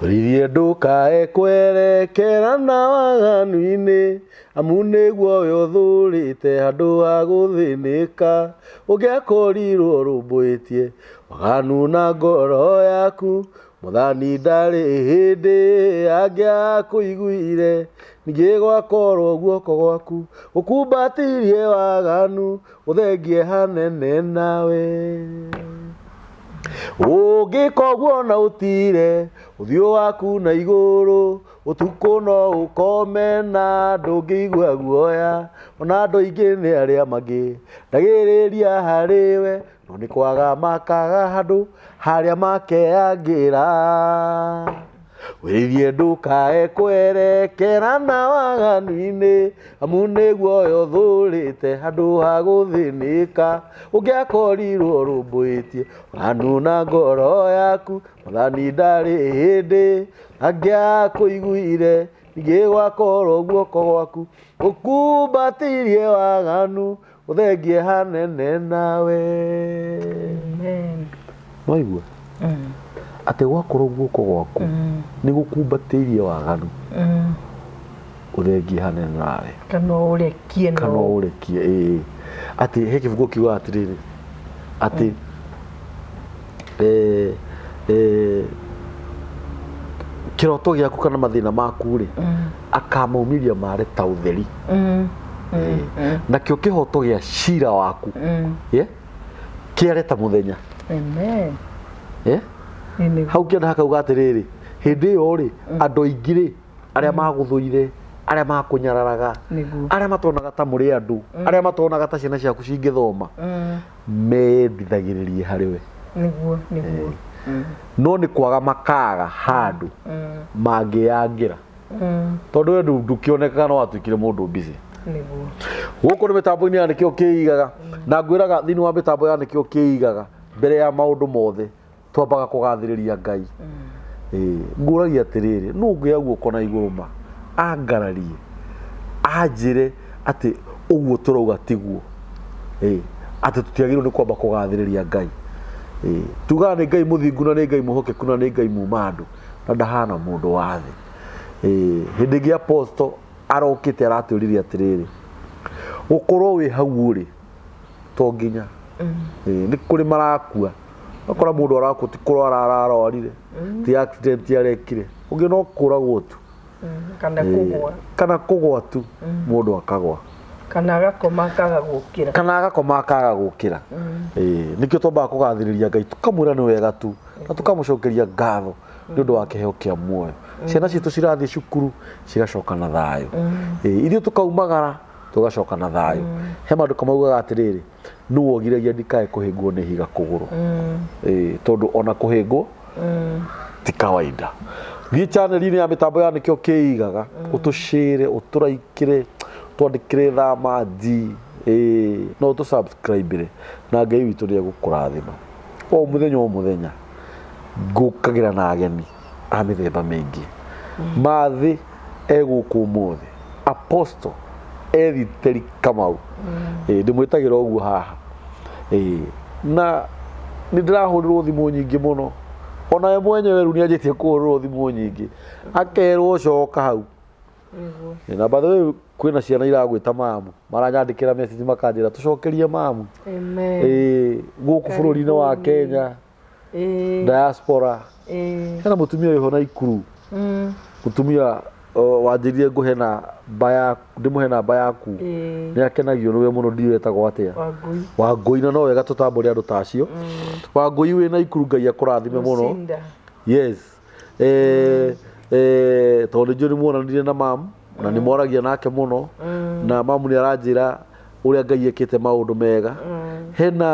Ũririe ndũkae kwerekera na waganu-inĩ, amu nĩguo we ũthũrĩte handũ ha gũthĩnĩka. Ũngĩakorirwo ũrũmbũĩtie waganu na ngoro yaku, Mwathani ndarĩ hĩndĩ angĩakũiguire. Ningĩ gwakorwo guoko gwaku gũkumbatirie waganu, ũthengie hanene nawe. Ũngĩka ũguo na ũtire ũthiũ waku na igũrũ, ũtukũ no ũkome na ndũngĩigua guoya. Ona andũ aingĩ nĩ arĩa mangĩ ndagĩrĩria harĩ we, no nĩ kwaga makaga handũ harĩa makeyangĩra. Wĩirie ndũkae kwerekera na waganu-inĩ, amu nĩguo ũyũ ũthũrĩte handũ ha gũthĩnĩka. Ũngĩakorirwo ũrũmbũĩtie waganu na ngoro yaku, Mwathani ndarĩ hĩndĩ angĩakũiguire. Ningĩ gwakorwo guoko gwaku gũkumbatirie waganu, ũthengie hanene nawe. Amen. Waigua atĩ gwakorwo guoko gwaku nĩ gũkumbatĩirie waganu, ũthengie hanene nawe. Kana ũrekie no. Kana ũrekie, ĩĩ. Atĩ he kĩbuku kiugaga atĩrĩrĩ, atĩ kĩroto gĩaku kana mathĩna maku rĩ, akamaumĩria mare ta ũtheri. Nakĩo kĩhoto gĩa cira waku, yeah, kĩare ta mũthenya. Amen. Yeah? Ĩ nĩguo. Hau kĩanda hakauga atĩrĩrĩ, hĩndĩ ĩyo rĩ, andũ aingĩ rĩ, arĩa magũthũire, arĩa makũnyararaga, Nĩguo. arĩa matonaga ta mũrĩ andũ, arĩa matonaga ta ciana ciaku cingĩthoma, mendithagĩrĩrie harĩ we. Nĩguo, nĩguo. No nĩ kwaga makaga handũ mangĩyangĩra, tondũ we ndũkĩonekaga no watuĩkire mũndũ busy. Nĩguo. Gũkũ nĩ mĩtambo-inĩ ya Nĩkĩo Kĩigaga, na ngwĩraga thĩinĩ wa mĩtambo ya Nĩkĩo Kĩigaga, mbere ya maũndũ mothe twambaga kũgathĩrĩria Ngai. Ĩĩ, ngũragia atĩrĩrĩ, nũ ũngĩoya guoko na igũrũ ma angararie anjĩre atĩ ũguo tũrauga tiguo? Ĩĩ, atĩ tũtiagĩrĩirwo nĩ kwamba kũgathĩrĩria Ngai. Ĩĩ, tugaga nĩ Ngai mũthingu na nĩ Ngai mwĩhokeku na nĩ Ngai muma andũ, na ndahana mũndũ wa thĩ. Ĩĩ, hĩndĩ ĩngĩ apostle arokĩte aratwĩrire atĩrĩrĩ, gũkorwo wĩ hau ũrĩ to nginya. Ĩĩ, nĩ kũrĩ marakua, ũgakora mũndũ arakua ti kũrwara ararwarire, ti accident arekire, ũngĩ no kũragwo tu. Kana kũgwa. Kana kũgwa tu, mũndũ akagwa. Kana agakoma akaga gũkĩra. Kana agakoma akaga gũkĩra. Ĩĩ, nĩkĩo twambaga kũgathĩrĩria Ngai, tũkamwĩra nĩ wega tu, na tũkamũcokeria ngatho nĩ ũndũ wa kĩheo kĩa muoyo. Ciana citũ cirathiĩ cukuru cigacoka na thayũ. Ĩĩ, ithuĩ tũkaumagara tũgacoka na thayũ. He maandĩko maugaga atĩrĩrĩ, nũ wogiragia ndikae kũhĩngwo nĩ ihiga kũgũrũ? Ĩĩ, tondũ ona kũhĩngwo ti kawaida. Thiĩ channel-inĩ ya mĩtambo ya Nĩkĩo Kĩigaga, ũtũcĩre, ũtũraikĩre, twandĩkĩre thama nji, ĩĩ, no ũtũ subscribe na Ngai witũ nĩ egũkũrathima. O mũthenya o mũthenya ngũkagĩra na ageni a mĩthemba mĩingĩ. Mathĩ egũkũ ũmũthĩ, Apostle Ethiteri Kamau. Ĩĩ, ndĩmwĩtagĩra ũguo haha. Ĩĩ, na nĩ ndĩrahũrĩrwo thimũ nyingĩ mũno, ona we mwenyewe rĩu nĩ anjĩtie kũhũrĩrwo thimũ nyingĩ, akerwo coka hau. Nĩguo. Na by the way, kwĩna ciana iragwĩta mamu, maranyandĩkĩra message makanjĩra tũcokerie mamu. Amen. Ĩĩ, gũkũ bũrũri-inĩ wa Karibuni. Kenya, Ĩĩ. diaspora. Ĩĩ. Hena mũtumia wĩho Naikuru, mũtumia wanjĩrire ngũhe namba ya, ndĩmũhe namba yaku. Ĩĩ. Nĩ akenagio nĩwe mũno, ndiũĩ etagwo atĩa. Wangũi. Wangũi, na no wega tũtambũre andũ ta acio. Wangũi wĩ Naikuru, Ngai akũrathime mũno. Lucinda. Yes. Tondũ nĩ njũĩ nĩ muonanire na mamu, na nĩ mwaragia nake mũno, na mamu nĩ aranjĩra ũrĩa Ngai ekĩte maũndũ mega. Hena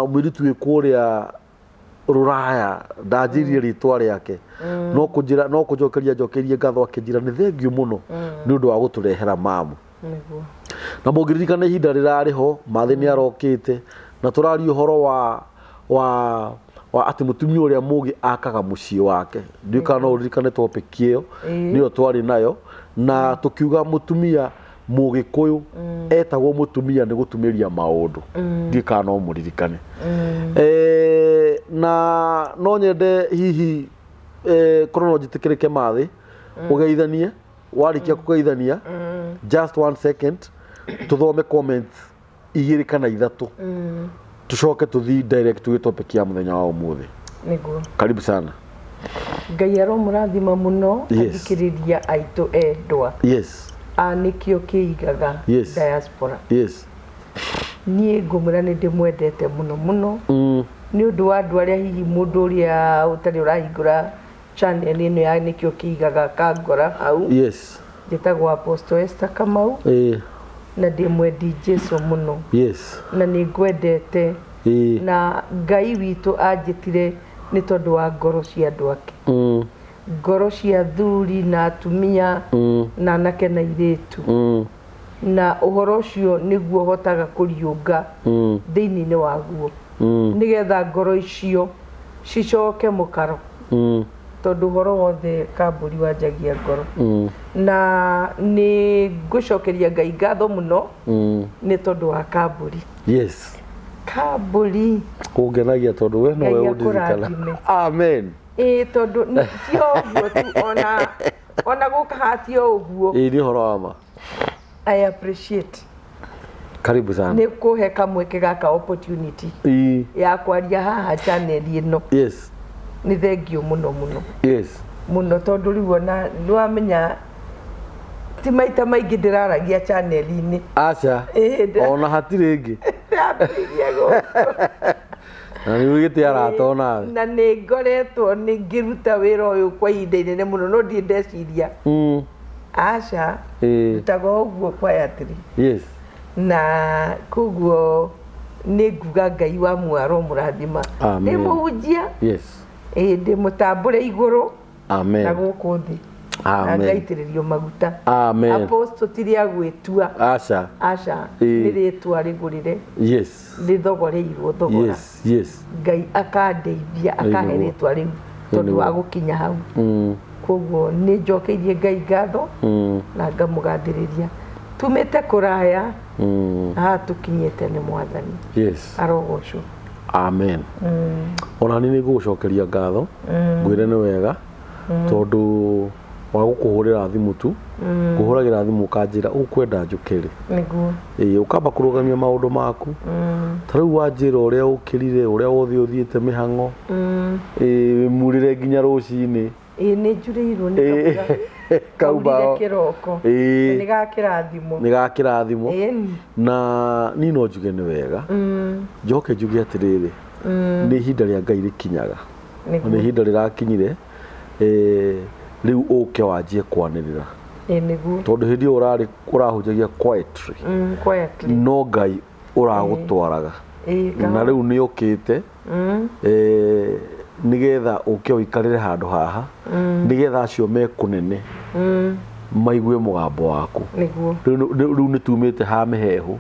mũirĩtu wĩ kũrĩa Rũraya, ndanjĩrire rĩtwa rĩake, no kũnjĩra, no kũnjokeria njokeirie ngatho akĩnjĩra nĩ thengiũ mũno nĩ ũndũ wa gũtũrehera mamu. Nĩguo. Na mũngĩririkana ihinda rĩrarĩ ho, Mathĩ nĩ arokĩte na tũraria ũhoro wa atĩ mũtumia ũrĩa mũgĩ akaga mũciĩ wake. Ndiũĩ kana no ũririkane topic ĩyo, nĩyo twarĩ nayo, na tũkiuga mũtumia Mũgĩkũyũ etagwo mũtumia nĩ gũtumĩria maũndũ. Ndiũĩ kana no mũririkane. Na no nyende hihi Korwo no njĩtĩkĩrĩke mathĩ ũgeithanie. Warĩkia kũgeithania, just one second, tũthome comments igĩrĩ kana ithatũ, tũcoke tũthiĩ direct gwĩ topic ya mũthenya wa ũmũthĩ. Nĩguo. Karibu sana. Ngai aromũrathima mũno. Yes. Athikĩrĩria aitũ endwa a nĩkĩo kĩigaga diaspora. Niĩ ngũmwĩra nĩ ndĩmwendete mũno mũno nĩ ũndũ wa andũ arĩa hihi mũndũ ũrĩa ũtarĩ ũrahingũra channel ĩno ya nĩkĩo kĩigaga kangora hau. Njĩtagwo Apostle Esther Kamau na ndĩ mwendi Jesu mũno na nĩ ngwendete na Ngai witũ anjĩtire nĩ tondũ wa ngoro cia andũ ake, ngoro cia athuri na atumia na anake na airĩtu, na ũhoro ũcio nĩguo hotaga kũriũnga thĩinĩ-inĩ waguo nĩgetha ngoro icio cicoke mũkaro, tondũ ũhoro wothe kambũri wanjagia ngoro. Na nĩ ngũcokeria Ngai ngatho mũno nĩ tondũ wa kambũri. Kambũri. Kũngenagia tondũ we nowe Ngai ũndirikana. akũrathime. Amen. Ĩĩ, tondũ ti o ũguo tu, ona gũka haha ti o ũguo. Ĩĩ, nĩ ũhoro wa ma. I appreciate. Karibu sana. Nĩ kũhe kamweke gaka, opportunity ya kwaria haha channel ĩno. Nĩ thengiũ mũno mũno mũno, tondũ rĩu ona nĩ wamenya ti maita maingĩ ndĩraragia channel-inĩ. Aca. Ĩĩ, Ona hatirĩ ĩngĩ. Ndĩrambĩrĩirie gũkũ. Na nĩ ũgĩte arata onawe. Na nĩ ngoretwo nĩ ngĩruta wĩra ũyũ kwa ihinda inene mũno, no ndirĩ ndeciria, aca, ndutaga o ũguo quietly. Na koguo nĩ nguga Ngai wa muaro mũrathima. Amen. Ndĩ mũhunjia. Ĩĩ, ndĩ mũtambũre igũrũ na gũkũ thĩ na ngaitĩrĩrio maguta. Amen. Apostle ti rĩa gwĩtua. Aca. Aca, nĩ rĩtwa rĩgũrĩre, rĩthogoreirwo thogora. Ngai akandeithia, akahe Nĩguo. rĩtwa rĩu tondũ wa gũkinya hau. Koguo nĩ njokeirie Ngai ngatho na ngamũgathĩrĩria. Tumĩte kũraya, haha tũkinyĩte nĩ Mwathani. Arogocwo. Amen. Ona niĩ nĩ ngũgũcokeria ngatho, ngwĩre nĩ wega tondũ wa gũkũhũrĩra thimũ tu. Ngũhũragĩra thimũ ũkanjĩra ũkwenda njũke rĩ. Nĩguo. Ĩĩ, ũkamba kũrũgamia maũndũ maku. Ta rĩu wanjĩra ũrĩa ũkĩrire, ũrĩa wothe ũthiĩte mĩhang'o, ĩĩ, wĩmurĩre nginya rũcinĩ. Ĩĩ, nĩ njurĩirwo nĩ kabura. Kaumba. Kaurire kĩroko. Na nĩ gakĩrathimo. Nĩ gakĩrathimo. Ĩni. Na niĩ no njuge nĩ wega. Njoke njuge atĩrĩrĩ, nĩ ihinda rĩa Ngai rĩkinyaga. Na nĩ ihinda rĩrakinyire, rĩu ũke wanjie kwanĩrĩra. Ĩĩ, nĩguo. Tondũ hĩndĩ ĩyo ũrarĩ ũrahunjagia quietly. Quietly. No Ngai ũragũtwaraga. Ĩĩ. Na rĩu nĩ ũkĩte nĩgetha ũke ũikarĩre handũ haha, nĩgetha acio me kũnene maigue mũgambo waku. Nĩguo. Rĩu nĩ tumĩte ha mĩhehu,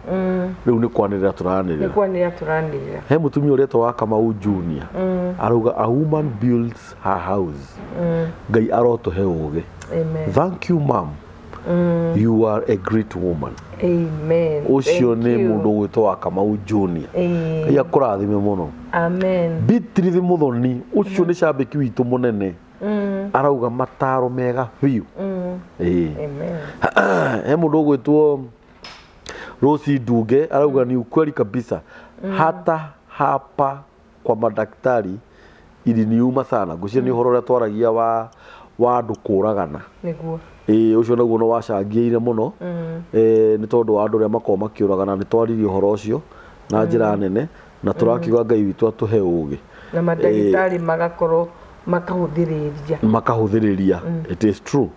rĩu nĩ kwanĩrĩra Nĩ tũranĩrĩra. kwanĩrĩra tũranĩrĩra. He mũtumia ũretwo wa Kamau Junior arauga, "A woman builds her house." Ngai arotũhe ũgĩ. Amen. Thank you, ma'am, you are a great woman. Amen. Ũcio Thank nĩ you. mũndũ ũgwĩtwo wa Kamau Junior. Ngai akũrathime mũno. Amen. Beatrice Muthoni, ũcio nĩ cambĩki witũ mũnene, arauga mataro mega biũ. Ĩĩ. Amen. He mũndũ ũgwĩtwo Rosi Ndunge arauga, "Ni ukweli kabisa, hata hapa kwa madaktari iliniuma sana." Ngwĩciria nĩ ũhoro ũrĩa twaragia wa andũ kũragana. Nĩguo. Ĩĩ, ũcio naguo no wacangĩire mũno, nĩ tondũ wa andũ arĩa makoragwo makĩũragana. Nĩ twaririe ũhoro ũcio na njĩra nene na tũrakiuga Ngai witũ atũhe ũgĩ. Na mandagĩtarĩ magakorwo makahũthĩrĩria. Makahũthĩrĩria, it is true,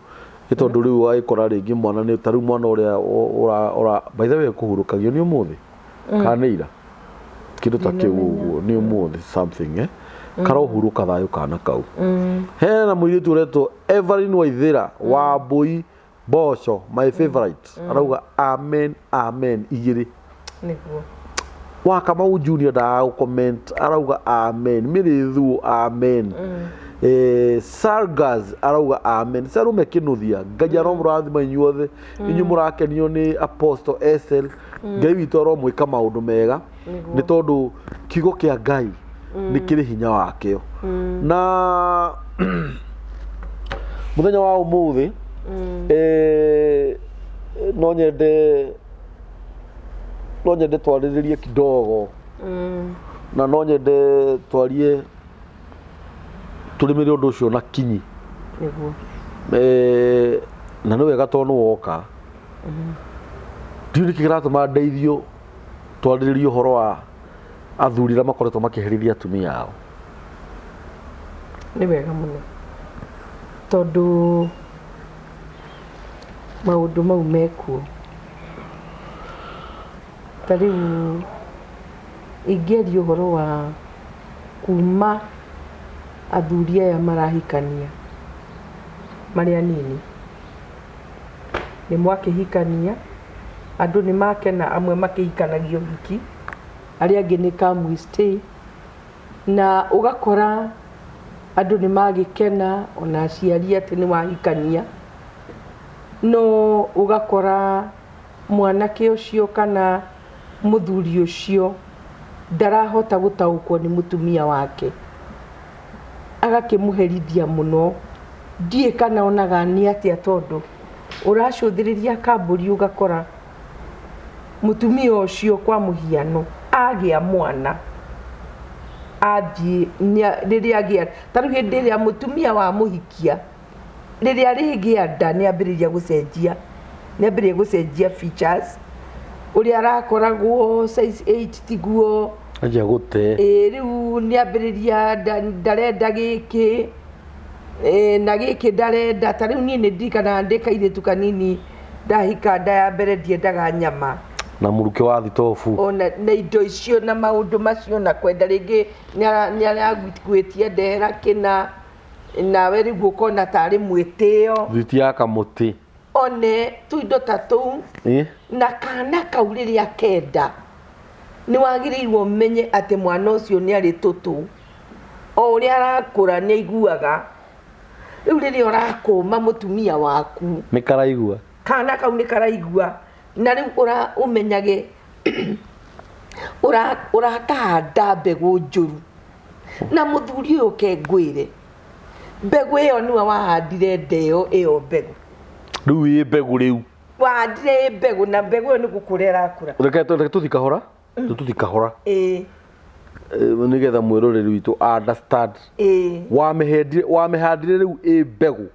nĩ tondũ rĩu wagĩkora rĩngĩ mwana nĩ ta rĩu mwana ũrĩa ũra by the way kũhurũkagio nĩ ũmũthĩ kana nĩ ira, kĩndũ ta kĩu ũguo, nĩ ũmũthĩ something, karohurũka thayũ kana kau. Hena mũirĩtu ũretwo Evelyn Waithĩra wa Mbũi Mboco, my favorite, arauga amen, amen igĩrĩ. Nĩguo. Wa Kamau Junior ndaga comment, arauga amen. Mĩrĩthuo, amen. Sargas arauga amen. Sarume Kinuthia, Ngai aromũrathima inyuothe inyuĩ mũrakenio nĩ Apostle SL. Ngai witũ aromwĩka maũndũ mega, nĩ tondũ kiugo kĩa Ngai nĩ kĩrĩ hinya wakĩo. Na Mũthenya wa ũmũthĩ no nyende twarĩrĩrie kidogo na no nyende twarie tũrĩmĩre ũndũ ũcio na kinyi. Nĩguo. Na nĩ wega tondũ nĩ woka. Ndiũĩ nĩkĩ kĩratũma ndeithio twarĩrĩrie ũhoro wa athuri arĩa makoretwo makĩherithia atumia ao. Nĩ wega mũno tondũ maũndũ mau mekuo. Ta rĩu ingĩaria ũhoro wa kuma athuri aya marahikania marĩ anini, nĩ mwakĩhikania, andũ nĩ makena, amwe makĩhikanagia ũhiki, arĩa angĩ nĩ come we stay, na ũgakora andũ nĩ magĩkena ona aciari atĩ nĩ wahikania, no ũgakora mwanake ũcio kana mũthuri ũcio ndarahota gũtaũkwo nĩ mũtumia wake, agakĩmũherithia mũno. Ndiũĩ kana onaga nĩ atĩa, tondũ ũracũthĩrĩria kambũri ũgakora mũtumia ũcio kwa mũhiano agĩa mwana athiĩ rĩrĩa agĩa, ta rĩu hĩndĩ ĩrĩa mũtumia wamũhikia, rĩrĩa arĩgĩa nda nĩ ambĩrĩria gũcenjia, nĩ ambĩrĩria gũcenjia features, ũrĩa arakoragwo size 8 tiguo. Anjia gũte. Ĩĩ, rĩu nĩ ambĩrĩria ndarenda gĩkĩ na gĩkĩ ndarenda. Ta rĩu niĩ nĩ ndirikanaga ndĩ kairĩtu kanini ndahika nda ya mbere ndiendaga nyama na mũrukĩ wa thitobu. Ona na indo icio na maũndũ macio na kwenda rĩngĩ nĩ aragwĩtia ndehera kĩna, nawe rĩu ũkona tarĩ mwĩtĩo. Thwiti ya kamũtĩ. One tuindo ta tũu. Na kana kau rĩrĩa kenda nĩ wagĩrĩirwo ũmenye atĩ mwana ũcio nĩ arĩ tũtũ, o ũrĩa arakũra nĩ aiguaga. Rĩu rĩrĩa ũrakũma mũtumia waku, nĩ karaigua. Kana kau nĩ karaigua. Na rĩu ũra ũmenyage ũrakahanda mbegũ njũru. Na mũthuri ũyũ ke ngwĩre, mbegũ ĩyo nĩwe wahandire nda ĩyo mbegũ. Rĩu ĩ mbegũ rĩu. Wahandire ĩ mbegũ, na mbegũ ĩyo nĩ gũkũra ĩrakũra. Reke tũthi kahora, tũthi kahora, nĩgetha mwĩroreri witũ understand. Wamĩhandire rĩu ĩ mbegũ.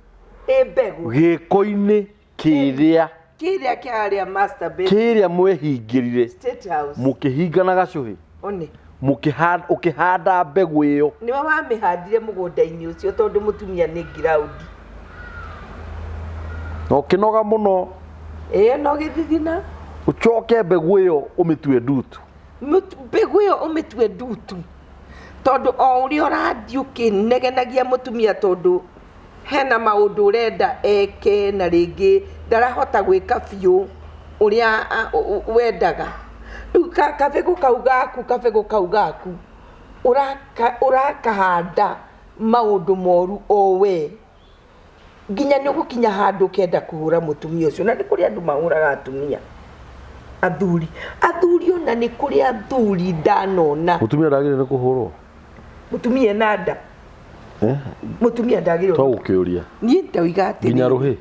Ĩ mbegũ. Gĩko-inĩ kĩrĩa kĩrĩa kĩa harĩa master bedroom. Kĩrĩa mwehingĩrire. State House. Mũkĩhinga na gacũhĩ. One. Mũkĩhanda, ũkĩhanda mbegũ ĩyo. Nĩwe wamĩhandire mũgũnda-inĩ ũcio, tondũ mũtumia nĩ ngiraundi. Na ũkĩnoga mũno. Ĩĩ, no gĩthithina. Ũcoke mbegũ ĩyo ũmĩtue ndutu. Mbegũ ĩyo ũmĩtue ndutu, tondũ o ũrĩa ũrathiĩ ũkĩnegenagia mũtumia, tondũ hena maũndũ ũrenda eke na rĩngĩ ndarahota gwĩka biũ ũrĩa wendaga. Rĩu kabegũ kau gaku, kabegũ kau gaku ũrakahanda maũndũ moru o we, nginya nĩ ũgũkinya handũ ũkenda kũhũra mũtumia ũcio. Na nĩ kũrĩ andũ mahũraga atumia, athuri, athuri, ona nĩ kũrĩ athuri ndanona. Mũtumia ndagĩrĩire nĩ kũhũrwo. Mũtumia ena nda? Eh? Mũtumia ndagĩrĩirwo. To gũkĩũria. Niĩ ndoiga atĩrĩrĩ, nginya rũhĩ.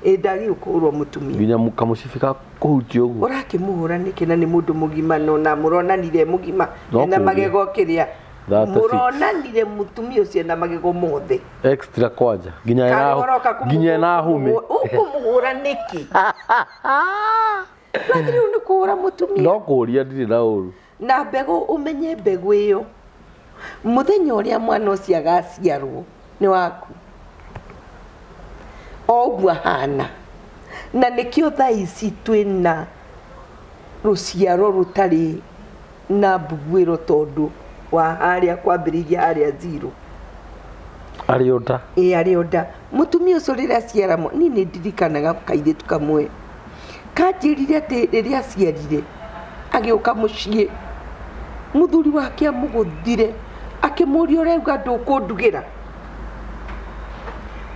Ĩ, ndagĩrĩirwo kũhũrwo mũtumia. Nginya kamũcibi ka kũhutia ũguo. Ũrakĩmũhũra nĩkĩ na nĩ mũndũ mũgima, no na mũronanire mũgima No ena kũũria. magego kĩrĩa. 36. Mũronanire mũtumia ũcio ena magego mothe. Extra kwanja nginya Karĩ ũroka nginya ena hũmĩ. Ũkũmũhũra nĩkĩ? Ndwagĩrĩirwo nĩ kũhũra mũtumia. No kũũria, ndirĩ na ũru. Na mbegũ, ũmenye mbegũ ĩyo mũthenya ũrĩa mwana ũcio agaciarwo nĩ waku o ũguo ahana. Na nĩkĩo thaa ici twĩna rũciaro rũtarĩ na mbuguĩro, tondũ wa harĩa kwambĩrĩirie harĩa zero. Arĩ o nda. Ĩ, arĩ o nda. Mũtumia ũcio rĩrĩa aciara niĩ nĩ ndirikanaga kairĩtu kamwe kanjĩrire atĩ rĩrĩa aciarire agĩũka mũciĩ, mũthuri wake amũgũthire akĩmũria, "Ũrauga ndũkũndugĩra?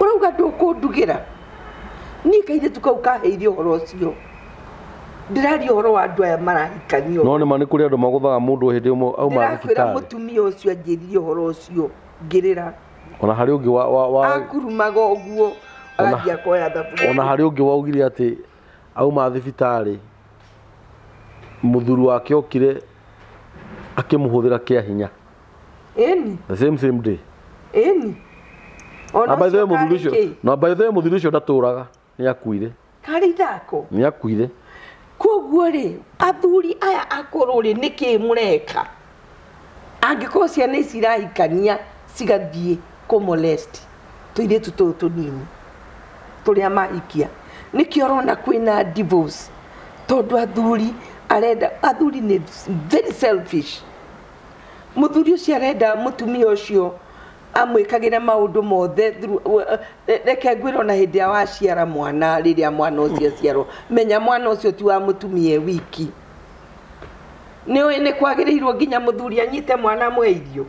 Ũrauga ndũkũndugĩra?" Niĩ kairĩtu kau kaheire ũhoro ũcio. Ndĩraria ũhoro wa andũ aya marahikanio. No nĩma nĩ kũrĩ andũ magũthaga mũndũ hĩndĩ ĩmwe auma Ndĩrakwĩra, thibitarĩ. mũtumia ũcio anjĩrire ũhoro ũcio ngĩrĩra. Ona harĩ ũngĩ wa Akurumaga ũguo. Agathiĩ akoya thaburia. Ona harĩ ũngĩ waugire atĩ auma thibitarĩ mũthuri wake okire akĩmũhũthĩra kĩa hinya. Ĩni. The same same day. Ĩni. Ona Na by the way ũcio mũthuri karĩ ũcio, kĩ? na by the way mũthuri ũcio ndatũraga, nĩ akuire. Karĩ ithako. Nĩ akuire. Koguo rĩ, athuri aya akũrũ rĩ, nĩkĩ mũreka? Angĩkorwo ciana ici irahikania cigathiĩ kũ molest tũirĩtu tũtũ tũnini tũrĩa mahikia, nĩkĩo ũrona kwĩna divorce, tondũ athuri arenda, athuri nĩ very selfish. Mũthuri ũcio arenda mũtumia ũcio amwĩkagĩre maũndũ mothe reke ngwĩre ona hĩndĩ ĩrĩa waciara mwana, rĩrĩa mwana ũcio aciarwo, menya mwana ũcio ti wa mũtumia e wiki. Nĩ ũĩ nĩ kwagĩrĩirwo nginya mũthuri anyite mwana amũhe irio?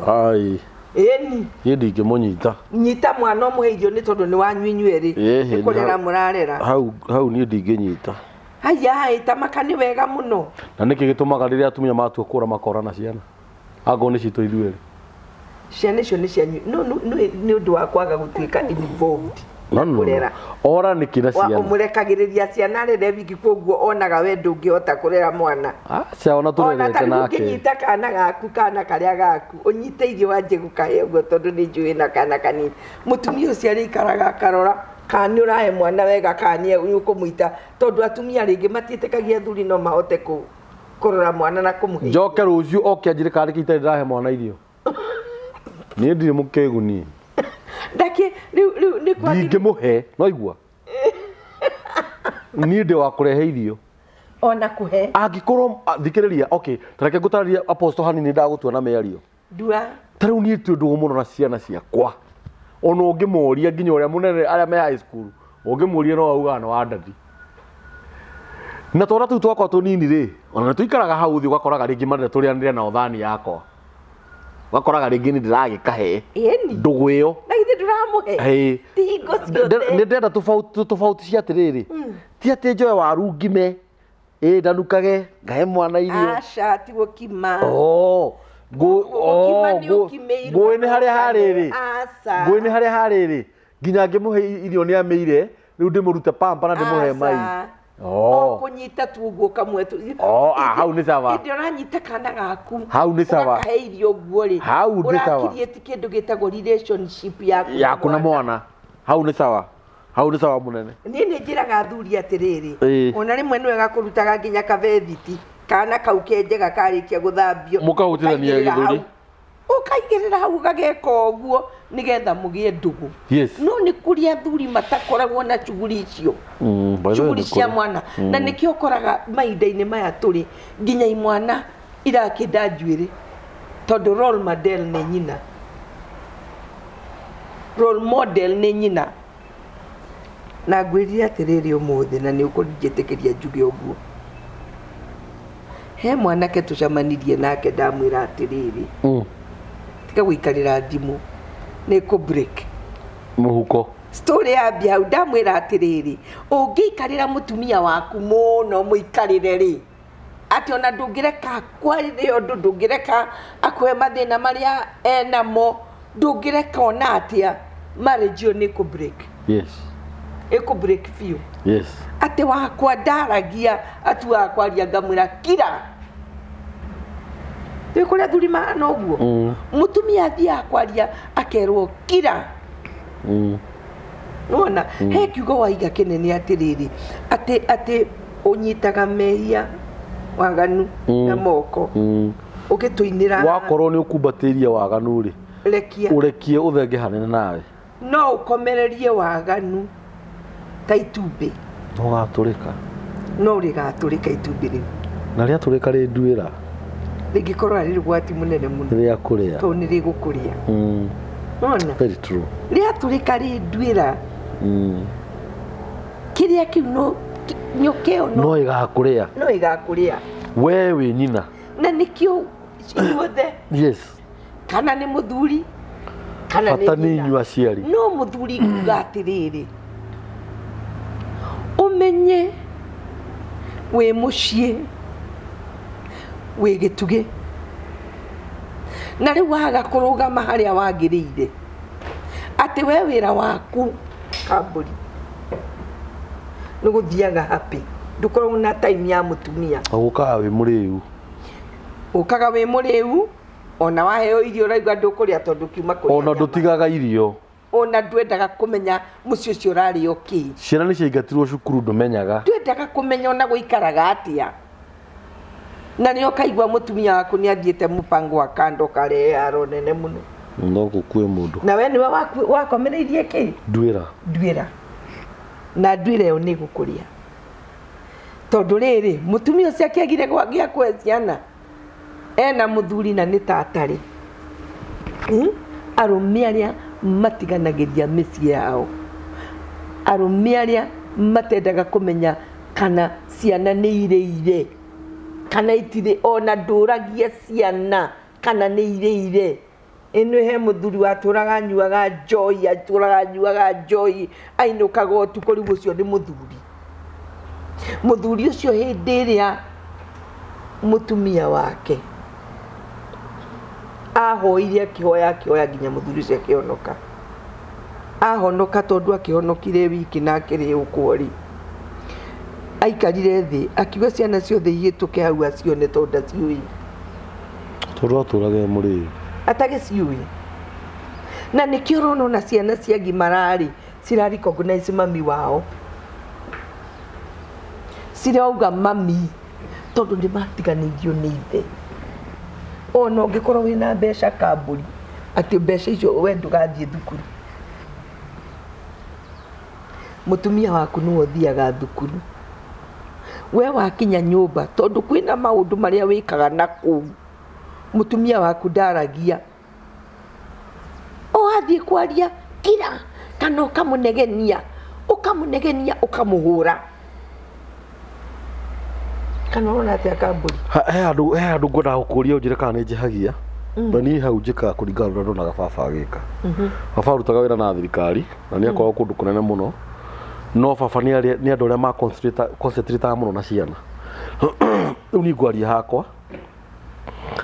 Ai. Ĩni. Niĩ ndingĩmũnyita. Nyita mwana ũmũhe irio nĩ tondũ nĩ wanyu inyuĩ erĩ. Nĩ kũrera mũrarera. Hau hau niĩ ndingĩnyita. Haya, tamaka nĩ wega mũno. Na nĩkĩ gĩtũmaga rĩrĩa atumia matua kũra makora na ciana? Angorwo nĩ citũ ithuĩ erĩ. Ciana icio nĩ cianyu. No no nĩ ũndũ wa kwaga gũtuĩka involved. No, no, no. Kũrera. Ora nĩkĩ na ciana? Ũmũrekagĩrĩria ciana arere wiki koguo onaga we ndũngĩhota kũrera mwana. Aca ona Ona tũrerete ta rĩu nake. ũngĩnyita kana gaku kana karĩa gaku ũnyite irio wanjie gũkahe ũguo tondũ nĩ njũĩ na kana kanini. Mũtumia ũcio arĩikaraga akarora kana nĩ ũrahe mwana wega kana nĩ ũkũmũita tondũ atumia rĩngĩ matiĩtĩkagia athuri no mahote kũrora mwana na kũmũhe. Njoke rũciũ oke anjĩre kana nĩkĩ itarĩ ndĩrahe mwana irio. Niĩ ndirĩ mũkĩgu niĩ. Ndakĩ rĩu rĩu nĩ kwagĩrĩire. Ndingĩmũhe, no igua. Niĩ ndĩ wa kũrehe irio. Ona kũhe. Angĩkorwo thikĩrĩria, okay, ta reke ngũtarĩrie Apostle hanini ndagũtua na mĩario. Ndua. Ta rĩu niĩ twĩ ndũgũ mũno na ciana ciakwa. Ona ũngĩmoria nginya ũrĩa mũnene arĩa me high school, ũngĩmũria no augaga nĩ wa daddy. Na twana tũu twakwa tũnini rĩ, ona nĩ tũikaraga hau thĩ ũgakoraga rĩngĩ marenda tũrĩanĩre nao thani yakwa. Ũgakoraga rĩngĩ nĩ ndĩragĩkahe Ĩni. ndũgũ ĩyo. Na githĩ ndũramũhe? Ĩĩ. Ti hingo ciothe. Nĩ ndĩrenda tofauti cia atĩrĩrĩ, ti atĩ njoe waru ngime, ĩ ndanukage, ngahe mwana irio. Aca, ti gũkima. Oh, Gũkima nĩ ũkimĩirwo ngũĩ nĩ harĩa harĩrĩ. Aca. Ngũĩ nĩ harĩa harĩrĩ. Nginya ngĩmũhe irio nĩ amĩire, rĩu ndĩmũrute pamper na ndĩmũhe mai. Aca. Oh. Kũnyita tu ũguo kamwe tu. Oh, ah, hau nĩ sawa. Hĩndĩ ũranyita kana gaku. Hau nĩ sawa. Ũgakahe irio ũguo rĩ. Hau nĩ sawa. Ũra-create kĩndũ gĩtagwo relationship yaku na Yaku na mwana. Hau nĩ sawa. Hau nĩ sawa mũnene. Niĩ nĩ njĩraga athuri atĩrĩrĩ, Ĩĩ. ona rĩmwe nĩ wega kũrutaga nginya kabethiti, kana kau kenjega karĩkia gũthambio. Mũkahutithania ũkaigĩrĩra gĩthũri. hau. Ũkaigĩrĩra hau ũgageka ũguo nĩgetha mũgĩe ndũgũ. Yes. No nĩ kũrĩ athuri matakoragwo na cuguri icio. By the way, Cuguri nĩ cia kũrĩ. mwana. Na nĩkĩo ũkoraga mahinda-inĩ maya tũrĩ nginya imwana irakĩnda njuĩrĩ tondũ role model nĩ nyina. Role model nĩ nyina. Na ngwĩrire atĩrĩrĩ ũmũthĩ na nĩ ũkũnjĩtĩkĩria njuge ũguo. He mwanake tũcemanirie nake ndamwĩra atĩrĩrĩ, tiga gũikarĩra thimũ, nĩ kũ break. Mũhuko. Story yambia hau ndamwĩra atĩrĩrĩ, ũngĩikarĩra mũtumia waku mũno mũikarĩre rĩ, atĩ ona ndũngĩreka akwarĩre ũndũ, ndũngĩreka akũhe mathĩna marĩa enamo, ndũngĩreka ona atĩa, marriage ĩyo nĩ ĩkũ break. Yes. Ĩkũ break biũ. Yes. Atĩ wakwa ndaragia, atuaga kwaria ngamwĩra kira. Nĩ kũrĩ athuri mahana ũguo. Mũtumia athiaga kwaria akerwo kira. Nĩwona? He kiugo waiga kĩnene atĩrĩrĩ, atĩ atĩ ũnyitaga mehia waganu na moko. Ũgĩtũinĩra. Wakorwo nĩ ũkumbatĩirie waganu rĩ, Rekia. Ũrekie ũthenge hanene nawe. No ũkomererie waganu ta itumbĩ. No ũgatũrĩka. No rĩgatũrĩka itumbĩ rĩu. Na rĩatũrĩka rĩnduĩra. Rĩngĩkorwo arĩ rũgwati mũnene mũno. Rĩa kũrĩa. Tondũ nĩ rĩgũkũrĩa. Wona? Very true. Rĩatũrĩka rĩnduĩra. Kĩrĩa kĩu no nyoka ĩyo no ĩgakũrĩa. No ĩgakũrĩa. We wĩ nyina. Na nĩkĩo ithuothe. Yes. Kana nĩ mũthuri, kana nĩ Bata nĩ nyina. inyuĩ aciari. No mũthuri nguga atĩrĩrĩ, ũmenye wĩ mũciĩ, wĩ gĩtugĩ. Na rĩu waga kũrũgama harĩa wagĩrĩire, atĩ we wĩra waku Kambũri nĩ gũthiaga happy, ndũkoragwo na time ya mũtumia. Ũkaga wĩ mũrĩu. Ũkaga wĩ mũrĩu, ona waheo irio ũraigua ndũkũrĩa tondũ kiuma kũrĩa Ona nyama. Ndũtigaga irio. Ona ndwendaga kũmenya mũciĩ ũcio ũrarĩo kĩ. Ciana nĩ ciaingatirwo cukuru, ndũmenyaga. Ndwendaga kũmenya ona gũikaraga atĩa, na nĩ ũkaigua mũtumia waku nĩ athiĩte mũbango wa kando, karehe haro nene mũno. No gũkue mũndũ. Na we nĩwe wakomereirie kĩ? Nduĩra. Nduĩra, na nduĩra ĩyo nĩ gũkũrĩa, tondũ rĩrĩ, mũtumia ũcio akĩagire gĩa kũhe ciana ena mũthuri na nĩ tatarĩ. Arũme arĩa matiganagĩria mĩciĩ yao, arũme arĩa matendaga kũmenya kana ciana nĩ irĩire kana itirĩ, ona ndũragia ciana kana nĩ irĩire. Ĩno he mũthuri watũraga anyuaga njohi, atũraga anyuaga njohi, ainũkaga ũtukũ. Rĩu ũcio nĩ mũthuri. Mũthuri ũcio, hĩndĩ ĩrĩa mũtumia wake ahoire, akĩhoya, akĩhoya nginya mũthuri ũcio akĩhonoka. Ahonoka, tondũ akĩhonokire wiki na akĩrĩũkwo rĩ, aikarire thĩ akiuga ciana ciothe ihĩtũke hau acione, tondũ ndaciũĩ. Tondũ atũraga e mũrĩu. Atagĩciũĩ, na nĩkĩo ũrona ona ciana ciagimararĩ cira recognize mami wao, cirauga mami, tondũ nĩ matiganĩirio nĩ ithe. Ona ũngĩkorwo wĩna mbeca, kambũri, atĩ mbeca icio we ndũgathiĩ thukuru, mũtumia waku nĩwe ũthiaga thukuru. We wakinya nyũmba, tondũ kwĩna maũndũ marĩa wĩkaga na kũu mũtumia waku ndaragia, o athiĩ kwaria, kira, kana ũkamũnegenia, ũkamũnegenia, ũkamũhũra, kana ũrona atĩa, kambũri? He handũ ngwendaga gũkũria ũnjĩre kana nĩ njĩhagia. Na niĩ hau njĩkaga kũringana na ũrĩa ndonaga baba agĩka. Baba arutaga wĩra na thirikari na nĩ akoragwo kũndũ kũnene mũno, no baba nĩ andũ arĩa ma concentrate mũno na ciana. Rĩu niĩ ngwaria hakwa,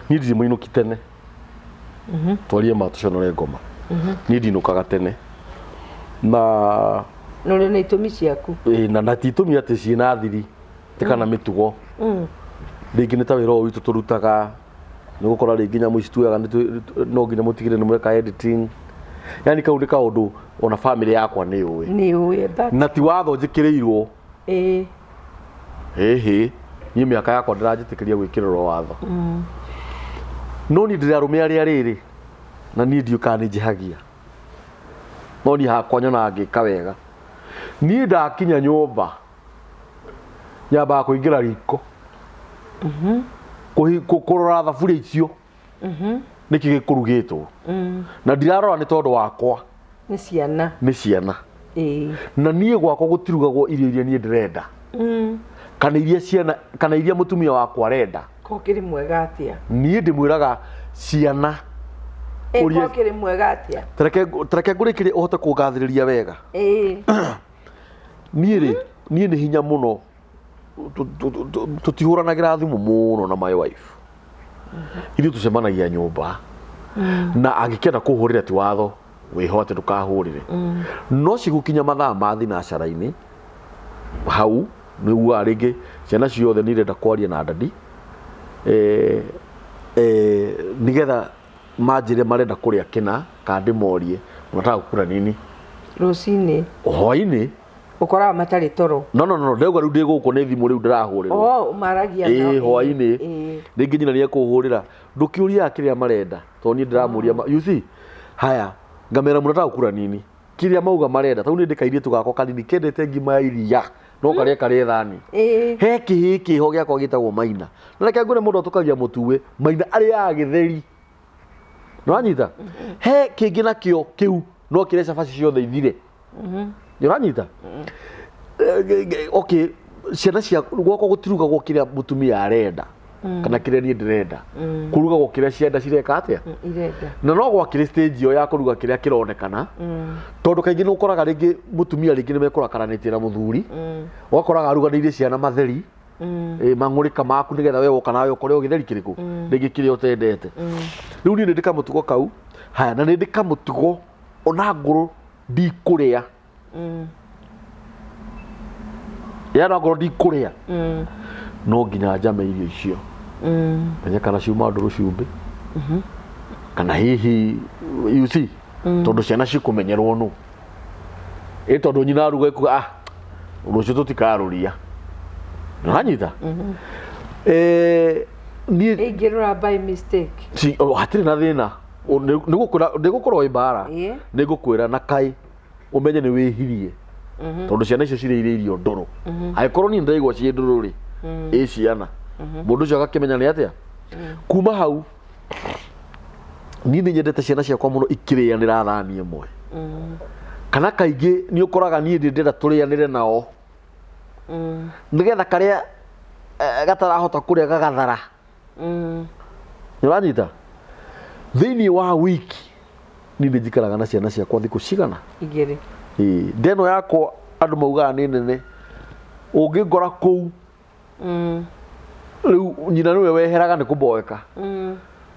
niĩ ndirĩ mũinũki tene. Twarie ma, tũconore ngoma, niĩ ndinũkaga tene na Na ũrĩ na itũmi ciaku. Ĩ, na ti itũmi atĩ ciĩna thiri ti kana mĩtugo. Rĩngĩ nĩ ta wĩra ũyũ witũ tũrutaga, nĩ gũkora rĩngĩ nyamũ ici tuoyaga no nginya mũtigĩrĩre nĩ mweka editing, yani kau nĩ kaũndũ ona family yakwa nĩ yũĩ. Nĩ ũĩ that. Na ti watho njĩkĩrĩirwo. Hĩhĩ, niĩ mĩaka yakwa ndĩranjĩtĩkĩria gwĩkĩrĩrwo watho, no niĩ ndĩrĩ arũme arĩa rĩrĩ na niĩ ndiũĩ kana nĩ njĩhagia, no niĩ hakwa nyonaga ngĩka wega. Niĩ ndakinya nyũmba nyambaga kũingĩra riko kũrora thaburia icio nĩkĩ gĩkũrugĩtwo, na ndirarora nĩ tondũ wakwa. Nĩ ciana. Nĩ ciana. Na niĩ gwakwa gũtirugagwo irio iria niĩ ndĩrenda kana iria ciana kana iria mũtumia wakwa arenda. Ko kĩrĩ mwega atĩa? Niĩ ndĩmwĩraga ciana Ko kĩrĩ mwega atĩa? Tareke ngũrĩkĩrie ũhote kũngathĩrĩria wega. Niĩ rĩ, niĩ nĩ hinya mũno tũtihũranagĩra thimũ mũno na my wife. Ithuĩ tũcemanagia nyũmba, na angĩkĩenda kũhũrĩra, ti watho wĩho atĩ ndũkahũrĩre, no cigũkinya mathaa ma thinacara-inĩ hau nĩ ugaga rĩngĩ ciana ciothe nĩ irenda kwaria na daddy, nĩgetha manjĩre marenda kũrĩa kĩna, kana ndĩmorie mũnataka kukula nini. Rũcinĩ? Hwainĩ. Ũkoraga matarĩ toro. No, ndauga rĩu ndĩ gũkũ nĩ thimũ rĩu ndĩrahũrĩrwo. Oh, maragia nao. Hwainĩ. Rĩngĩ nyina nĩ ekũhũrĩra, ndũkĩũriaga kĩrĩa marenda, tondũ niĩ ndĩramũria you see, haya, ngamera mũnataka kukula nini, kĩrĩa mauga marenda. Tondũ niĩ ndĩ kairĩtu gakwa kanini kendete ngima ya iria, no karĩe karĩe thani. He kĩhĩ kĩho gĩakwa gĩtagwo Maina, na reke ngwĩre, mũndũ atũkagia mũtuĩ, Maina arĩaga gĩtheri. Nĩwanyita? He kĩngĩ nakĩo kĩu no kĩrĩe cabaci ciothe ithire. Nĩũranyita? Okay, ciana cia gwakwa gũtirugagwo kĩrĩa mũtumia arenda kana kĩrĩa niĩ ndĩrenda. Kũrugagwo kĩrĩa cienda cireka atĩa. Irenda. Na no gwakĩrĩ stage ĩyo ya kũruga kĩrĩa kĩronekana, tondũ kaingĩ nĩ ũkoraga rĩngĩ mũtumia rĩngĩ nĩ mekũrakaranĩtie na mũthuri, ũgakoraga aruganĩirie ciana matheri, mang'ũrĩka maku, nĩgetha we woka nawe ũkore o gĩtheri kĩrĩkũ rĩngĩ kĩrĩa ũtendete. Rĩu niĩ nĩ ndĩ kamũtugo kau. Haya, na nĩ ndĩ kamũtugo ona ngũrũ ndikũrĩa. Yana okorwo ndikũrĩa no nginya njame irio icio, menye kana ciuma ndũrũ cumbĩ kana hihi, you see, tondũ ciana cikũmenyerwo nũ ĩ, tondũ nyina aruga ikuga, "Ah, rũciũ tũtikarũria." Nĩwanyita? Niĩ Ingĩrora by mistake. Oh, hatirĩ na thĩna. Nĩ gũkorwo ĩ mbara. Nĩ ngũkwĩra na kaĩ ũmenye nĩ wĩhirie, tondũ ciana icio cirĩire irio ndũrũ. Angĩkorwo niĩ ndĩraigua ciĩ ndũrũ rĩ, ĩ ciana mũndũ ũcio agakĩmenya nĩ atĩa kuma hau. Niĩ nĩ nyendete ciana ciakwa mũno ikĩrĩanĩra thani ĩmwe, kana kaingĩ nĩ ũkoraga niĩ ndĩ ndĩrenda tũrĩanĩre nao, nĩgetha karĩa gatarahota kũrĩa gagathara. Nĩ ũranyita? Thĩinĩ wa wiki niĩ nĩ njikaraga na ciana ciakwa thikũ cigana? 2. Ĩĩ, ndeno yakwa andũ maugaga nĩ nene. Ũngĩngora kũu rĩu nyina nĩwe weheraga nĩ kũmboeka,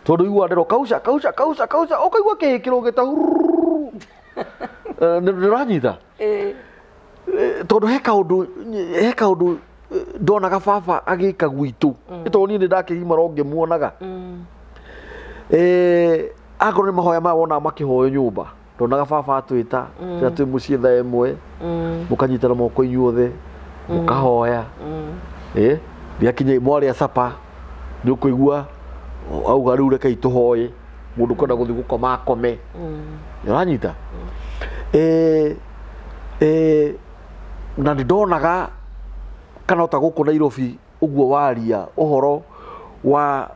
tondũ igua ndero kauca kauca kauca kauca, ũkaigua kĩhĩ kĩrũgĩte. Nĩ ũranyita? Tondũ he kaũndũ ndonaga baba agĩka gwitũ, nĩ tondũ niĩ nĩ ndakĩgimara ũngĩmuonaga. Akorwo nĩ mahoya maya wonaga makĩhoywo nyũmba, ndonaga baba atwĩta rĩrĩa twĩ mũciĩ thaa 1, mũkanyitana moko inyuothe mũkahoya. Rĩakinya mwarĩa capa, nĩ ũkũigua auga, "Rĩu rekei tũhoye." Mũndũ kwenda gũthiĩ gũkoma akome. Nĩ ũranyita? Na nĩ ndonaga kana ota gũkũ Nairobi ũguo waria ũhoro wa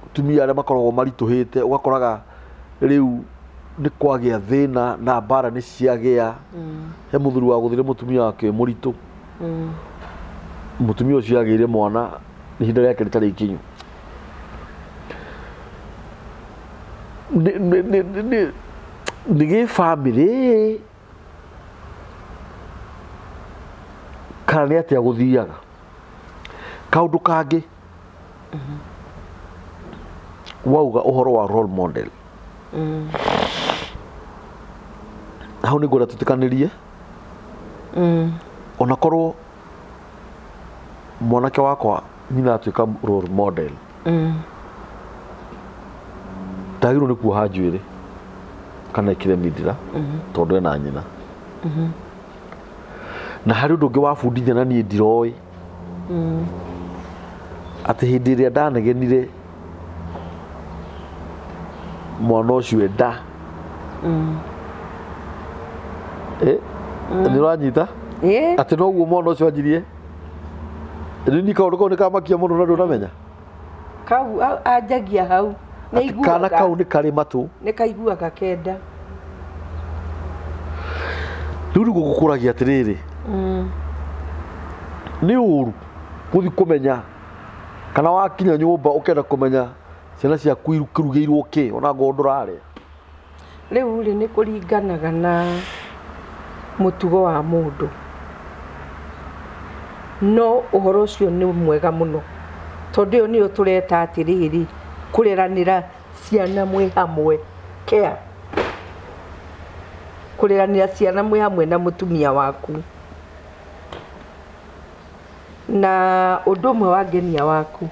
atumia arĩa makoragwo maritũhĩte, ũgakoraga rĩu nĩ kwagĩa thĩna na mbara nĩ ciagĩa. He mũthuri wa gũthire mũtumia wake wĩ mũritũ. Mũtumia ũcio agĩire mwana ihinda rĩake rĩtarĩ ikinyu. Nĩ gĩbamĩrĩ kana nĩ atĩa gũthiaga? Kaũndũ kangĩ wauga ũhoro wa role model, hau nĩ ngwenda tũtikanĩrie. Ona korwo mwanake wakwa nyina atuĩka role model, ndagĩrĩirwo nĩ kuoha njuĩrĩ kana ĩkĩre mindira, tondũ ena nyina. Na harĩ ũndũ ũngĩ wabundithia na niĩ ndiroĩ, atĩ hĩndĩ ĩrĩa ndanegenire mwana ũcio enda. Nĩ ũranyita? Atĩ noguo mwana ũcio anjirie rĩu ni kaũndũ kau nĩ kamakia mũno na ndũnamenya. Kau anjagia hau nĩ Atĩ kana aiguaga. Kau nĩ karĩ matũ. Nĩ kaiguaga kenda. Rĩu nĩguo gũkũragia atĩrĩrĩ, nĩ ũru gũthiĩ kũmenya kana wakinya nyũmba ũkenda kũmenya ciana ciaku ikĩrugĩirwo kĩ, ona ngorwo ndũrarĩa. Rĩu rĩ, nĩ kũringanaga na mũtugo wa mũndũ, no ũhoro ũcio nĩ mwega mũno, tondũ ĩyo nĩyo tũreta atĩrĩrĩ, kũreranĩra ciana mwĩ hamwe, care, kũreranĩra ciana mwĩ hamwe na mũtumia waku. Na ũndũ ũmwe wangenia waku,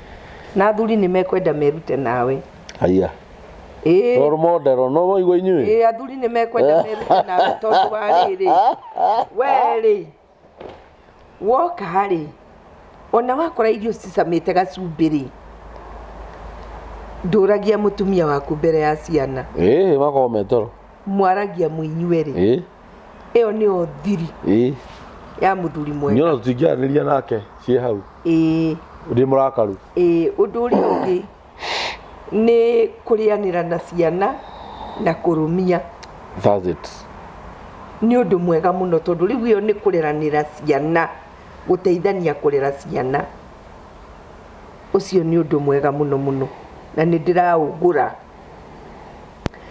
na athuri nĩ mekwenda merute nawe. Haiya. Ĩĩ. Role model no waigua inyuĩ. Ĩĩ, athuri nĩ mekwenda merute nawe, tondũ wa rĩrĩ, we rĩ, woka rĩ, ona wakora irio cicamĩte gacumbĩ rĩ, ndũragia mũtumia waku mbere ya ciana. Ĩĩ, makorwo me toro. Mwaragia mũinyuerĩ. Ĩyo nĩyo thiri ya mũthuri mwega. Niĩ ona tũtingĩaranĩria nake ciĩ hau. Ndĩ mũrakaru. Ĩĩ, ũndũ ũrĩa ũngĩ nĩ kũrĩanĩra na ciana na kũrũmia. That's it. Nĩ ũndũ mwega mũno, tondũ rĩu ĩyo nĩ kũreranĩra ciana, gũteithania kũrera ciana. Ũcio nĩ ũndũ mwega mũno mũno na nĩ ndĩraũgũra.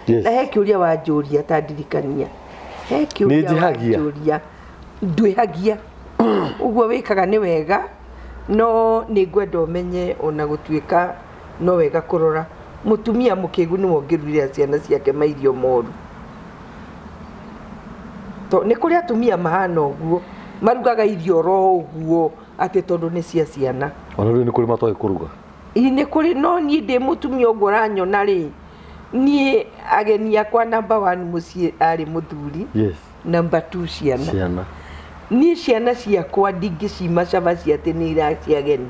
Na he kĩũria wanjũria ta ndirikania. He kĩũria Nĩ njĩhagia? wanjũria. Ndwĩhagia. Ũguo wĩkaga nĩ wega, no nĩ ngwenda ũmenye ona gũtuĩka no wega kũrora mũtumia mũkĩgu nĩwe ũngĩrugĩra ciana ciake mairio moru. To nĩ kũrĩ atumia mahana ũguo, marugaga irio oro ũguo atĩ tondũ nĩ cia ciana. Ona rĩu nĩ kũrĩ matoĩ kũruga. Ĩ nĩ kũrĩ, no niĩ ndĩ mũtumia ũguo ũranyona rĩ, niĩ ageni akwa number one mũciĩ arĩ mũthuri, number two ciana. Ciana. Niĩ ciana ciakwa ndingĩcima cabaci atĩ nĩ ira cia ageni.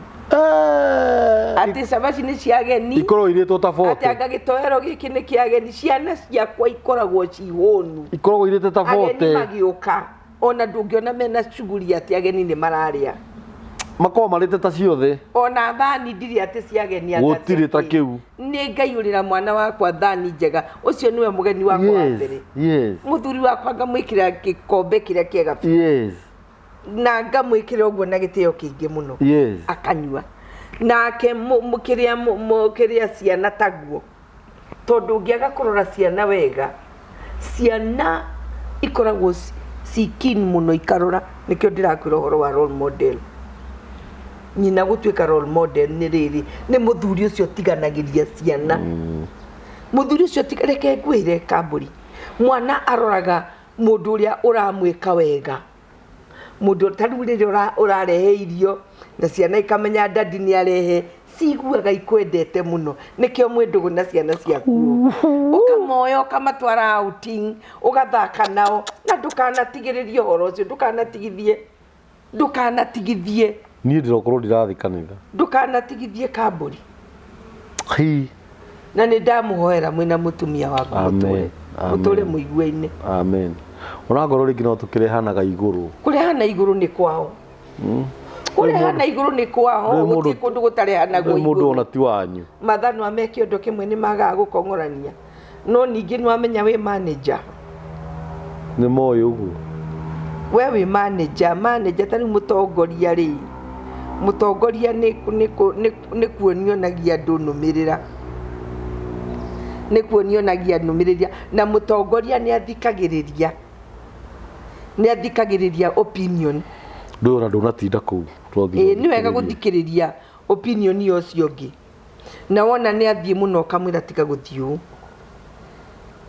Atĩ cabaci nĩ cia ageni. Ikoragwo irĩtwo ta Atĩ 40. anga gĩtoero gĩkĩ nĩ kĩa ageni. Ciana ciakwa ikoragwo ci hũnu. Ikoragwo irĩte ta Ageni 40. magĩũka ona ndũngĩona mena cuguri atĩ ageni nĩ mararĩa. Makoragwo marĩte ta ciothe. Ona thani ndirĩ atĩ cia ageni anga Gũtirĩ ta cia kĩ. kĩu. Nĩ ngaiyũrĩra mwana wakwa thani njega. Ũcio nĩwe mũgeni wakwa wa mbere. Mũthuri wakwa ngamwĩkĩra gĩkombe kĩrĩa kĩega biũ. Na ngamwĩkĩra ũguo na gĩtĩo kĩingĩ mũno. Akanyua. Nake kĩrĩa kĩrĩa ciana taguo. Tondũ ũngĩaga kũrora ciana wega, ciana ikoragwo ci keen mũno ikarora. Nĩkĩo ndĩrakwĩra ũhoro wa role model. Nyina gũtuĩka role model nĩ rĩrĩ, nĩ mũthuri ũcio ũtiganagĩria ciana. Mũthuri ũcio reke ngwĩre Kambũri, mwana aroraga mũndũ ũrĩa ũramwĩka wega. Mũndũ ta rĩu rĩrĩa ũrarehe irio na ciana ikamenya dadi nĩ arehe, ciguaga ikwendete mũno. Nĩkĩo mwĩ ndũgũ na ciana ciaku. Ũkamoya ũkamatwara outing, ũgathaka nao, na ndũkanatigĩrĩrie ũhoro ũcio, ndũkanatigithie. Ndũkanatigithie. Niĩ ndĩrokorwo ndirathiĩ kanitha. Ndũkanatigithie Kambũri. Hi. Na nĩ ndamũhoera mwĩna mũtumia waku Amen. mũtũre. Mũtũre mũiguaine. Amen. Ona ngorwo rĩngĩ no tũkĩrehanaga igũrũ. Kũrehana igũrũ nĩ kwao. Kũrehana igũrũ nĩ kwao, gũtirĩ kũndũ gũtarehanagwo Rĩu mũndũ igũrũ. ona ti wanyu. Mathanwa me kĩondo kĩmwe nĩ magaga gũkong'orania. No ningĩ nĩ wamenya wĩ manager. Nĩ moĩ ũguo. We wĩ manager, manager ta rĩu mũtongoria rĩ, mũtongoria nĩ kuonio onagia andũ nũmĩrĩra. Nĩ kuonio onagia nũmĩrĩria. Na mũtongoria nĩ athikagĩrĩria. Nĩ athikagĩrĩria opinion. Ndũĩ ona ndũnatinda kũu. Ĩĩ, nĩ wega gũthikĩrĩria opinion ya ũcio ũngĩ. Na wona nĩ athiĩ mũno ũkamwĩra tiga gũthiĩ ũũ.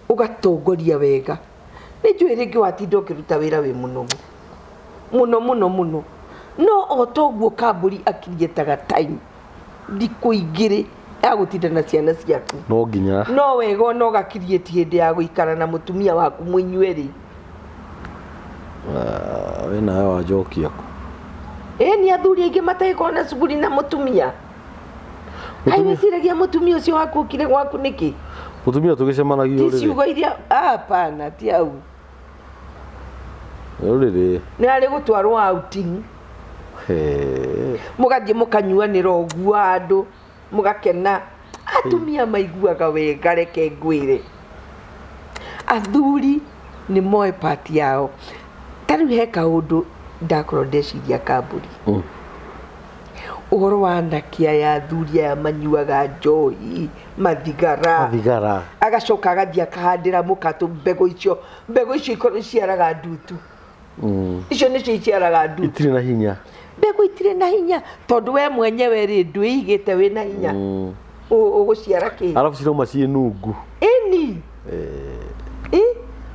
Ũgatongoria wega. Nĩ njũĩ rĩngĩ watinda ũkĩruta wĩra wĩ mũnogu. Mũno mũno mũno. No o toguo Kambũri akirietaga time thikũ igĩrĩ ya gũtinda na ciana ciaku. No nginya. No wega ona ũgakirieti hĩndĩ ya gũikara na mũtumia waku mũinyuerĩ. We nawe wanjokia kũ? Ĩĩ nĩ athuri aingĩ matagĩkorwo na cuguri na mũtumia. Ai wĩciragia mũtumia ũcio waku okire gwaku nĩkĩ? Mũtumia tũgĩcemanagia Ti ũrĩrĩ. ciugo iria, hapana, ti hau. Ũrĩrĩ. Nĩ harĩ gũtwarwo outing. Mũgathiĩ mũkanyuanĩra ũguo handũ, mũgakena. Atumia maiguaga wega, reke ngwĩre. Athuri nĩ moe part yao. Ta rĩu he kaũndũ ndakorwo ndeciria Kambũri. Ũhoro wa anake aya athuri aya manyuaga njohi, mathigara. Mathigara. Agacoka agathiĩ akahandĩra mũkatũ mbegũ icio. Mbegũ icio ikorwo iciaraga ndutu. Icio nĩcio iciaraga ndutu. Itirĩ na hinya. Mbegũ itirĩ na hinya tondũ we mwenyewe rĩ ndwĩigĩte wĩna hinya. Ũgũciara kĩ? Arabu cirauma ciĩ nungu. Ĩni. Ĩ?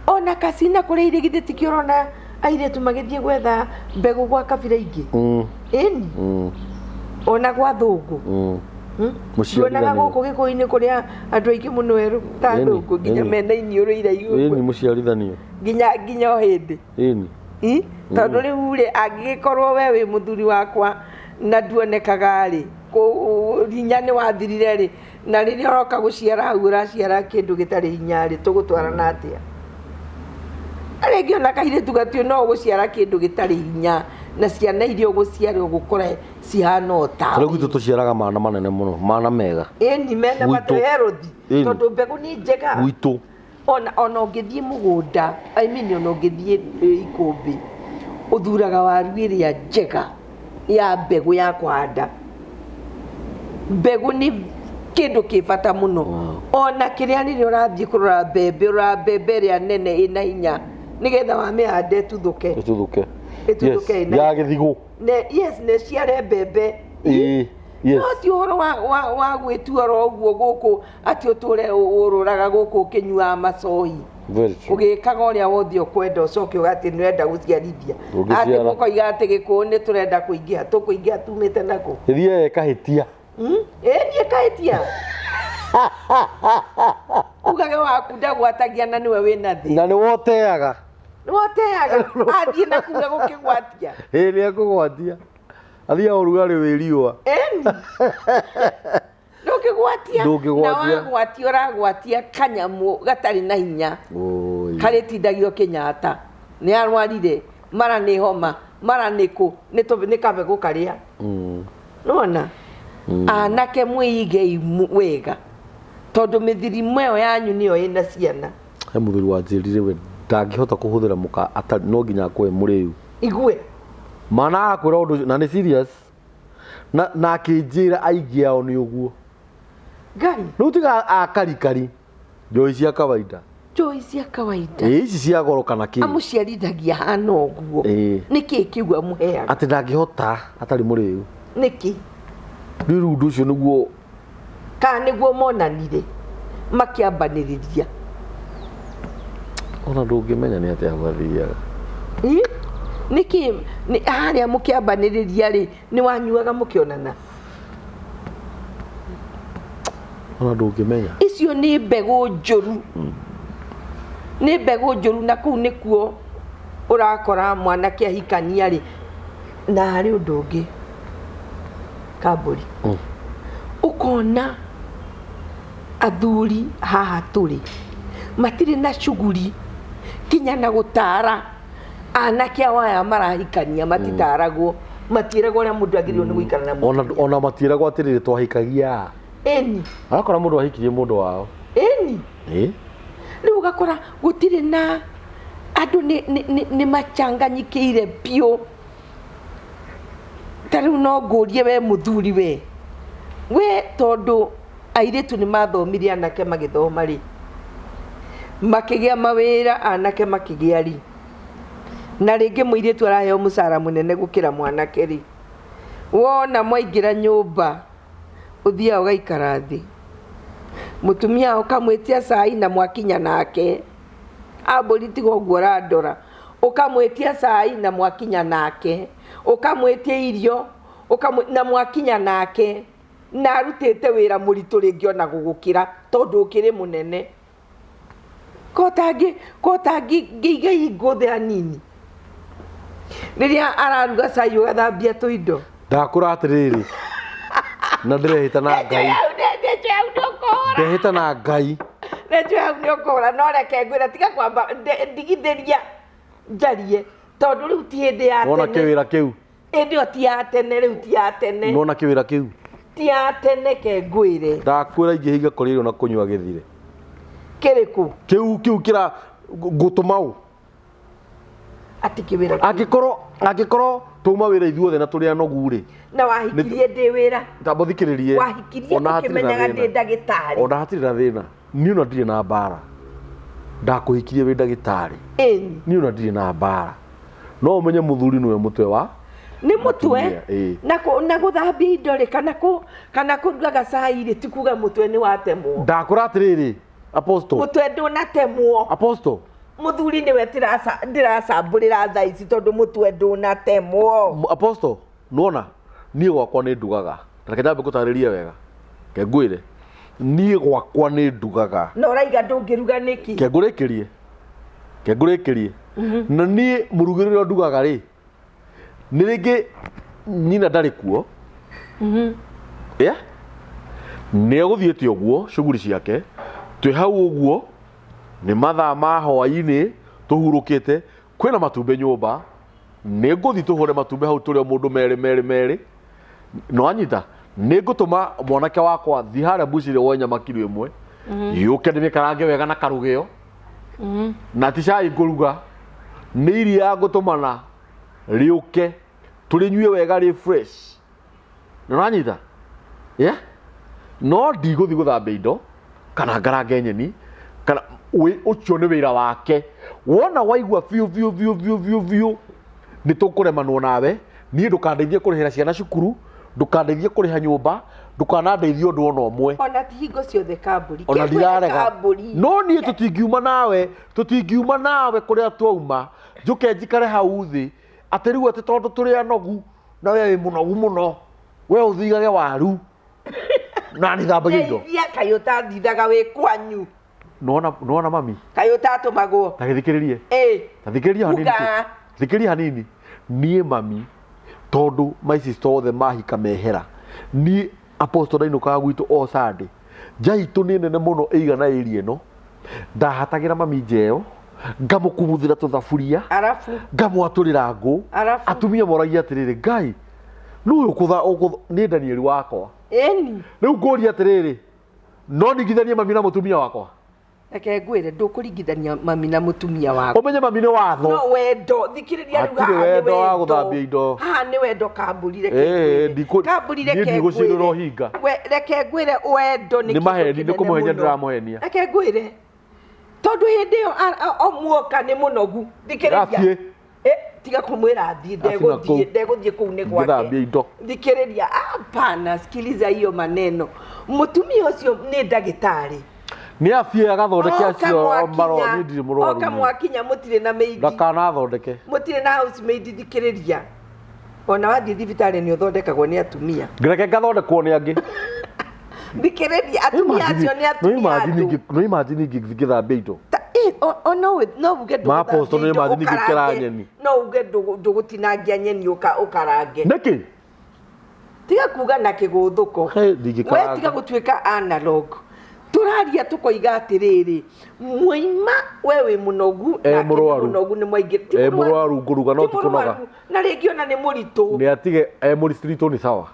Ona kacina kũrĩa irĩ githĩ tikĩo ũrona airĩtu magĩthiĩ gwetha mbegũ gwa kabira ingĩ? Ĩni. Ona gwa thũngũ. Mũciarithanio. Nduonaga gũkũ Gĩkũyũ-inĩ kũrĩa andũ aingĩ mũno erũ ta thũngũ nginya mena iniũrũ iraihu Ĩni ũguo. mũciarithanio. Nginya o hĩndĩ. Ĩni. Ĩ? Tondũ rĩu rĩ angĩgĩkorwo we wĩ mũthuri wakwa na nduonekaga rĩ, hinya nĩ wathirire rĩ, na rĩrĩa ũroka gũciara hau ũraciara kĩndũ gĩtarĩ hinya rĩ, tũgũtwarana atĩa? Na rĩngĩ ona kairĩtu gatiũĩ no ũgũciara kĩndũ gĩtarĩ hinya na ciana iria ũgũciara ũgũkora cihana o tawe. Rĩu gwitũ tũciaraga mana manene mũno, mana mega. Ĩni mena Gwitũ. matũ healthy, Ĩni. tondũ mbegũ nĩ njega. Gwitũ. Ona ũngĩthiĩ mũgũnda, I mean ona ũngĩthiĩ ikũmbĩ, ũthuraga waru ĩrĩa njega ya mbegũ ya kũhanda. Mbegũ nĩ kĩndũ kĩ bata mũno. Ona kĩrĩa rĩrĩa ũrathiĩ kũrora mbembe, ũroraga mbembe ĩrĩa nene ĩna hinya, nĩgetha wamĩhanda ĩtuthũke. Ĩtuthũke. Ĩtuthũke Yes, ĩna ya hinya. gĩthigũ. Ne, yes, na ĩciare mbembe. Ĩĩ, yes. No ti ũhoro wa gwĩtua oro ũguo gũkũ atĩ ũtũre ũrũraga gũkũ ũkĩnyuaga macohi. Very true. Ũgĩkaga ũrĩa wothe ũkwenda ũcoke ũgatĩ nĩ ũrenda gũciarithia. Ũngĩciara. Atĩ mũkoiga atĩ gĩkũyũ nĩ tũrenda kũingĩha, tũkũingĩha tumĩte nakũ? Ĩthiaga ĩkahĩtia. Ĩ niĩ kahĩtia. Ugage waku ndagwatagia na nĩwe wĩna thĩna. Na nĩ woteaga. Nĩ woteaga. Athiĩ na kuga gũkĩgwatia. Ĩ nĩ ekũgwatia. Athiaga ũrugarĩ wĩ riũa. Ĩni. Ndũngĩgwatia. Ndũngĩgwatia. Na wagwatia ũragwatia kanyamũ gatarĩ na hinya. Oi. Karĩtindagio Kenyatta. Nĩ arwarire. Mara nĩ homa. Mara nĩ kũ. Nĩ kabegũ karĩa. Nĩwona? Anake mwĩigei wega. Tondũ mĩthirimo ĩyo yanyu nĩyo ĩna ciana. He mũthuri wanjĩrire we ndangĩhota kũhũthĩra mũka atarĩ no nginya akorwo e mũrĩu. Igue. Mana akwĩra ũndũ ũcio na nĩ serious. Na na akĩnjĩra aingĩ ao nĩ ũguo. Ngai. Rĩu tiga akarikari njohi cia kawaida. Njohi cia kawaida. Ĩ ici cia goro kana kĩ? Amũciarithagia hana ũguo. Ĩ. Nĩkĩ kĩu amũheaga? Atĩ ndangĩhota atarĩ mũrĩu. Nĩkĩ? Rĩu ũndũ ũcio nĩguo Kana nĩguo monanire makĩambanĩrĩria. Ona ndũngĩmenya nĩ atĩa gwathiaga. Ĩ? Nĩkĩ harĩa mũkĩambanĩrĩria rĩ, nĩ wanyuaga mũkĩonana? Ona ndũngĩmenya. Icio nĩ mbegũ njũru. Nĩ mbegũ njũru na kũu nĩkuo ũrakora mwanake ahikania rĩ. Na harĩ ũndũ ũngĩ Kambũri. Ũkona athuri haha tũrĩ matirĩ na cuguri kinya na gũtara anake ao aya marahikania matitaragwo, matiĩragwo ũrĩa mũndũ agĩrĩirwo nĩ gũikara na mũtumia. Ona matiĩragwo atĩrĩrĩ twahikagia. Ĩni. Arakora mũndũ ahikirie mũndũ wao. Ĩni. Ĩ. Rĩu ũgakora gũtirĩ na andũ nĩ machanganyikĩire biũ. Ta rĩu no ngũrie we mũthuri we, we tondũ airĩtu nĩ mathomire anake magĩthoma rĩ, makĩgĩa mawĩra anake makĩgĩa rĩ, na rĩngĩ mũirĩtu araheo mũcara mũnene gũkĩra mwanake rĩ, wona mwaingĩra nyũmba ũthiaga ũgaikara thĩ, mũtumia ũkamwĩtia cai na mwakinya nake, ambũri tiga ũguo ũrandora, ũkamwĩtia cai na mwakinya nake, ũkamwĩtia irio na mwakinya nake, na arutĩte wĩra mũritũ rĩngĩ ona gũgũkĩra tondũ ũkĩrĩ mũnene. Ko tangĩiga ingũthĩ hanini rĩrĩa araruga cai ũgathambia tũindo. Ndakũra atĩrĩrĩ, na ndĩrehĩta na Ngai. Ndehĩta na Ngai. Nĩnjũĩ hau nĩ ũkũhũra, no reke ngwĩre tiga kwamba ndigithĩria njarie tondũ rĩu ti hĩndĩ ya Nona tene. kĩwĩra kĩu. Hĩndĩ ĩyo ti ya tene, rĩu ti ya tene. Nona kĩwĩra kĩu. Ti ya tene ke ngwĩre. Ndakwĩra ingĩhinga kũrĩa irio na kũnyua gĩthire. Kĩrĩkũ? Kĩu kĩu kĩra ngũtũma ũ? Atĩ kĩwĩra kĩu. Angĩkorwo twauma wĩra ithuothe na tũrĩ anogu rĩ. Na wahikirie ndĩ wĩra. Tamba ũthikĩrĩrie. Wahikirie Ona hatirĩ na ũkĩmenyaga thĩna. ndĩ ndagĩtarĩ. Ona hatirĩ na thĩna. Niĩ ona ndirĩ na mbara. Ndakũhikirie wĩ ndagĩtarĩ. Ĩni. Niĩ ona ndirĩ na mbara. No ũmenye mũthuri nĩwe mũtwe wa Nĩ mũtwe. Mũtumia, ĩĩ. Na gũthambia indo rĩ, kana kũruga gacai rĩ, ti kuga mũtwe nĩ watemwo. Ndakũra atĩrĩrĩ, Apostle. Mũtwe ndũnatemwo. Apostle. Mũthuri nĩwe ndĩracambũrĩra thaa ici tondũ mũtwe ndũnatemwo. Apostle, nĩwona niĩ gwakwa nĩ ndugaga. Reke nyambe ngũtarĩrie wega. Reke ngwĩre. Niĩ gwakwa nĩ ndugaga. Na ũraiga ndũngĩruga nĩkĩ? Reke ngũrĩkĩrie. Reke ngũrĩkĩrie. Na niĩ mũrugĩre ũrĩa ndugaga rĩ, nĩ rĩngĩ nyina ndarĩ kuo. Yeah? Nĩ egũthiĩte ũguo shughuli ciake, twĩ hau ũguo, nĩ mathaa ma hwaĩ-inĩ tũhurũkĩte, kwĩna matumbĩ nyũmba, nĩ ngũthiĩ tũhũre matumbĩ hau tũrĩo mũndũ merĩ merĩ merĩ. Nĩwanyita? Nĩ ngũtũma mwanake wakwa thiĩ harĩa mbucĩrĩ woe nyama kiro ĩmwe, yũke ndĩmĩkarange wega na karũgĩo, na ti cai ngũruga, nĩ iria ngũtũmana rĩũke tũrĩnyue wega rĩ fresh. Nĩũranyita? Yeah? No ndigũthiĩ gũthambia indo kana ngarange nyeni kana ũcio nĩ wĩra wake. Wona waigua biũ biũ biũ biũ biũ biũ nĩ tũkũremanwo nawe, niĩ ndũkandeithie kũrĩhĩra ciana cukuru, ndũkandeithie kũrĩha nyũmba, Ndũkanandeithie ũndũ ona ũmwe. Ona ti hingo ciothe kambũri. Ona Kĩngwĩre ndirarega. Kambũri. No niĩ tũtingiuma nawe, tũtingiuma nawe kũrĩa twauma, njũke njikare hau thĩ, atĩ rĩu atĩ tondũ tũrĩ anogu, na we wĩ mũnogu mũno, we ũthigage waru, na niĩ thambagie indo. Ndeithia kaĩ ũtathithaga wĩ kwanyu. Nĩwona nĩwona mami? Kaĩ ũtatũmagwo. Ta gĩthikĩrĩrie. Ĩ. Ta thikĩrĩria hanini tu. Uga. Thikĩrĩria hanini. Niĩ mami, tondũ my sister othe mahika mehera, niĩ apostle ndainũkaga gwitũ o Sunday. Nja itũ nĩ nene mũno ĩigana area ĩno. Ndahatagĩra mami nja ĩyo, ngamũkumuthĩra tũthaburia, Arabu. ngamwatũrĩra ngũ. Arabu. Atumia moragia atĩrĩrĩ, Ngai, nũ ũyũ ũkũtha ũkũtha nĩ Daniel wakwa. Ĩni. Rĩu ngũria atĩrĩrĩ, no ningithanie mami na mũtumia wakwa? Reke ngwĩre, ndũkũringithania mami na mũtumia waku. Ũmenye mami nĩ watho. No wendo, thikĩrĩria rĩu Hatirĩ haha nĩ wendo wa wendo. gũthambia indo. Haha nĩ wendo kambũri, reke Ĩĩ, ngwĩre. ndikũ- Kambũri niĩ reke ndigũciũrĩra ngwĩre. ũhinga. We, reke ngwĩre wendo nĩ Nĩ kĩndũ maheni, nĩ kĩnene kũmũhenia mũno. ndĩramũhenia. Reke ngwĩre. Tondũ hĩndĩ ĩyo o muoka nĩ mũnogu. Thikĩrĩria. Athiĩ. Eh, tiga kumwĩra athiĩ, Athiĩ na ndegũthiĩ, kũu. ndegũthiĩ kũu nĩ gwake. Ngĩthambia indo. Thikĩrĩria, hapana, sikiliza hiyo maneno. Mũtumia ũcio nĩ ndagĩtarĩ. Nĩ athiĩ agathondeke Oka acio mwakinya- maro niĩ ndirĩ mũrwaru. Oka niĩ. mwakinya mũtirĩ na maid. Ndakanathondeke. Mũtirĩ na housemaid, thikĩrĩria. Ona wathiĩ thibitarĩ nĩ ũthondekagwo nĩ atumia. Reke ngathondekwo nĩ angĩ. Thikĩrĩria, atumia acio nĩ atumia andũ. No imagine ngĩthambia indo. Ta, eh, o no no uge Ma apostle ndũgũthambia no imagine indo, ngĩkera ũkarange. nyeni. No uge ndũgũtinangia nyeni ũkarange. Nĩkĩ? Tiga kuga na kĩgũthũko. Hey, ndingĩkaranga. We tiga gũtuĩka analog. Tũraria tũkoiga atĩrĩrĩ, mwaima we wĩ mũnogu Eh, nake nĩ mũrwaru. mũnogu nĩ mwaingĩ. Ti Eh, mũrwaru ngũruga no ti ti kũnoga. mũrwaru, na rĩngĩ ona nĩ mũritũ. Nĩ atige e mũritũ nĩ sawa.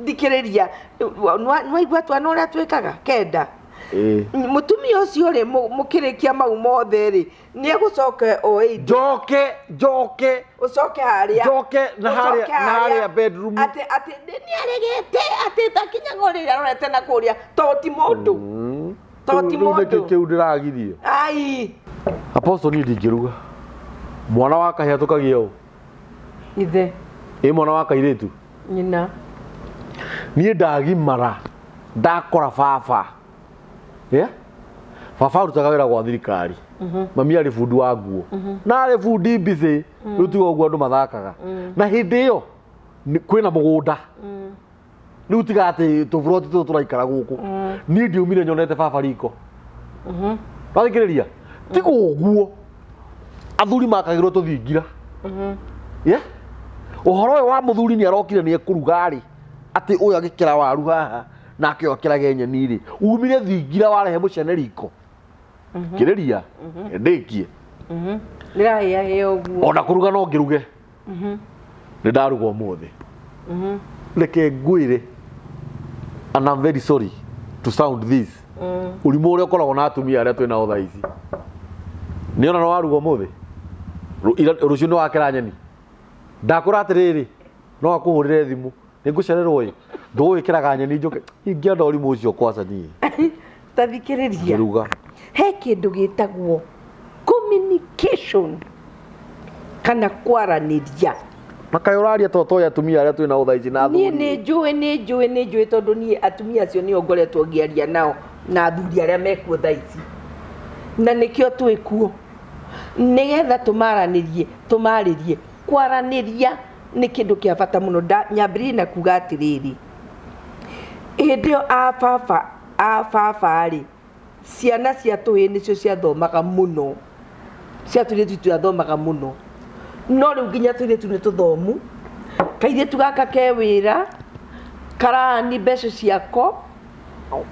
Thikĩrĩria, nĩwaigua twana ũrĩa twĩkaga kenda. Ĩĩ. Mũtumia ũcio rĩ, mũkĩrĩkia mau mothe rĩ, nĩ egũcoka oe indo. Njoke, njoke. Ũcoke harĩa. Njoke na harĩa, Ũcoke na harĩa bedroom. Atĩ, atĩ, nĩ aregete, atĩ ndakinyaga ũrĩrĩ arorete na kũrĩa, to ti mũndũ. To ti Rĩu nĩkĩ mũndũ. kĩu ndĩragirio? Ai. Apostle niĩ ndingĩruga. Mwana wa kahĩa tũkagĩa ũ? Ithe. Ĩ mwana wa kairĩtu? Nyina. Niĩ ndagimara ndakora baba. Yeah? Baba arutaga wĩra gwa thirikari. Mami arĩ bundi wa nguo. Na arĩ bundi busy. Rĩu tiga ũguo andũ mathakaga. Na hĩndĩ ĩyo kwĩna mũgũnda. Rĩu tiga atĩ tũburoti tũtũ tũraikara gũkũ. Niĩ ndiumire nyonete baba riko. Wathikĩrĩria? Tiga ũguo. Athuri makagĩrwo tũthingira. Yeah? Ũhoro ũyũ wa mũthuri nĩ arokire nĩ ekũruga rĩ, atĩ ũyũ agĩkĩra waru haha nake ũyũ akĩrage nyeni rĩ, umire thingira warehe mũcene riko. Kĩrĩria, ndĩkie. Ndĩrahĩahĩa ũguo. Ona kũruga no ngĩruge. Nĩ ndaruga ũmũthĩ. Reke ngwĩre, and I'm very sorry to sound this. Ũrimũ ũrĩa ũkoragwo na atumia arĩa twĩ nao thaa ici. Nĩ ona nĩ waruga ũmũthĩ? Rũciũ nĩ wakĩra nyeni. Ndakwĩra atĩrĩrĩ, no akũhũrĩre thimũ, nĩ ngũcererwo ĩ, ndũgũgĩkĩraga nyeni njũke. Ingĩenda ũrimũ ũcio kwaca niĩ. Ta thikĩrĩria. Ngĩruga. He kĩndũ gĩtagwo communication kana kwaranĩria. Na kaĩ ũraria to toĩ atumia arĩa twĩ nao thaa ici na Niĩ athuri. nĩ njũĩ, nĩ njũĩ, nĩ njũĩ tondũ niĩ atumia acio nĩo ngoretwo ngĩaria nao na athuri arĩa mekuo thaa ici. Na nĩkĩo twĩ kuo. Nĩgetha tũmaranĩrie, tũmarĩrie. Kwaranĩria nĩ kĩndũ kĩa bata mũno. Nyambĩrĩrie na kuga atĩrĩrĩ, hĩndĩ ĩyo a baba, a baba rĩ, ciana cia tũhĩĩ nĩcio ciathomaga mũno. Cia tũirĩtu itiathomaga mũno. No rĩu nginya tũirĩtu nĩ tũthomu, kairĩtu gaka ke wĩra, karani mbeca ciako,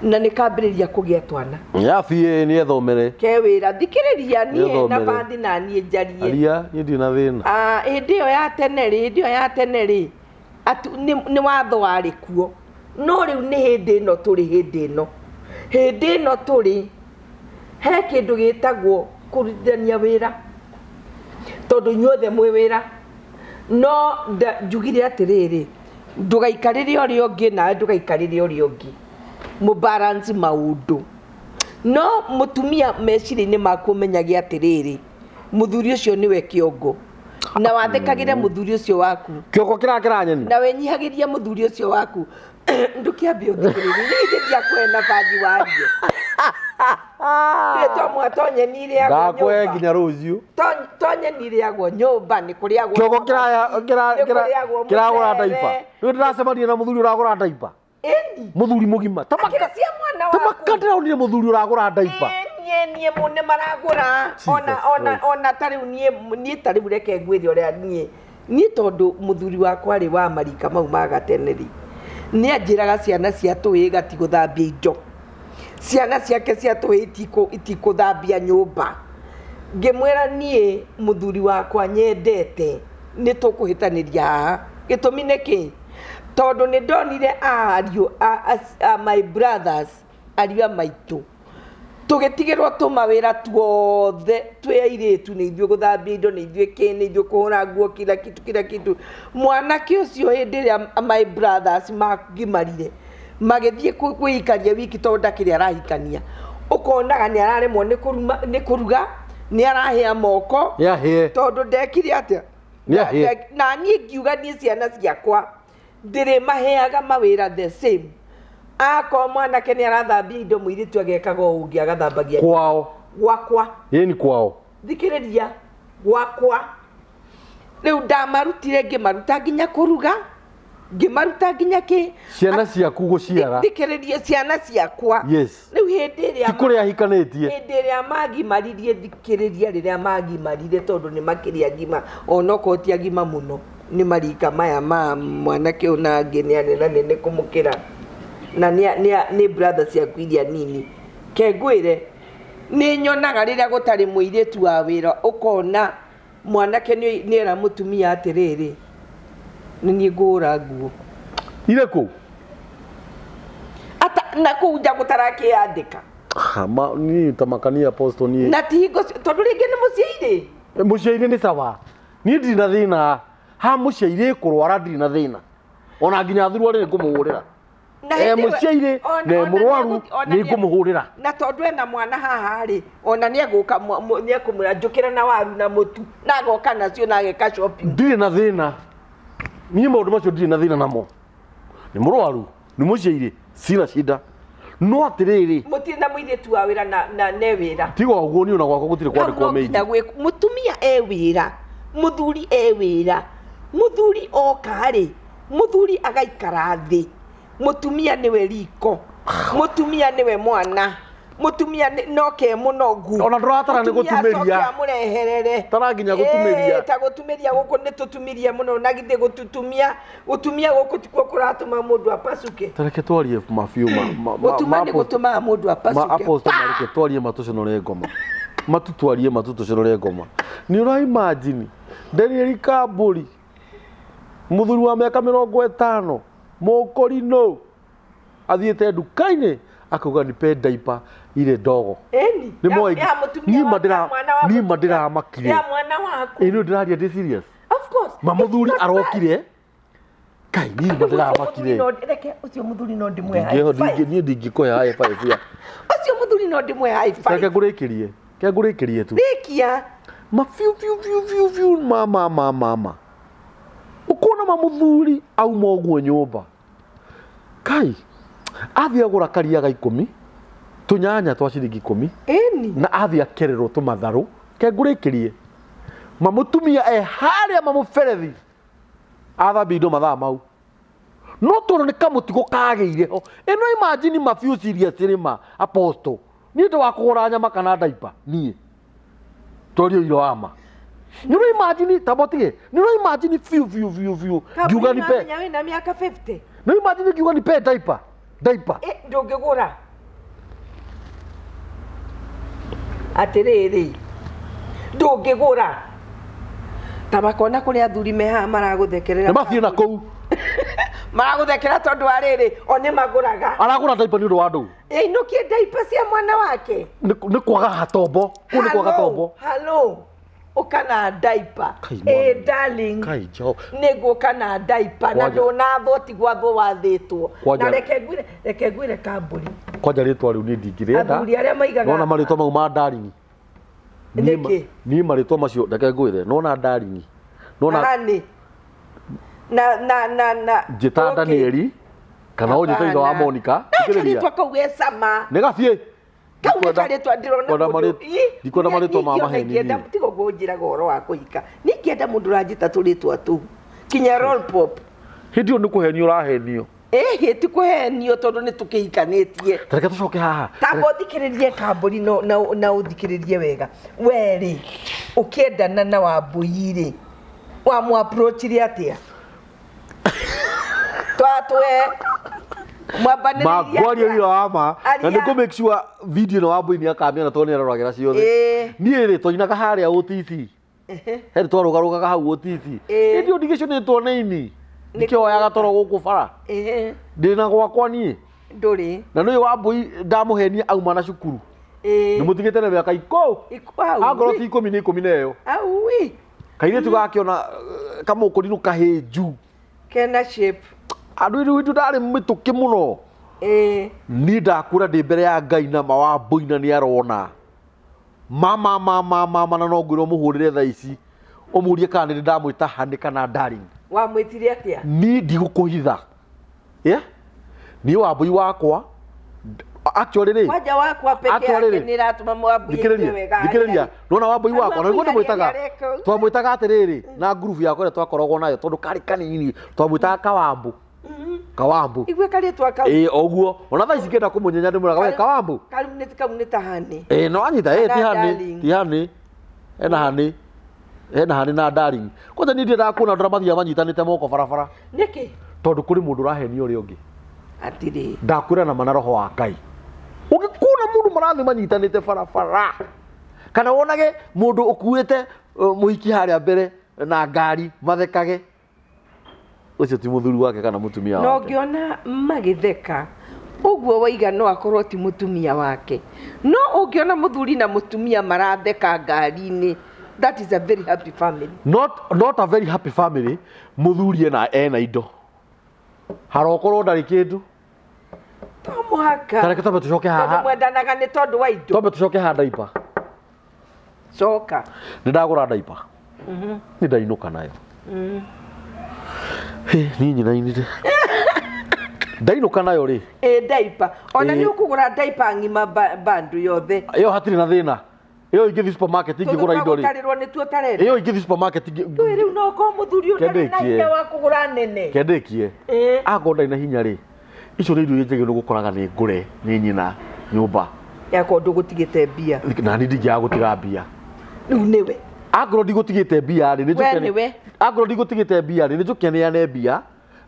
na nĩ kambĩrĩria kũgĩa twana. Ya biĩ nĩ ethomere. Ke wĩra, thikĩrĩria niĩ na Nĩethomere. bathi na niĩ njarie. Aria, niĩ ndirĩ na thĩna. Hĩndĩ ĩyo ya tene rĩ, hĩndĩ ĩyo ya tene rĩ, nĩ watho warĩ kuo. No rĩu nĩ hĩndĩ ĩno tũrĩ, hĩndĩ ĩno. Hĩndĩ ĩno tũrĩ, he kĩndũ gĩtagwo kũrutithania wĩra. Tondũ inyuothe mwĩ wĩra. No njugire atĩrĩrĩ, ndũgaikarĩre ũrĩa ũngĩ nawe ndũgaikarĩre ũrĩa ũngĩ. Mũ balance maũndũ. No mũtumia meciria-inĩ maku ũmenyage atĩrĩrĩ, mũthuri ũcio nĩwe kĩongo. Na wathĩkagĩre mũthuri ũcio waku. Kĩongo kĩrakĩra nyeni. Na wĩnyihagĩrie mũthuri ũcio waku. Ndũkĩambe ũthikĩrĩrie, niĩ ithe ndiakũhe nabathi warie. Niĩ to mũhaka to nyeni irĩagwo Ndakũhe nyũmba. nginya rũciũ. To nyeni irĩagwo nyũmba, nĩ kũrĩagwo Kĩongo thamaki, nĩ kũrĩagwo kĩragũra mũcere. ndaipa. Rĩu ndĩracemania na mũthuri ũragũra ndaipa. Ĩni. Mũthuri mũgima. Ta maka- Akĩrĩ cia mwana ta waku. maka ndĩronire mũthuri ũragũra ndaipa. Ĩĩ, niĩ niĩ nĩ maragũra. Jesus Ona ona Christ. ona ta rĩu niĩ niĩ ta rĩu reke ngwĩre ũrĩa niĩ niĩ tondũ mũthuri wakwa rĩ wa marika mau ma gatene rĩ, nĩ anjĩraga ciana cia tũhĩĩ gatigũthambia indo. Ciana ciake cia tũhĩĩ itikũthambia nyũmba. Ngĩmwĩra niĩ mũthuri wakwa nyendete nĩ tũkũhĩtanĩria haha. Gĩtũmi nĩ kĩ? Tondũ nĩ ndonire ariũ a my brothers, ariũ a maitũ, tũgĩtigĩrwo tũmawĩra tuothe twĩ airĩtu, nĩ ithuĩ gũthambia indo, nĩ ithuĩ kĩ, nĩ ithuĩ kũhũra nguo, kila kitu kila kitu. Mwanake ũcio hĩndĩ ĩrĩa my brothers magimarire, magĩthiĩ kwĩikaria wiki tondũ ndakĩrĩ arahikania, ũkonaga nĩ araremwo nĩ kũruga, nĩ arahĩa moko, Nĩ ahĩe. tondũ ndekire atĩa? Nĩ ahĩe. Na niĩ ngiuga niĩ ciana ciakwa ndĩrĩmaheaga mawĩra the same. Akorwo mwanake nĩ arathambia indo, mũirĩtu agekaga o ũngĩ, agathambagia Kwao. Gwakwa. Ĩni kwao. Thikĩrĩria, gwakwa. Rĩu ndamarutire, ngĩmaruta nginya kũruga, ngĩmaruta nginya kĩ. Ciana ciaku gũciara. Thikĩrĩria, ciana ciakwa. Rĩu hĩndĩ ĩrĩa Ti kũrĩa ahikanĩtie. Hĩndĩ ĩrĩa magimaririe, thikĩrĩria, rĩrĩa magimarire, tondũ nĩ makĩrĩ agima, onokorwo ti agima mũno, nĩ marika maya ma mwanake ũyũ na angĩ nĩ anene kũmũkĩra, na nĩ brother ciaku iria nini. Ke ngwĩre, nĩ nyonaga rĩrĩa gũtarĩ mũirĩtu wa wĩra, ũkona mwanake nĩ era mũtumia atĩrĩrĩ, nĩ niĩ ngũhũra nguo. Irĩ kũ? Ata na kũu nja gũtarakĩandĩka. Ha, ma niĩ ta makania apostle niĩ. Na ti hingo tondũ rĩngĩ nĩ mũciĩ-inĩ. Mũciĩ-inĩ nĩ sawa. Niĩ ndirĩ na thĩna. Ha mũciĩ-inĩ kũrwara ndirĩ na thĩna. Ona nginya thuruarĩ nĩ ngũmũhũrĩra. Na E hĩndĩ ĩyo- mũciĩ-inĩ na ona mũrwaru ona nĩ ngũmũhũrĩra. Na tondũ ena mwana haha rĩ, ona nĩ egũka, nĩ ekũmwĩra njũkĩra na waru na mũtu, na agoka nacio na ageka shopping. Ndirĩ na thĩna. Niĩ maũndũ macio ndirĩ na thĩna namo. Nĩ mũrwaru, nĩ mũciĩ-inĩ, sina shida. No atĩrĩrĩ, Mũtirĩ na mũirĩtu wa wĩra na ne wĩra. Tiga ũguo niĩ ona gwakwa gũtirĩ Hau kwandĩkwo no maid. nginya mũtumia e wĩra, mũthuri e wĩra, mũthuri oka rĩ, mũthuri agaikara thĩ, mũtumia nĩwe riko, mũtumia nĩwe mwana, mũtumia no ke mũnogu. Ona ndũratara nĩ Mũtumia gũtumĩria. acoke amũreherere. Tara nginya gũtumĩria. Ĩĩ, ta gũtumĩria gũkũ nĩ tũtumirie mũno, na githĩ gũtutumia, gũtumia gũkũ tikuo kũratũma mũndũ apacuke? Ta reke twarie mabiũ ma Gũtuma nĩ gũtũmaga mũndũ ma apacuke. apostle, mareke twarie matũconore ngoma, matutwarie matutũconore ngoma. Nĩ ũra imagine Daniel Kambũri, mũthuri wa mĩaka 50, mũkũrinũ, athiĩte nduka-inĩ akauga nipe diaper ile ndogo. Ĩni. Nĩ moĩ Ya mũtumia niĩ ma waku, ya mwana wa niĩ ma mũtumia. ndĩramakire. Ya mwana waku. Ĩ nĩ ndĩraria ndĩ serious. Of course. Ma mũthuri It's not bad. arokire, kai niĩ ma Ũcio mũthuri ndĩramakire. Reke ũcio mũthuri no ndĩmũhe high five. Niĩ ndingĩkũhe high five ya. Ũcio mũthuri no ndĩmũhe high five. Reke ngũrĩkĩrie, ke ngũrĩkĩrie tu. Rĩkia. Ma fiu fiu fiu fiu fiu ma ma ma ma ma ũkona ma mũthuri auma ũguo nyũmba, kai athiĩ agũra karia ga 10, tũnyanya twa ciringi 10. Ĩni. Na athiĩ akererwo tũmatharũ. Ke ngũrĩkĩrie, ma mũtumia e harĩa ma mũberethi athambia indo mathaa mau, no tondũ nĩ kamũtigo kagĩire ho. Ĩno imagine mabiũ serious rĩ, ma apostle, niĩ ndĩ wa kũgũra nyama kana ndaipa, niĩ twarie ũira wa ma. Nĩ ũra imagine tabotige, nĩ ũra imagine biũ biũ biũ biũ ngiuga nipe Kamenya wĩna mĩaka 50. Nĩ imagine ngiuga nipe diaper, diaper. Ĩ, ndũngĩgũra. Atĩrĩrĩ, ndũngĩgũra. Ta makona kũrĩ athuri me haha maragũthekerera. Nĩ mathiĩ na kũu. Maragũthekera tondũ wa rĩrĩ, o nĩ magũraga. Aragũra diaper nĩ ũndũ wa ndũ. Ĩinũkie diaper cia mwana wake. Nĩ kwaga hatombo kũu, nĩ kwaga tombo. Hello, ũka na diaper. Kai, Ĩ mwana. darling. Kai Jehova. Nĩ ngũka na diaper na ndũnathwo, ti gwathwo wathĩtwo. Na reke ngwĩre kambũri. Kwanja rĩtwa rĩu niĩ ndingĩrĩenda. Athuri arĩa maigaga Nona marĩtwa mau ma darling. Nĩkĩ? Niĩ marĩtwa macio, reke ngwĩre, nona darling, nona Honey. Na na na na njĩta Okay. Danieli. Kana ũnjĩte ithe wa Monica. Thikĩrĩria. Karĩtwa kau ge cama. Nĩ gabiĩ. Kau nĩ karĩtwa ndĩrona Ndikwenda mũndũ- Ĩ, ndikwenda marĩtwa ma niĩ maheni ingĩenda- niĩ. Tiga ũguo ũnjĩraga ũhoro wa kũhika. Niĩ ingĩenda mũndũ ũranjĩta tũrĩtwa tũu. Kinya roll pop. Hĩndĩ ĩyo nĩ kũhenio ũrahenio. Ĩhĩ ti kũhenio tondũ nĩ tũkĩhikanĩtie. Ta reke tũcoke haha. Tamba ũthikĩrĩrie kambũri na ũthikĩrĩrie wega. We rĩ, ũkĩendana na Wambũi rĩ, wamũ approach-ire atĩa? Twatwe mwambanĩrĩirie Mangwaria atĩa? ũira wa ma na Aria. nĩ kũ make sure video ĩno Wambũi nĩ akamĩona tondũ nĩ aroragĩra ciothe. Ĩĩ. Niĩ rĩ twainaga harĩa OTC. He twarũgarũgaga hau OTC. Ĩĩ. Hĩndĩ ĩyo ndigĩcũnĩtwo nĩ ini. Ndikĩoyaga toro gũkũ bara. Ndĩna gwakwa niĩ. Ndũrĩ. Na nĩ Wambũi ndamũhenia auma na cukuru. Ĩĩ. Nĩ mũtigĩte na mĩaka ikũ. Au. Angorwo ti ikũmi nĩ ikũmi na ĩyo. Au. Kairĩtu gakĩona kamũkũrinũ kahĩnju. Kena shape. Andũ rĩu itũ ndarĩ mĩtũkĩ mũno. Ĩĩ. Niĩ ndakũra ndĩ mbere ya Ngai na ma Wambũi na nĩ arona. Mama mama mama na no ngwĩre ũmũhũrĩre thaa ici ũmũrie kana nĩ ndamwĩta honey kana darling. Wamwĩtire atĩa? Niĩ ndigũkũhitha. Yeah? Niĩ Wambũi wakwa actually rĩ Kwanja wakwa peke Actually yake rĩ, nĩ ĩratũma Wambũi aigue thikĩrĩria wega. thikĩrĩria nona Wambũi wakwa na nĩguo ndĩmwĩtaga Arĩa twamwĩtaga atĩrĩrĩ na ngurubu yakwa ĩrĩa twakoragwo nayo tondũ karĩ kanini twamwĩtaga kawambũ kawambũ Igue karĩtwa kau. ĩĩ oguo ona thaa ici ngĩenda kũmũnyenya ndĩmwĩraga we kawambũ Kau nĩ kau nĩ ta honey. ĩĩ no anyita ĩĩ ti Kana honey darling. ti honey hena honey hena honey na darling kwanja niĩ ndiendaga kuona andũ arĩa mathiaga manyitanĩte moko barabara Nĩkĩ? tondũ kũrĩ mũndũ ũrahenio ũrĩa ũngĩ. Atĩrĩ. Ndakwĩra na ma na roho wa Ngai. Ũngĩkuona mũndũ marathiĩ manyitanĩte barabara kana wonage mũndũ ũkuĩte mũhiki harĩa mbere na ngari mathekage ũcio ti mũthuri wake kana mũtumia Na wake. ũngĩona magĩtheka ũguo waiga no akorwo ti mũtumia wake. No ũngĩona mũthuri na mũtumia maratheka ngari-inĩ, that is a very happy family. Not a very happy family, mũthuri ena indo. Harokorwo ndarĩ kĩndũ. To mũhaka. Ta reke twambe tũcoke Tondũ haha. mwendanaga nĩ tondũ wa indo. Twambe tũcoke haha ndaipa. Coka. Nĩ ndagũra ndaipa. Nĩ ndainũka nayo. Hĩ, niĩ nyinainire. Ndainũka nayo rĩ. Ĩ ndaipa. Ona Ĩ. nĩ ũkũgũra ndaipa ng'ima bandu yothe. Ĩyo hatirĩ na thĩna. Ĩyo ingĩthiĩ supermarket ingĩgũra indo rĩ. Tũgũtarĩrwo nĩ tuo tarenda. Ĩyo ingĩthiĩ supermarket ingĩ. Ndũĩ rĩu no ũkorwo mũthuri ũtarĩ na Kendĩkie. hinya wa kũgũra nene. Kendĩkie. Ĩ. Akorwo ndarĩ na hinya rĩ. Icio nĩ irio iria njagĩrĩirwo gũkoraga nĩ ngũre nĩ nyina nyũmba. Yakorwo ndũgũtigĩte mbia. Na niĩ ndingĩaga gũtiga mbia. Rĩu nĩwe. Angorwo ndigũtigĩte mbia rĩ, nĩ njũke We nĩwe. Angorwo ndigũtigĩte mbia rĩ, nĩ njũke neane mbia,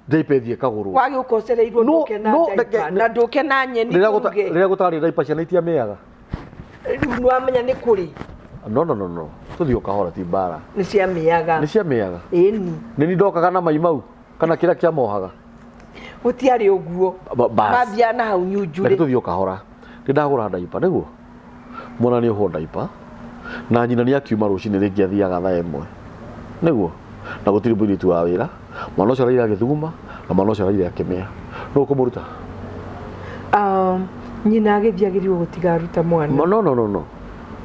ndaipa ĩthiĩ ĩkagũrwo. Wagĩũka ũcereirwo No, ndũke na no, ndaipa, na ndũke na nyeni Rĩrĩa tũruge. rĩrĩa gũtarĩ ndaipa ciana itiamĩaga. Rĩu nĩwamenya nĩ kũrĩ. No, no, no, no. Tũthiĩ o kahora ti mbara. Nĩ ciamĩaga. Nĩ ciamĩaga. Ĩni. Nĩ niĩ ndokaga na mai mau kana kĩrĩa kĩamohaga. Gũtiarĩ ũguo. Bas. Mathiaga na hau nyunjurĩ. Reke tũthiĩ o kahora. Nĩ ndagũra ndaipa nĩguo. Mwana nĩ ohwo ndaipa. Na nyina nĩ akiuma rũcinĩ rĩngĩ athiaga thaa ĩmwe. Nĩguo. Na gũtirĩ mũirĩtu wa wĩra. Mwana ũcio araire agĩthuguma na mwana ũcio araire akĩmĩa. Nũ ũkũmũruta? Nyina agĩthiĩ agĩrĩirwo gũtiga aruta mwana. No, no, no, no.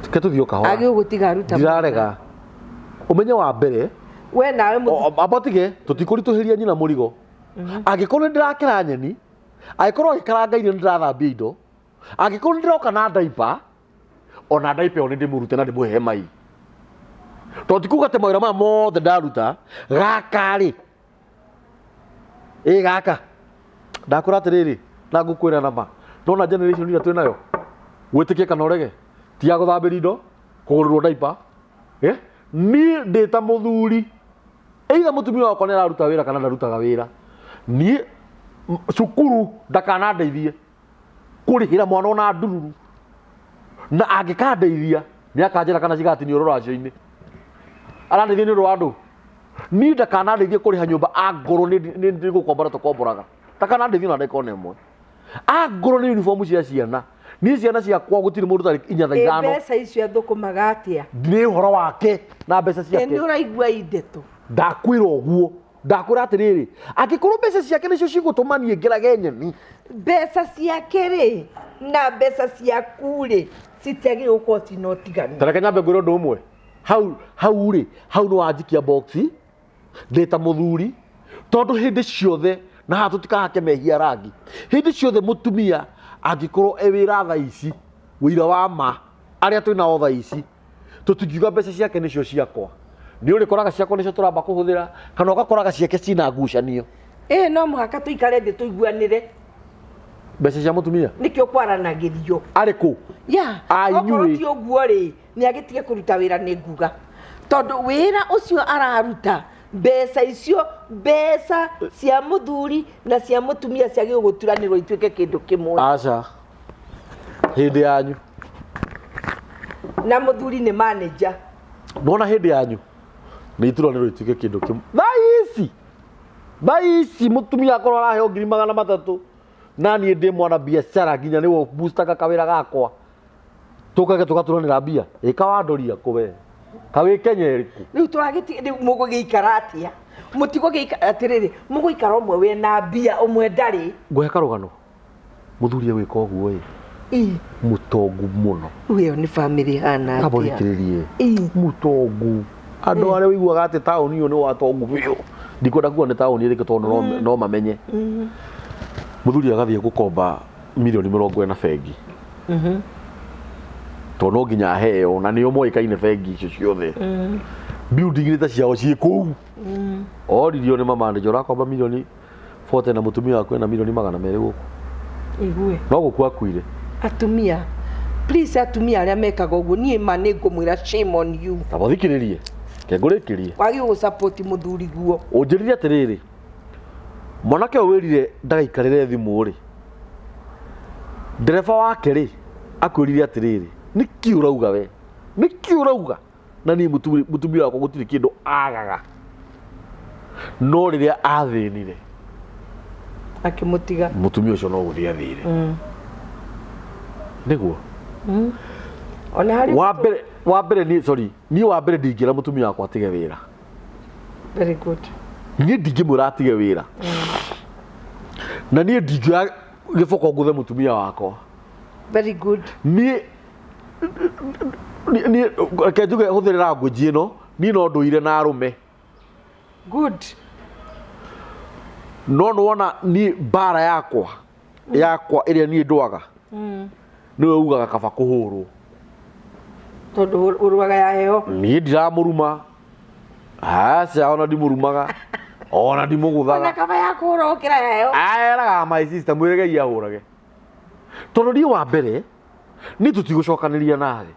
Reke tũthiĩ o kahora. Agĩrĩirwo gũtiga aruta mwana. Ndirarega. Ũmenye wa mbere. We nawe mũthi- Amba tige, tũtikũritũhĩria nyina mũrigo. Angĩkorwo nĩ ndĩrakera nyeni, angĩkorwo agĩkaranga irio nĩ ndĩrathambia indo, angĩkorwo nĩ ndĩroka na ndaipa, ona ndaipa ĩyo nĩ ndĩmũrute na ndĩmũhe mai. Tondũ ti kuga atĩ mawĩra maya mothe ndaruta, gaka rĩ, ĩ gaka, ndakwĩra atĩrĩrĩ, na ngũkwĩra na ma, ndona generation ĩrĩa twĩ nayo, wĩtĩkie kana ũrege, ti ya gũthambĩria indo, kũgũrĩrwo ndaipa, Niĩ ndĩ ta mũthuri, either mũtumia wakwa nĩ araruta wĩra kana ndarutaga wĩra, niĩ cukuru ndakanandeithie kũrĩhĩra mwana ona ndururu, na angĩkandeithia nĩ akanjĩra kana cigatinio rũracio-inĩ. Arandeithia nĩ ũndũ wa andũ. Niĩ ndakanandeithie kũrĩha nyũmba angorwo nĩ gũkombora tũkomboraga. Ndakanandeithie ona ndagĩka ona ĩmwe. Angorwo nĩ uniform cia ciana. Niĩ ciana ciakwa gũtirĩ mũndũ ũtarĩ inya thaa Ĩ ithano. mbeca icio athũkũmaga atĩa? Nĩ ũhoro wake na mbeca Ĩ ciake. nĩ ũraigua indeto? Ndakwĩra ũguo. Ndakwĩra atĩrĩrĩ, angĩkorwo mbeca ciake nĩcio cigũtũma niĩ ngerage nyeni. Mbeca ciake rĩ, na mbeca ciaku rĩ, citiagĩrĩirwo gũkorwo cina ũtiganu. Ta reke nyambe ngwĩre ũndũ ũmwe. Hau, hau rĩ, hau nĩ wanjikia box, ndĩ ta mũthuri, tondũ hĩndĩ ciothe Na haha tũtikahake mehia rangi. Hĩndĩ ciothe mũtumia angĩkorwo e wĩra thaa ici, wĩira wa ma, arĩa twĩ nao thaa ici, tũtingiuga mbeca ciake nĩcio ciakwa. Nĩ ũrĩkoraga ciakwa nĩcio tũramba kũhũthĩra, kana ũgakoraga ciake cina ngucanio. Ĩĩ no mũhaka tũikare thĩ tũiguanĩre. Mbeca cia mũtumia? Nĩkĩo kwaranagĩrio. Arĩ kũ? Ya, A, okorwo inyuĩ. ti ũguo rĩ, nĩ agĩtige kũruta wĩra nĩ nguga. Tondũ wĩra ũcio araruta, mbeca icio, mbeca cia mũthuri na cia mũtumia ciagĩrĩirwo gũturanĩrwo ituĩke kĩndũ kĩmwe. Aca. Hĩndĩ yanyu. Na mũthuri nĩ manager. Nĩwona hĩndĩ yanyu nĩ ituranĩrwo ituĩke kĩndũ kĩmwe. Thaa ici, thaa ici mũtumia akorwo araheo 300,000 na niĩ ndĩ mwana biacara nginya nĩwe boostaga kawĩra gakwa tũkage tũgaturanĩra mbia ĩka wandoria kũ we kawĩ Kenya ĩrĩkũ? Rĩu tũragĩti rĩu mũgũgĩikara atĩa? Mũtigũgĩikara atĩrĩrĩ, mũgũikara ũmwe wĩna mbia ũmwe ndarĩ. Ngũhe karũgano mũthuri egwĩka ũguo ĩ Ĩ. Mũtongu mũno. Rĩu ĩyo nĩ bamĩrĩ ĩhana Kaba atĩa? ũthikĩrĩrie. Ĩ. Mũtongu andũ arĩa ũiguaga atĩ taũni ĩyo nĩ watongu biũ ndikwenda kuga nĩ taũni ĩrĩkũ tondũ no mamenye. Mũthuri agathiĩ gũkomba mirioni 40 bengi tondũ no nginya aheo na nĩo moĩkaine bengi icio ciothe building nĩ ta ciao ciĩ kũu. Oririo nĩ mamanager ũrakomba mirioni 40 na mũtumia waku ena mirioni 200 gũkũ. Igue. No gũkua akuire. Atumia, please, atumia arĩa mekaga ũguo, niĩ ma nĩ ngũmwĩra shame on you. Taba thikĩrĩrie ke ngũrĩkĩrie. Wagĩrĩirwo gũ support mũthuri guo. Ũnjĩrire atĩrĩrĩ, mwanake ũyũ wĩrire ndagaikarĩre thimũ rĩ, ndereba wake rĩ akwĩrire atĩrĩrĩ, nĩkĩ ũrauga we, nĩkĩ ũrauga na niĩ mũtumia wakwa gũtirĩ kĩndũ agaga, no rĩrĩa athĩnire akĩmũtiga, mũtumia ũcio no gũthiĩ athire. Nĩguo. Ona harĩ Wa mbere niĩ, sorry, niĩ wa mbere ndingĩra mũtumia wakwa atige wĩra. Very good. Niĩ ndingĩmwĩra atige wĩra na niĩ ndingĩoya gĩboko ngũthe mũtumia wakwa. Very good. Niĩ reke njuge hũthĩre language ĩno, niĩ no ndũire na arũme. Good. No nĩwona niĩ mbara yakwa ĩrĩa niĩ ndwaga nĩwe ugaga kaba kũhũrwo. Tondũ ũrwaga ya heho. Niĩ ndiramũruma, aca, ona ndimũrumaga ona ona ndimũgũthaga. Kaba ya kũhũra gũkĩra ya heho. Eraga my sister mwĩregei ahũrage tondũ niĩ wa mbere niĩ tũtigũcokanĩria nawe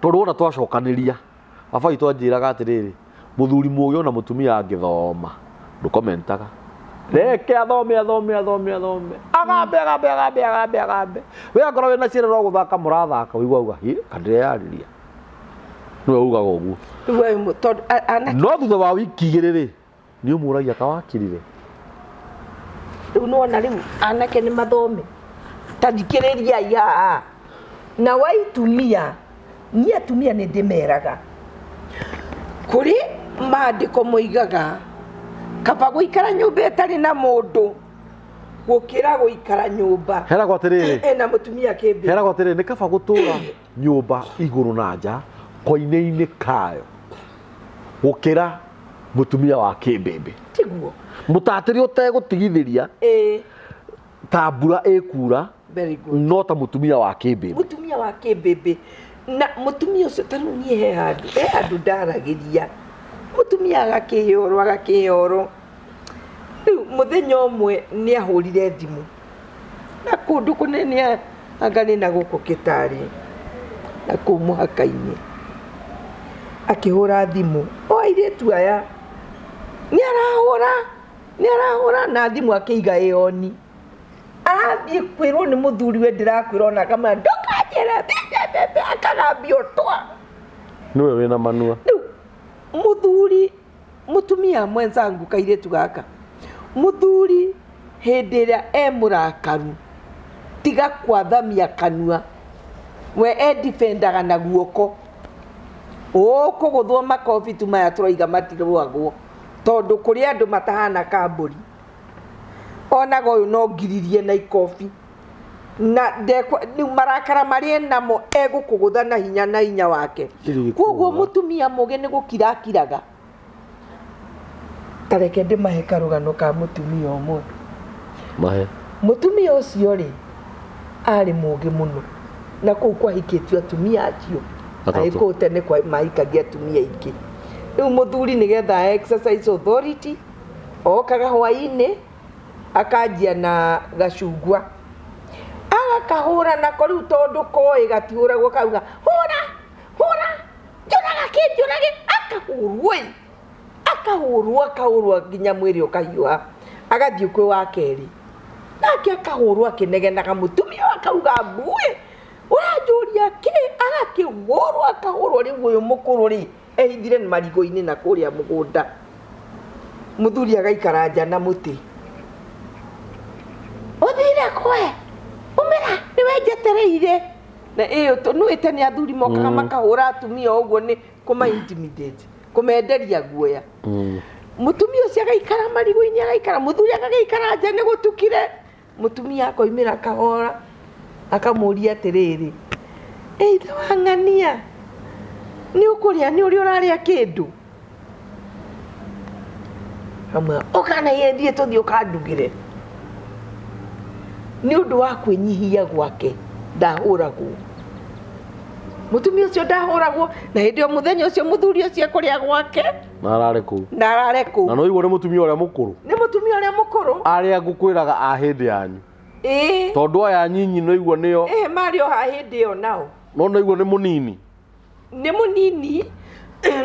tondũ wona twacokanĩria baba witũ anjĩraga atĩrĩrĩ, mũthuri mũgĩ ona mũtumia angĩthoma ndũkomentaga, reke athome athome athome athome agambe agambe agambe agambe agambe, we akorwo wĩna ciana no gũthaka mũrathaka ũigua uga hi kandireyarĩria nĩwe ugaga ũguo. Rĩu we tondũ anake No thutha wa wiki 2 rĩ nĩ ũmũragia kawakirire. Rĩu nĩwona rĩu anake nĩ mathome, ta thikĩrĩriai haha na wa itumia, niĩ atumia nĩ ndĩmeraga kũrĩ maandĩko moigaga kaba gũikara nyũmba ĩtarĩ na mũndũ gũkĩra gũikara nyũmba Heragwo atĩrĩrĩ, ĩna mũtumia kĩmbĩ. Heragwo atĩrĩrĩ, nĩ kaba gũtũra nyũmba igũrũ na nja koine-inĩ kayo gũkĩra mũtumia wa kĩmbĩmbĩ. Tiguo. Mũtatĩri ũtegũtigithĩria ta mbura ĩkura. Very good. No ta mũtumia wa kĩmbĩmbĩ. Mũtumia wa kĩmbĩmbĩ na mũtumia ũcio, ta rĩu niĩ he handũ ndaragĩria mũtumia agakĩhoro agakĩhoro. Rĩu mũthenya ũmwe nĩ ahũrire thimũ na kũndũ kũnene, anga nĩ na gũkũ Kĩtarĩ na kũu mũhaka-inĩ, akĩhũra thimũ o airĩtu aya nĩ arahũra na thimũ akĩiga ĩ on, arathiĩ kwĩrwo nĩ mũthuri we ndĩrakwĩra ona akamwĩra ndũkanjĩre bebebebe akagambia ũtwa. Nĩwe wĩna manua. Rĩu mũthuri mũtumia mwenzangu kairĩtu gaka mũthuri hĩndĩ ĩrĩa e mũrakaru tiga kwathamia kanua, we edifendaga na guoko ũkũgũthwo makobi tu maya tũroiga matirũagwo tondũ kũrĩ andũ matahana kambũri onaga ũyũ no ngiririe na ikobi na ndekwa rĩu marakara marĩa enamo egũkũgũtha na hinya na hinya wake. Ĩrĩ Koguo gĩkũgũtha. Mũtumia mũgĩ nĩ gũkira akiraga. Ta reke ndĩmahe karũgano ka mũtumia ũmwe. Mahe. Mũtumia ũcio rĩ, arĩ mũgĩ mũno na kũu kwahikĩtio atumia acio. Atatũ. Arĩ kũu tene kwa mahikagia atumia aingĩ. Rĩu mũthuri nĩgetha exercise authority okaga hwainĩ akanjia na gacungwa agakahũra nako rĩu tondũ koĩ gatihũragwo kauga hũra hũra njũraga kĩ njũrage akahũrwo ĩ akahũrwo akahũrwo nginya mwĩrĩ ũkahiũha agathiĩ kwĩ wa kerĩ nake akahũrwo akĩnegenaga mũtumia ũyũ akauga mbuĩ ũranjũria kĩ agakĩhũrwo akahũrwo rĩu ũyũ mũkũrũ rĩ ehithire marigũ-inĩ na kũrĩa mũgũnda mũthuri agaikara nja na mũtĩ ũthire kwe umĩra nĩwe njetereire na ĩyo nĩũĩ tene athuri mokaga makahũra atumia ũguo nĩ kũma intimidate kũmenderia guoya. Mũtumia ũcio agaikara marigũ-inĩ agaikara mũthuri agagĩikara nja nĩ gũtukire mũtumia akoimĩra kahora akamũria atĩrĩrĩ ĩ ithe wa ng'ania nĩ ũkũrĩa nĩ ũrĩ ũrarĩa kĩndũ amwĩra ũka na ihenya thiĩ tũthiĩ ũkandugĩre nĩ ũndũ wa kwĩnyihia gwake ndahũragwo mũtumia ũcio ndahũragwo na hĩndĩ ĩyo mũthenya ũcio mũthuri ũcio ekũrĩa gwake Na arare kũu. Na arare kũu. Na no igua nĩ mũtumia ũrĩa mũkũrũ. Nĩ mũtumia ũrĩa mũkũrũ. Arĩa ngũkwĩraga a hĩndĩ yanyu. Ĩĩ. Tondũ aya nyinyi no igua nĩo. Ĩĩ marĩ o ha hĩndĩ ĩyo nao. No no igua nĩ mũnini. Nĩ mũnini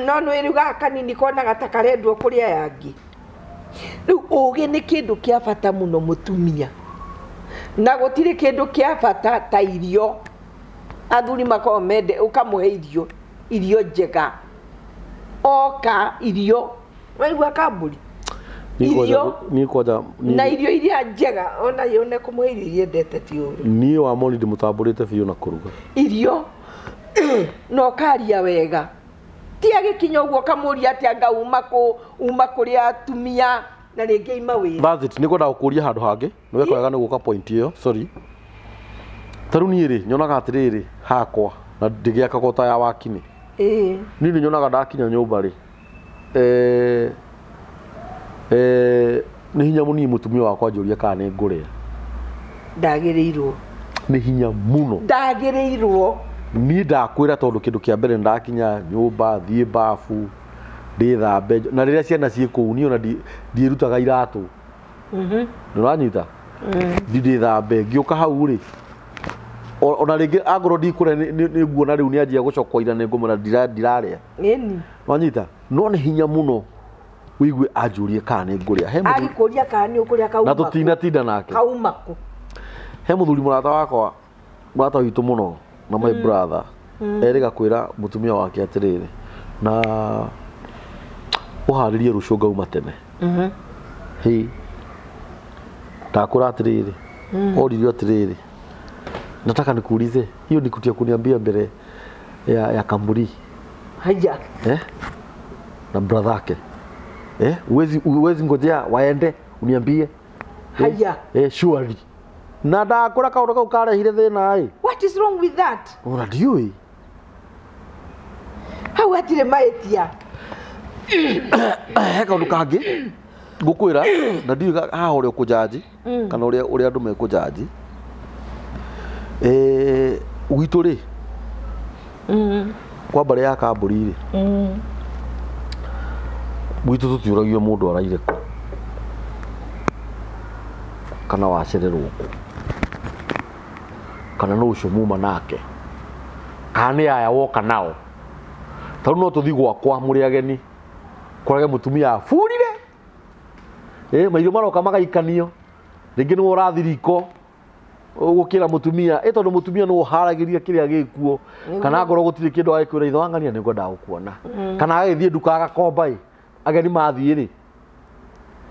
no nĩ rĩu gaka kanini konaga ta karendwo kũrĩ aya angĩ. Rĩu ũgĩ nĩ kĩndũ kĩa bata mũno mũtumia. Na gũtirĩ kĩndũ kĩa bata ta irio. Athuri makoragwo mende ũkamũhe irio, irio njega. Oka irio, waigua kambũri? Irio Niĩ kwanja na irio iria njega ona yone kũmũhe irio iria endete ti ũru. Niĩ wa moni ndĩmũtambũrĩte biũ na kũruga. Irio na ũkaria wega. Ti agĩkinya ũguo ũkamũria atĩ anga uma kũ, uma kũrĩ atumia na rĩngĩ aima wĩra. That's it. Nĩngwenda gũkũria handũ hangĩ. Nĩ weka wega nĩ gũka point ĩyo. Sorry. Ta rĩu niĩ rĩ, nyonaga atĩrĩrĩ hakwa na ndĩgĩakagwo ta ya wakinĩ. Ĩĩ. Niĩ nĩ nyonaga ndakinya nyũmba rĩ, eh, eh, nĩ hinya mũnini mũtumia wakwa anjũria kana nĩ ngũrĩa. Ndagĩrĩirwo. Nĩ hinya mũno. Ndagĩrĩirwo. Niĩ ndakwĩra tondũ kĩndũ kĩa mbere ndakinya nyũmba, thiĩ babu, ndĩthambe, na rĩrĩa ciana ciĩ kũu niĩ ona ndiĩrutaga iratũ. Nĩ ũranyita? Thiĩ ndĩthambe, ngĩũka hau rĩ, ona rĩngĩ angorwo ndikũrĩa nĩ nguona rĩu nĩ anjia gũcokoira nĩ ngũmwĩra ndirarĩa. Ĩni. Wanyita? No nĩ hinya mũno ũigue anjũrie kana nĩ ngũrĩa. He mũthuri Agĩkũria kana nĩ ũkũrĩa kauma na tũtinatinda nake. Kauma kũ? He mũthuri mũrata wakwa, mũrata witũ mũno na my brother, erĩga kwĩra mũtumia wake atĩrĩrĩ, na ũharĩrie rũciũ ngauma tene. Hĩ, ndakwĩra atĩrĩrĩ, oririo atĩrĩrĩ, nataka nikuulize, hiyo ni kitu ya kuniambia mbele ya kamburi. Haya. Eh? Na brother yake. Eh? Uwezi ngojea waende uniambie. Haya. Eh, surely. Na ndakora kaundu kau karehire thina ĩ. What is wrong with that? Ona ndiũĩ. Hau hatirĩ mahĩtia. He kaundu kangĩ ngũkwĩra na ndiũĩ haha ũrĩa ũkũnjanji kana ũrĩa andũ mekũnjanji. Eh, gwitũ rĩ, kwa mbarĩ ya kambũri rĩ, gwitũ tũtiũragio mũndũ araire kũ kana wacererwo kũ kana nũ ũcio muma nake kana nĩ aya woka nao. Ta rĩu no tũthiĩ gwakwa mũrĩ ageni kũrage mũtumia aburire, mairio maroka magaikanio, rĩngĩ nĩwe ũrathiĩ riko gũkĩra mũtumia, tondũ mũtumia nĩwe ũharagĩria kĩrĩa gĩkuo, kana angorwo gũtirĩ kĩndũ agĩkwĩra ithe wa ng'ania nĩ ngwendaga gũkuona, kana agagĩthiĩ nduka agakomba ĩ, ageni mathiĩ rĩ,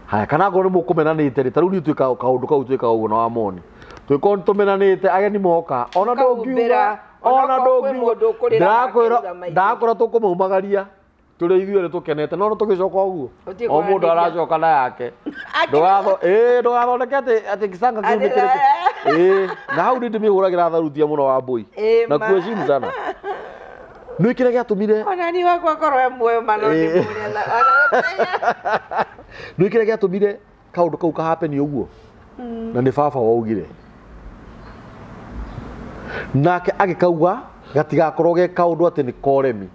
haya, kana angorwo nĩ mũkũmenanĩte rĩ, ta rĩu niĩ twĩkaga kaũndũ kau twĩkaga ũguo na Wamoni, twĩkorwo nĩ tũmenanĩte ageni moka, ona ndũngiuga, Ũkahumbĩra, ona ona okorwo kwĩ ndũngiuga, mũndũ ũkũrĩra akĩruga maitho. ndakwĩra tũkũmaumagaria tũrĩ ithuĩ erĩ tũkenete, no tũgĩcoka ũguo Ũtige o mũndũ kwaranĩria. aracoka na yake. Ndũgathondeke atĩ gĩcanga kĩu nĩ kĩrĩkũ. Na hau nĩ ndĩmĩhũragĩra tharutia mũno wa mbũi. Na kuheshimu sana. Nĩ kĩrĩa gĩatũmire Ona niĩ wakwa korwo e muoyo ma no ndĩmũrĩa na- ona Nĩ kĩrĩa gĩatũmire kaũndũ kau kahappen ũguo. Na nĩ baba waugire nake agĩkauga gatigakorwo ge kaũndũ atĩ nĩ koremi,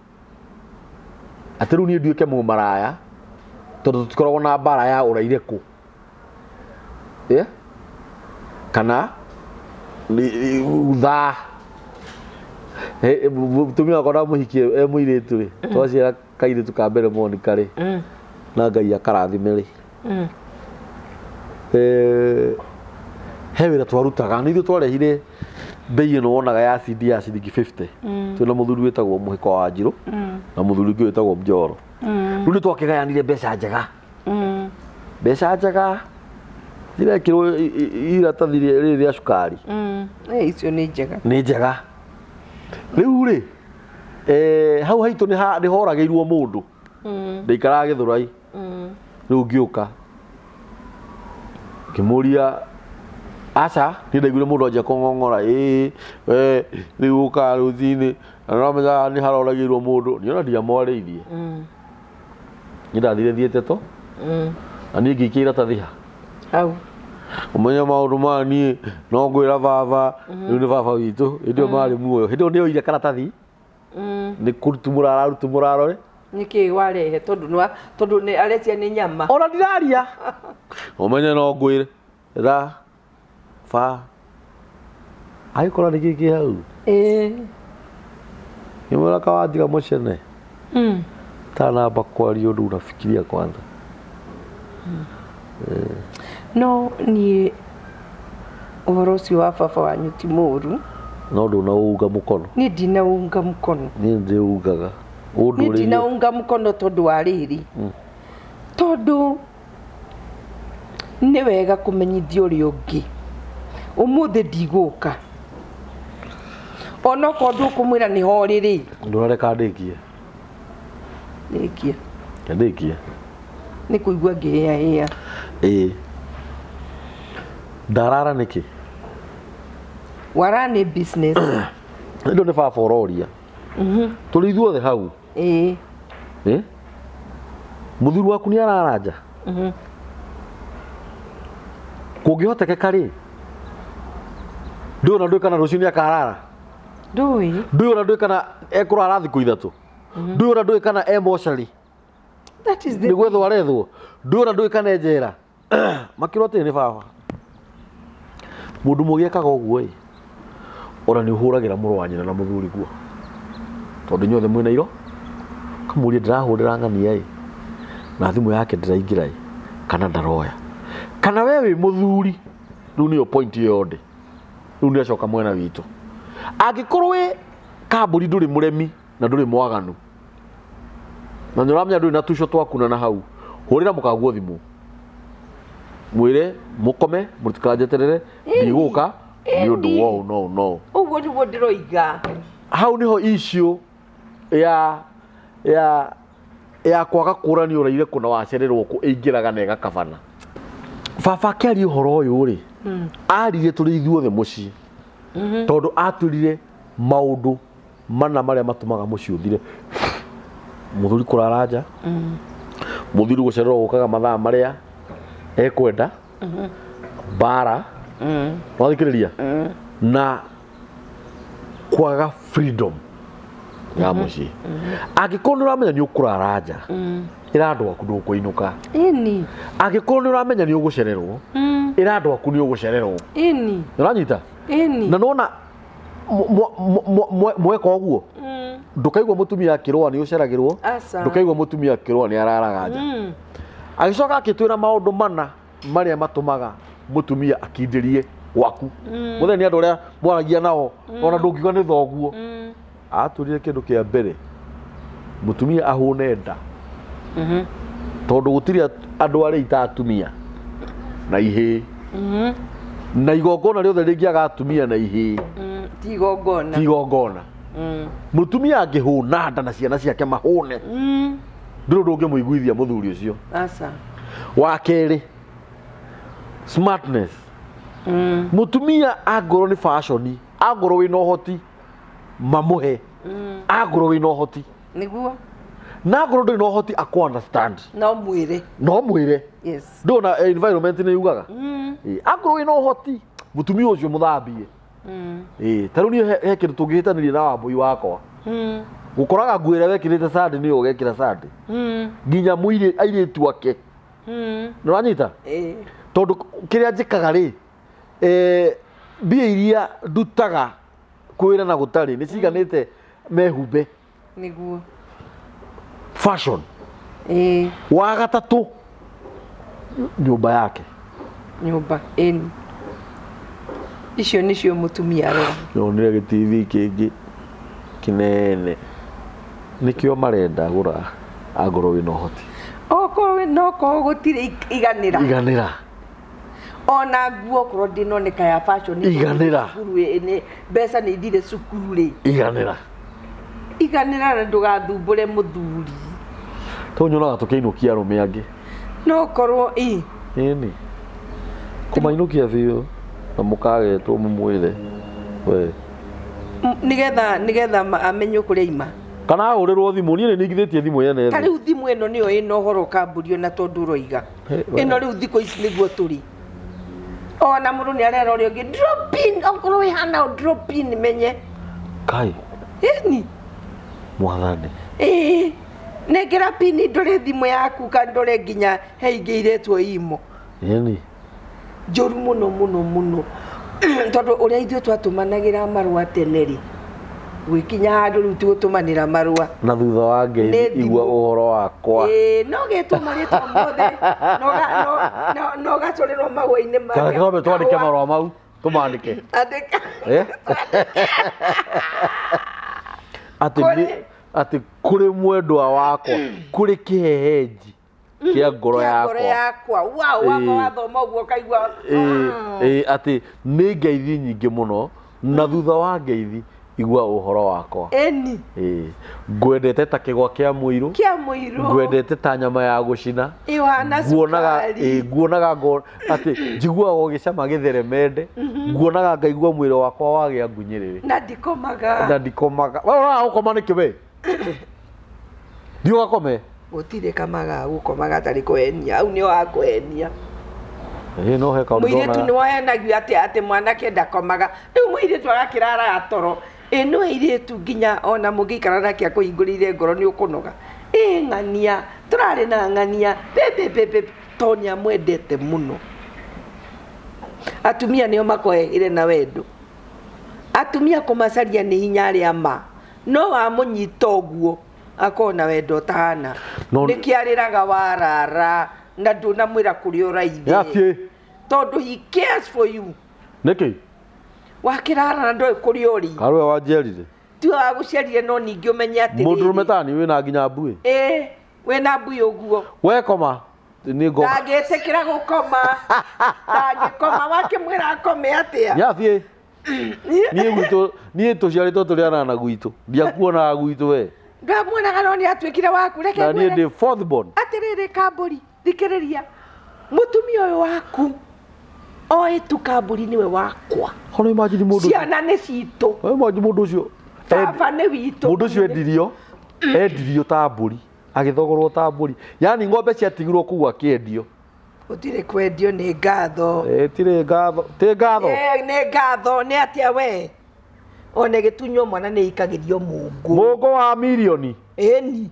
atĩ rĩu niĩ nduĩke mũmaraya tondũ tũtikoragwo na mbara ya ũraire kũ. Yeah? Kana thaa mũtumia wakwa ndamũhikie e mũirĩtu rĩ, twaciara kairĩtu ka mbere Monica rĩ, na Ngai akarathime rĩ, he wĩra twarutaga nĩ ithuĩ twarehire mbei ĩno wonaga ya CD ya ciringi 50, twĩna mũthuri wĩtagwo Mũhĩko wa Njirũ na mũthuri ũngĩ wĩtagwo Mjoro. Rĩu nĩ twakĩgayanire mbeca njega, mbeca njega irekĩrwo iratathi rĩrĩ rĩa cukari. Icio nĩ njega. Nĩ njega. Rĩu rĩ, hau haitũ nĩ horagĩirwo mũndũ, ndaikaraga Gĩthũrai. Rĩu ngĩũka ngĩmũria, aca, niĩ ndaiguire mũndũ anjia kũng'ong'ora, ĩĩ we rĩu ũkaga rũcinĩ na nĩũramenya nĩ haroragĩirwo mũndũ. Niĩ ona ndiamwarĩirie, niĩ ndathire thiĩte to na niĩ ngĩikia iratathi ha hau. Ũmenye maũndũ maya niĩ no ngwĩra baba, rĩu nĩ baba witũ hĩndĩ ĩyo marĩ muoyo, hĩndĩ ĩyo nĩ oire karatathi nĩ kũrutumũra ararutumũra arore Nĩkĩ warehe, tondũ nĩ tondũ nĩ aretia nĩ nyama. Ona ndiraria, ũmenye no ngwĩre ra ba agĩkora nĩ kĩ kĩ hau. Ngĩmwĩra kawatiga mũcene tanamba kwaria ũndũ unafikiria kwanza. No niĩ ũhoro ũcio wa baba wanyu ti mũru. No ndũnaunga mũkono. Niĩ ndinaunga mũkono. Niĩ ndĩungaga. Niĩ ũndũrĩrie ndinaunga mũkono tondũ wa rĩrĩ, tondũ nĩ wega kũmenyithia ũrĩa ũngĩ ũmũthĩ ndigũka, onokorwo ndũkũmwĩra nĩ horĩ rĩ. Ndũrareka ndĩkie. Rĩkia. Ndĩkie. Nĩ kũigua ngĩhĩahĩa. Ĩĩ, ndarara nĩkĩ? Wara nĩ business. Ĩndũ nĩ baba ũroria tũrĩ ithuothe hau. Eh? Mũthuri waku nĩ arara nja, kũngĩhotekeka rĩ, ndũĩ ona ndũĩ kana rũciũ nĩ akarara. Ndũĩ. Ndũĩ ona ndũĩ kana ekũrara thikũ 3, ndũĩ ona ndũĩ kana e mocarĩ. That is the nĩ gwethwo arethwo, ndũĩ ona ndũĩ kana e njera. Makĩrwo atĩrĩ nĩ baba, mũndũ mũgĩ ekaga ũguo ĩ, ona nĩ ũhũragĩra mũrũ wa nyina na mũthuri guo, tondũ inyuothe mwĩna iro, kamũria ndĩrahũrĩra ng'ania ĩ, na thimũ yake ndĩraingĩra ĩ, kana ndaroya, kana we wĩ mũthuri. Rĩu nĩyo point ĩyo ndĩ rĩu nĩ acoka mwena witũ, angĩkorwo wĩ kambũri ndũrĩ mũremi na ndũrĩ mwaganu na nĩ ũramenya ndũrĩ na tuco twakuna na hau, hũrĩra mũkaguo thimũ, mwĩre mũkome, mũtikanjeterere, ndigũka nĩ ũndũ wa ũũ no ũũ no ũũ. Ũguo nĩguo ndĩroiga. Hau niho issue ya kwaga kũranio ũraire kũ na wacererwo kũ ĩingĩraga na ĩgakabana. Baba akĩaria ũhoro ũyũ rĩ, aririe tũrĩ ithuothe mũciĩ, tondũ atwĩrire maũndũ mana marĩa matũmaga mũciĩ ũthire: mũthuri kũrara nja, mũthuri gũcererwo gũkaga mathaa marĩa ekwenda, mbara, wathikĩrĩria, na kwaga freedom ya mũciĩ. Angĩkorwo nĩ ũramenya nĩ ũkũrara nja, ĩra andũ aku ndũkũinũka. Angĩkorwo nĩ ũramenya nĩ ũgũcererwo, ĩra andũ aku nĩ ũgũcererwo. Nĩ ũranyita? Na nona mweka ũguo, ndũkaigua mũtumia akĩrũa nĩ ũceragĩrwo. Aca. Ndũkaigua mũtumia akĩrũa nĩ araraga nja. Agĩcoka akĩtwĩra maũndũ mana marĩa matũmaga mũtumia akindĩrie gwaku. Mũthenya nĩ andũ arĩa mwaragia nao, ona ndũngiuga nĩ thoguo. Atwĩrire kĩndũ kĩa mbere, mũtumia ahũne nda, tondũ gũtirĩ andũ arĩa ita atumia na ihĩĩ, na igongona rĩothe rĩngĩaga atumia na ihĩĩ, Ti igongona. Ti igongona. Mũtumia angĩhũna nda na ciana ciake mahũne, ndũrĩ ũndũ ũngĩmũiguithia mũthuri ũcio. Aca. Wa kerĩ, smartness. Mũtumia angorwo nĩ fashion, angorwo wĩna ũhoti mamũhe, angorwo wĩna ũhoti, Nĩguo. Na angorwo ndũrĩ na ũhoti akũ understand. No mwĩre. No mwĩre. Ndũna environment nĩ yugaga. Ĩĩ, akorwo wĩna ũhoti mũtumia ũcio mũthambie. Ĩĩ, ta rĩu niĩ he kĩndũ tũngĩhĩtanĩria na wambũi wakwa. Gũkoraga nguo ĩrĩa wekĩrĩte Sunday nĩyo ũgekĩra Sunday. Nginya mũirĩ airĩtu ake. Nĩ ũranyita? Ĩĩ. Tondũ kĩrĩa njĩkaga rĩ, mbia iria ndutaga kwĩra na gũtarĩ nĩ ciganĩte mehumbe. Nĩguo. Fashion. Ĩĩ. Wa gatatũ nyũmba yake. Nyũmba, ĩni. Icio nĩcio mũtumia arora. Nyonire gĩ TV kĩngĩ kĩnene. Nĩkĩo marenda gũra angorwo wĩna ũhoti. Okorwo no korwo gũtirĩ iganĩra. Iganĩra. Ona nguo okorwo ndĩnoneka ya fashion. Iganĩra. Cukuru ĩ, mbeca nĩ ithire cukuru rĩ. Iganĩra. Iganĩra na ndũgathumbũre mũthuri. Tondũ nyonaga tũkĩinũkia arũme angĩ. No korwo ĩ. Ĩni. Kũmainũkia biũ na mũkagetwo mũmwĩre we. Nĩgetha amenye kũrĩa aima. Kana ahũrĩrwo thimũ, niĩ nĩ ningithĩtie thimũ yene Ta rĩu thimũ ĩno nĩyo ĩna ũhoro ũkambũrio na tondũ ũroiga. Ĩno rĩu thikũ ici nĩguo tũrĩ. Ona mũndũ nĩ arera ũrĩa ũngĩ drop in, okorwo wĩ hana drop in menye. Kai. Ĩni. Mwathani. Ĩĩ. Nengera pin ndore thimũ yaku kana ndore nginya he ingĩ iretwo imo. Ĩni. Njũru mũno mũno mũno. Tondũ ũrĩa ithuĩ twatũmanagĩra marũa tene rĩ, gwĩkinya handũ rĩu ti gũtũmanĩra marũa. Na thutha wa ngeithi igua ũhoro wakwa. Ĩĩ, no getwo marĩtwa mothe, na ũgacorerwo mahũa-inĩ marĩa. Kana twambe twandĩke marũa mau, tũmandĩke. Andĩka. Atĩ nĩ, atĩ kũrĩ mwendwa wakwa, kũrĩ kĩhehenji kĩa ngoro Kĩa ngoro yakwa. yakwa. Wow, wamba Ĩĩ. wathoma ũguo ũkaigua, Ĩĩ, ĩĩ, atĩ nĩ ngeithi nyingĩ mũno na thutha wa ngeithi igua ũhoro wakwa. Ĩni. Ĩĩ, ngwendete ta kĩgwa kĩa mũirũ. Kĩa mũirũ. Ngwendete ta nyama ya gũcina. Ĩĩ, ũhana Nguonaga, cukari. ĩĩ, nguonaga ngo, atĩ njiguaga ũgĩcama gĩtheremende. Nguonaga ngaigua mwĩrĩ wakwa wagĩa ngunyĩrĩrĩ. Na ndikomaga. Na ndikomaga. We ũraga gũkoma nĩkĩ we? Thiĩ ũgakome. Gũtirĩ kamaga gũkoma gatarĩ kũhenia. Hau nĩho hakũhenia. Ĩĩ no he kaũndũ Mũirĩtu ndonaga. nĩ wohenagio atĩ atĩ mwanake ndakomaga. Rĩu mũirĩtu agakĩrara toro. Ĩ no airĩtu nginya ona mũngĩikara nake akũhingũrĩire ngoro nĩ ũkũnoga. Ĩ ng'ania, tũrarĩ na ng'ania, pĩ pĩ pĩ pĩ, tondũ nĩ amwendete mũno. Atumia nĩo makohehire na wendo. Atumia kũmacaria nĩ hinya arĩa ma. No wamũnyita ũguo akorwo na wendo ũtahana. No- Nĩkĩo arĩraga warara na ndũnamwĩra kũrĩa ũraithĩ. Yathiĩ. Tondũ he cares for you. Nĩkĩ? Wakĩrara na ndoĩ kũrĩa ũrĩ. Karũwe wanjiarire. Tiwe wagũciarire no ningĩ ũmenye atĩrĩrĩ. Mũndũrũme tani wĩna nginya mbuĩ. Ĩĩ, wĩna mbuĩ ũguo. We koma. Nĩ ngoma. Ndangĩtĩkĩra gũkoma. Ndangĩkoma wakĩmwĩra akome atĩa? Yathiĩ. Niĩ gwitũ, niĩ tũciarĩtwo tũrĩ anana gwitũ. Ndiakuonaga gwitũ we. Ndamuonaga no nĩ atuĩkire waku. Reke Na niĩ ngwĩre. ndĩ fourth born. Atĩrĩrĩ Kambũri, thikĩrĩria. Mũtumia ũyũ waku oĩ tu Kambũri nĩwe wakwa. Hono imagine mũndũ ũcio. Ciana nĩ citũ. Hono imagine mũndũ ũcio. Baba nĩ witũ. Mũndũ ũcio endirio, endirio ta mbũri, agĩthogorwo ta mbũri. Yaani ng'ombe ciatigirwo kũu akĩendio. Gũtirĩ kwendio nĩ ngatho. Tirĩ ngatho. Ti ngatho. Nĩ ngatho, nĩ atĩa we? Ona ĩgĩtunywo mwana nĩ ĩikagĩrio mũngũ. Mũngũ wa mirioni. Ĩni.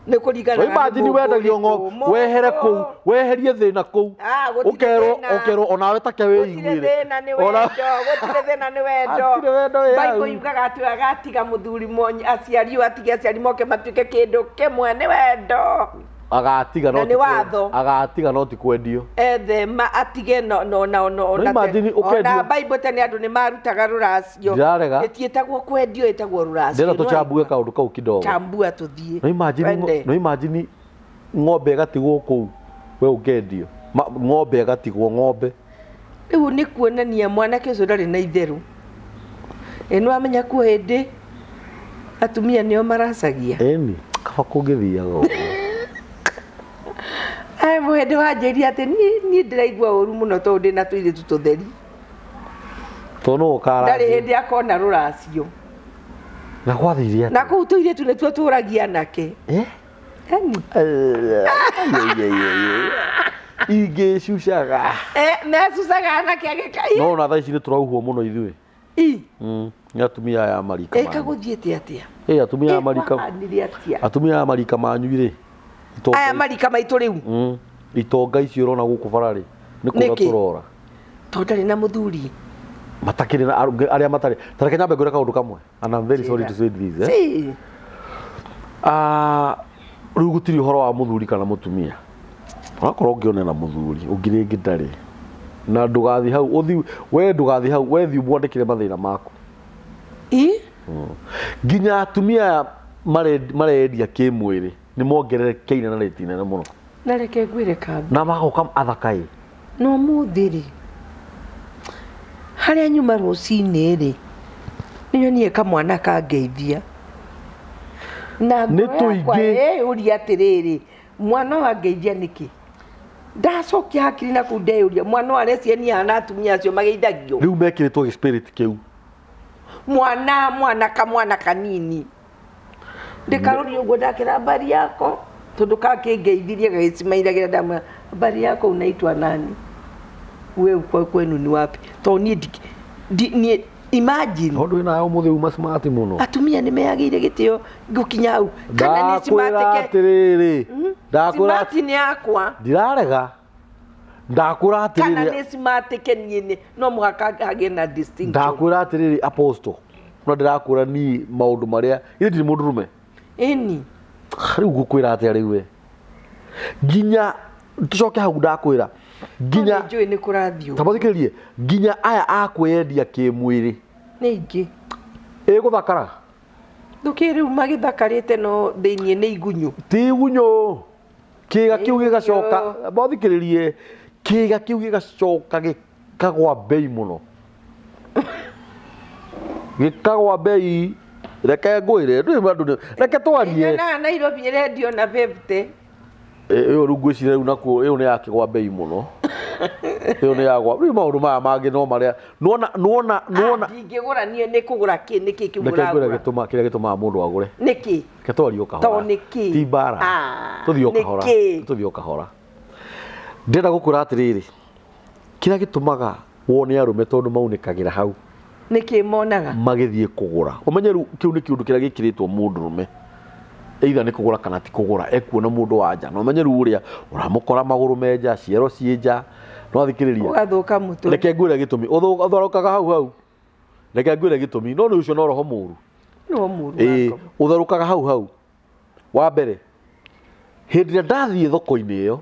Nĩ kũringana na Imagine mũngũ wendagio ũrĩkũ. ng'ombe, wehere kũu, Mũngũ. weherie thĩna kũu. Ah, gũtirĩ Ũkerwo, thĩna. ũkerwo onawe take Gũtirĩ wĩiguĩre. thĩna nĩ Ona- wendo, gũtirĩ thĩna nĩ wendo. Hatirĩ wendo wĩ hau. Bible yugaga atĩ agatiga mũthuri monyi, aciari ũyũ atige aciari moke matuĩke kĩndũ kĩmwe nĩ wendo. Agatiga no Na nĩ ti kwe- watho. agatiga no ti kwendio. Ethema atige no no no no No imagine ũkendio. ona Bible tene andũ nĩ marutaga rũracio. Ndirarega. Ĩtiĩtagwo kwendio ĩtagwo rũracio. Ndĩrenda tũchambue kaũndũ kau kidogo. Chambua tũthiĩ. No imagine Twende. no imagine ng'ombe ĩgatigwo kũu we ũkendio. Ng'ombe ĩgatigwo ng'ombe. Rĩu nĩ kuonania mwanake ũcio ndarĩ na itherũ. Ĩ nĩ wamenya kuo hĩndĩ atumia nĩo maracagia. Ĩni, kaba kũngĩthiaga ũguo. Ai mũhĩndĩ wanjĩrire atĩ niĩ ndĩraigua ũru mũno tondũ ndĩna tũirĩtu tũtheri. Tondũ nũ ũkaracia. Ndarĩ hĩndĩ akona rũracio. Na gwathire atĩa? Na kũu tũirĩtu nĩtuo tũragia anake. Eh? Eni. Ingĩcucaga. Eh, mecucaga anake agĩka. No ona thaa ici nĩ tũrauhwo mũno ithuĩ. I. Nĩ atumia aya a marika Ĩka manyu. gũthiĩte atĩa? Ĩ atumia aya marika Kwahanire atĩa? atumia aya marika manyu rĩ. Itonga Aya ici- marika maitũ rĩu. Itonga icio ũrona gũkũ bara rĩ nĩ kũra Nĩkĩ? tũrora. Tondũ ndarĩ na mũthuri. Matakĩrĩ na arĩa matarĩ. Ta reke nyambe ngwĩre kaũndũ kamwe. And I'm very sorry to say this. Eh? Si. Ah, rĩu gũtirĩ ũhoro wa mũthuri kana mũtumia onakorwo ũngĩone na mũthuri ũngĩ rĩngĩ ndarĩ na ndũgathiĩ hau ũthi we ndũgathiĩ hau we thiĩ ũmwandĩkĩre mathĩna maku I? Nginya atumia aya marendia kĩmwĩrĩ nĩ mongererekeire na rĩti nene mũno. Na reke ngwĩre kambi. Na magoka athaka ĩ. Na ũmũthĩ rĩ, harĩa nyuma rũcinĩ rĩ, nĩ nyonire kamwana kangeithia. Na Nĩ ngoro yakwa tũingĩ. ĩyũria atĩrĩrĩ, mwana ũyũ angeithia nĩkĩ? Ndacokia hakiri na kũu ndeyũria, mwana ũyũ areciria niĩ hana atumia acio mageithagio? Rĩu mekĩrĩtwo gĩ spirit kĩu. Mwana, mwana kamwana kanini. Ndĩkarorire ũguo ndakĩra habari yako tondũ kakĩngeithirie gagĩcimairagĩra ndamwĩra habari yako unaitwa nani we uko kwenu ni wapi tondũ niĩ niĩ imagine. Tondũ wĩna ũmũthĩ uma smart mũno. Atumia nĩ meyagĩire gĩtĩo gũkinya hau kana nĩ Ndakwĩra cimatĩke atĩrĩrĩ, ndakwĩra smart nĩ yakwa. Ndirarega. Ndakwĩra kana atĩrĩrĩ. Nĩ cimatĩke niĩ nĩ no mũhaka hagĩe na distinction. Ndakwĩra atĩrĩrĩ apostle. No ndĩrakwĩra niĩ maũndũ marĩa ithe ndirĩ mũndũrũme. Ĩni. Rĩu ngũkwĩra atĩa rĩu we? Nginya tũcoke hau ndakwĩra nginya No nĩ njũĩ nĩ kũrathiĩ ta mũthikĩrĩrie nginya aya a kwĩyendia kĩmwĩrĩ nĩ ingĩ ĩgũthakara. Ndũkĩ rĩu magĩthakarĩte no thĩiniĩ nĩ igunyũ. Ti igunyũ. Kĩga kĩu gĩgacoka mũthikĩrĩrie kĩga kĩu gĩgacoka gĩkagwa mbei mũno. Gĩkagwa mbei. Reke ngwĩre, ndũĩ andũ nĩ- reke twarie. Nyonaga Nairobi ĩrendio na 50. Ĩyo rĩu ngwĩciria rĩu nakuo ĩyo nĩ yakĩgwa mbei mũno. Ĩyo nĩ yagwa. Rĩu maũndũ maya mangĩ no marĩa nĩwona nĩwona nĩwona. Ndingĩgũra niĩ nĩ kũgũra kĩ nĩkĩ kĩu Reke ngwĩre ũragũra? gĩtũma kĩrĩa gĩtũmaga mũndũ agũre. Nĩkĩ? Reke twarie o kahora. To nĩkĩ? Ti mbara. Tũthiĩ o kahora. Nĩkĩ? Tũthiĩ o kahora. Ndĩrenda gũkwĩra atĩrĩrĩ, kĩrĩa gĩtũmaga wone arũme tondũ maunĩkagĩra hau. Nĩkĩ monaga? Magĩthiĩ kũgũra. Ũmenye rĩu kĩu nĩ kĩũndũ kĩrĩa gĩkĩrĩtwo mũndũrũme. Either nĩ kũgũra kana ti kũgũra, ekuona mũndũ wa nja. Na ũmenye rĩu ũrĩa ũramũkora magũrũ me nja, ciero ciĩ nja. Nĩwathikĩrĩria? Ũgathũka mũtwe. Reke ngwĩre gĩtũmi. Ũtharũkaga hau hau. Reke ngwĩre gĩtũmi. No nĩ ũcio no roho mũru. Roho mũru Ĩĩ, wakoma. ũtherũkaga hau hau. Wa mbere, hĩndĩ ĩrĩa ndathiĩ thoko-inĩ ĩyo,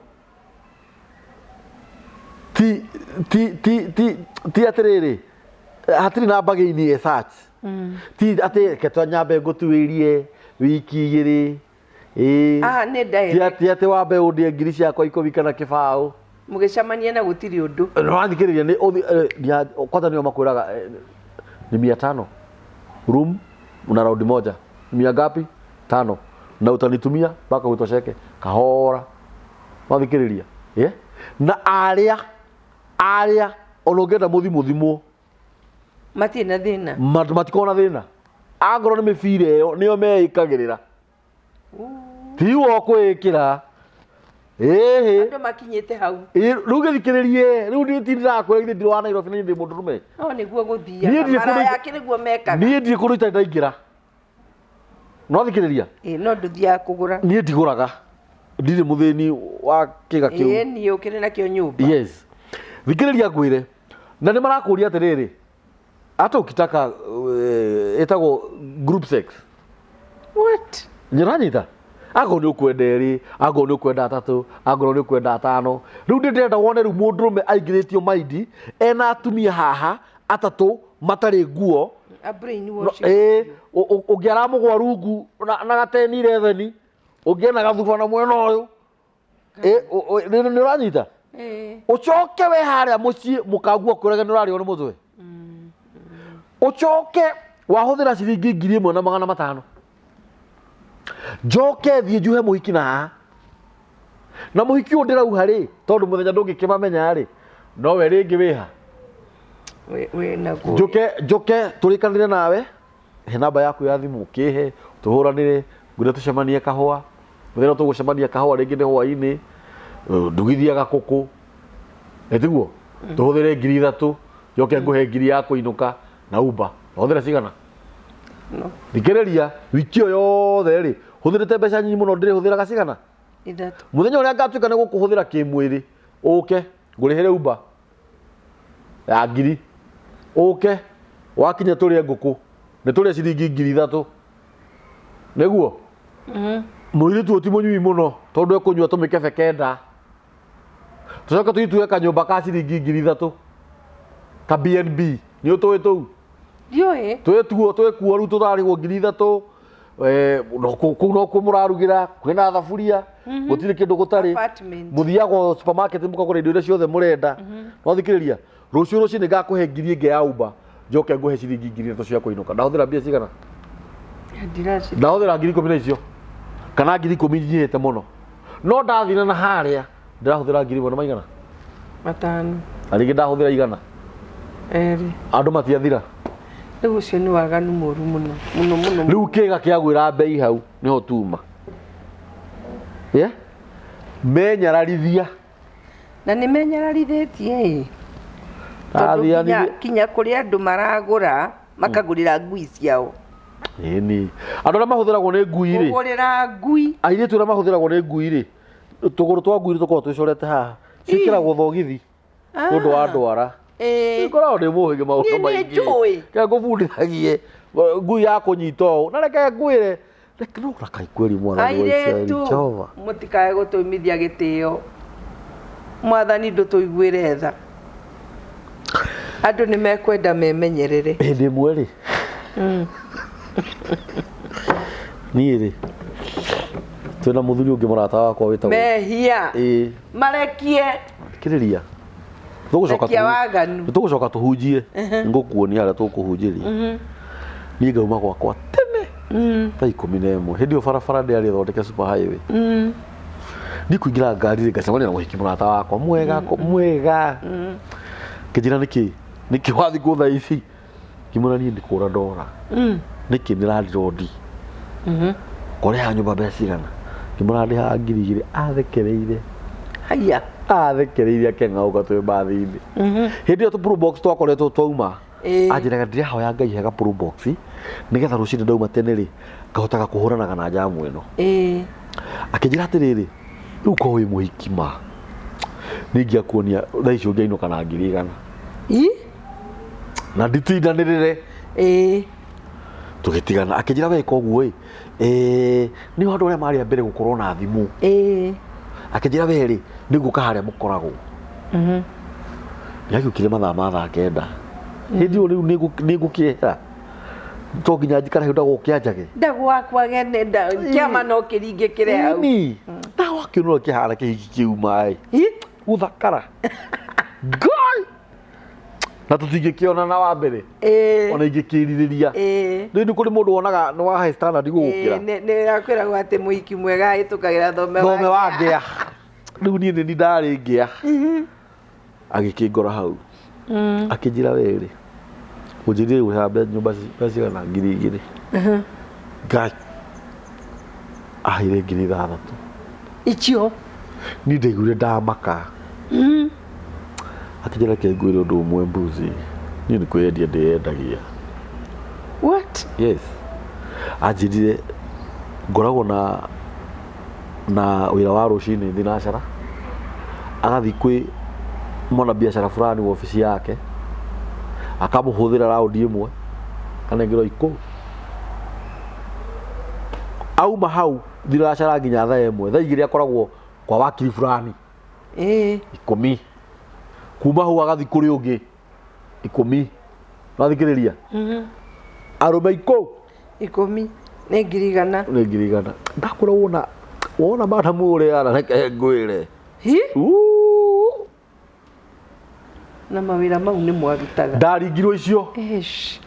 ti ti ti ti ti atĩrĩrĩ, hatirĩ na bargaining as such. Ti atĩ reke twanyambe ngũtuĩrie wiki igĩrĩ. Ĩĩ. Haha nĩ Ti direct. atĩ wambe ũndĩe ngiri ciakwa ikũmi kana kĩbaũ. Mũgĩcemania na gũtirĩ ũndũ. Nĩwathikĩrĩria nĩ ũthi, kwanza nĩo makwĩraga ni mia tano room una raundi moja mia ngapi tano na utanitumia mpaka utosheke kahora. Wathikĩrĩria? Yeah? Na arĩa arĩa ona ũngĩenda mũthi mũthimwo matirĩ na thĩna. Matikoragwo na thĩna. Angorwo nĩ mĩbira ĩyo nĩyo meĩkagĩrĩra. Ti wo kwĩĩkĩra. Ĩhĩ. Andũ makinyĩte hau. Ĩ, rĩu gĩthikĩrĩrie, rĩu niĩ ti ndĩrakwĩra githĩ ndirĩ wa Nairobi na niĩ ndĩ mũndũrũme. No nĩguo gũthiaga. Niĩ ndirĩ kũndũ Maraya akĩ nĩguo mekaga. Niĩ ndirĩ kũndũ itarĩ ndaingĩra. No thikĩrĩria. Ĩ, no ndũthiaga kũgũra. Niĩ ndigũraga. Ndirĩ mũthĩni wa kĩga kĩu. Ĩ, niĩ ũkĩrĩ nakĩo nyũmba. Yes. Thikĩrĩria ngwĩre. Na nĩ marakũria atĩrĩrĩ, hata ukitaka ĩtagwo group sex. What? Nĩũranyita? Angorwo nĩ ũkwenda erĩ, angorwo nĩ ũkwenda atatũ, angorwo nĩ ũkwenda atano. Rĩu nĩ ndĩrenda wone rĩu mũndũrũme aingĩrĩtio maindi, ena atumia haha atatũ matarĩ nguo. A brainwash. No, ĩĩ, ũngĩ aramũgwa rungu na gateni retheni, ũngĩ ena gathuba na mwena ũyũ. Ĩ, nĩ ũranyita? Ĩĩ. Ũcoke we harĩa mũciĩ mũkaguo kũrege nĩ ũrarĩo nĩ mũtwe. Ũcoke wahũthĩra ciringi ngiri ĩmwe na magana matano. Njoke thiĩ njuhe mũhiki na haha. Na mũhiki ũyũ ndĩrauha rĩ, tondũ mũthenya ndũngĩkĩmamenya rĩ, nowe rĩngĩ wĩha. Wĩ na kũ- Njoke, njoke tũrĩkanĩre nawe, he namba yaku ya thimũ ũkĩhe, tũhũranĩre, ngwĩre tũcemanie kahũa. Mũthenya ũrĩa tũgũcemania kahũa rĩngĩ nĩ hwainĩ. Ndugithia gakũkũ, ĩtiguo tũhũthĩre 3,000, njoke ngũhe 1,000 ya kũinũka na Uber. Wahũthĩra cigana? No. Thikĩrĩria, wiki ĩyo yothe rĩ, hũthĩrĩte mbeca nyinyi mũno, ndĩrĩhũthĩraga cigana? Ithatũ. Mũthenya ũrĩa ngatuĩka nĩ gũkũhũthĩra kĩmwĩrĩ, ũke ngũrĩhĩre Uber ya 1,000, ũke wakinya tũrĩe ngũkũ, nĩ tũrĩe ciringi 3,000, nĩguo mũirĩtu ũyũ ti mũnyui mũno, tondũ ekũnyua tũmĩkebe 9, tũcoke tũitue kanyũmba ka ciringi 3,000 ka BNB. Nĩ ũtũĩ tũu? Ndiũĩ. Twĩtuo twĩkuo rĩu, tũrarĩhwo 3,000, no kũu nokuo mũrarugĩra, kwĩna thaburia, gũtirĩ kĩndũ gũtarĩ. Apartment. Mũthiaga supermarket mũkagũra indo iria ciothe mũrenda. No thikĩrĩria, rũciũ rũcinĩ ngakũhe 1,000 ĩngĩ ya Uber, njoke ngũhe ciringi 3,000 cia kũinũka. Ndahũthĩra mbia cigana? Ndiraci. Ndahũthĩra 10,000 na icio kana 10,000 nyinyĩte mũno, no ndathira na harĩa ndĩrahũthĩra 1,000 na maigana? 5. Na rĩngĩ ndahũthĩra 100. 2. Andũ matiathira. Rĩu ũcio nĩ waganu mũru mũno mũno mũno. Rĩu kĩga kĩagwĩra mbei hau nĩho tuma, yeah? Menyararithia. Na nĩ menyararithĩtie ĩ, tondũ nginya, kinya kũrĩ andũ maragũra makagũrĩra ngui ciao. Ĩni, andũ arĩa mahũthĩragwo nĩ ngui rĩ. Kũgũrĩra ngui. Airĩtu arĩa mahũthĩragwo nĩ ngui rĩ, tũgũrũ twa ngui tũkoragwo twĩcorete haha, ciĩkĩragwo thogithi nĩ ũndũ wa ndwara. Ngoragwo ndĩ mũhĩgĩ maũndũ Niĩ nĩ maingĩ. njũĩ. Reke ngũbundithagie ngui ya kũnyita ũũ, na reke ngwĩre, reke no rakai kweri Mwathani wa Isiraeli Airĩtu, Jehova. mũtikae gũtũimithia gĩtĩo. Mwathani ndũtũiguĩre tha. Andũ nĩ mekwenda memenyerere. Hĩndĩ ĩmwe rĩ, niĩ rĩ, twĩna mũthuri ũngĩ mũrata wakwa wĩtagwo Mehia. Ĩĩ. Marekie. Thikĩrĩria, tũgũcoka Rekia waganu. Tũgũcoka tũhunjie, ngũkuonia harĩa tũkũhunjĩria. Niĩ ngauma gwakwa tene thaa 11, hĩndĩ ĩyo barabara ndĩarĩ thondeke super highway. Niĩ kũingĩra ngari rĩ, ngacemania na mũhiki mũrata wakwa mwega mwega, ngĩnjĩra, nĩkĩ nĩkĩ wathiĩ kũ thaa ici? Ngĩmwĩra, niĩ nĩ kũra ndora. Nĩkĩ? Nĩ landlord. Kũrĩha nyũmba mbeca cigana? Ngĩmwĩra ndĩhaga 2,000. Athekereire. Haiya. Athekereire akĩng'aũka twĩ mbathi-inĩ. Hĩndĩ ĩyo tũ Probox twakoretwo twauma. Anjĩraga, ndĩrahoya Ngai hega Probox nĩgetha rũcinĩ ndauma tene rĩ, ngahotaga kũhũranaga na njamu ĩno. Akĩnjĩra atĩrĩrĩ, rĩu korwo wĩ mũhiki ma nĩ ingĩakuonia thaa ici ũngĩainũka na 100,000. Ii? Na nditindanĩrĩre. Tũgĩtigana, akĩnjĩra, weka ũguo ĩ, nĩ andũ arĩa marĩ a mbere gũkorwo na thimũ. Akĩnjĩra, we rĩ, nĩ ngũka harĩa mũkoragwo. Nĩagĩũkire mathaa ma thaa 9. Hĩndĩ ĩyo rĩu nĩ ngũkĩehera, to nginya njikare hau ndagũke anjage. Ndagwakwage kĩama no kĩringĩkĩre hau. Ĩni, ndawakĩona ũrĩa kĩhana kĩhiki kĩu maĩ gũthakara Ngai, na tũtingĩkĩonana wa mbere, ona ingĩkĩrirĩria. Rĩu nĩ kũrĩ mũndũ wonaga nĩ wa high standard gũgũkĩra. Nĩ akwĩragwo atĩ mũhiki mwega ahĩtũkagĩra thome. Thome wa ngĩa. Rĩu niĩ nĩ ndarĩ ngĩa. Agĩkĩngora hau, akĩnjĩra, we rĩ, ũnjĩrire gũcaga nyũmba mbeca cigana? 2,000. Ngai, aheire 6,000. Icio. Niĩ ndaiguire ndamaka. Akĩnjĩra, reke ngwĩre ũndũ ũmwe, mbuzi, niĩ nĩ kwĩyendia ndĩyendagia. What? Yes, anjĩrire ngoragwo na wĩra wa rũcinĩ thinacara, agathiĩ kwĩ mwana biacara fulani wabici yake, akamũhũthĩra raundi ĩmwe, anengerwo 10, auma hau thinacara nginya thaa 1, thaa 2 akoragwo kwa wakiri fulani. 10. Kuma hau agathiĩ kũrĩ ũngĩ 10. Wathikĩrĩria, arũme 10. 10 nĩ 100,000. Nĩ 100,000. Ndakũra wona wona madamu ũrĩa ara, reke ngwĩre. Hi? Uu. Na mawĩra mau nĩ mwarutaga? Ndaringirwo icio. Ish.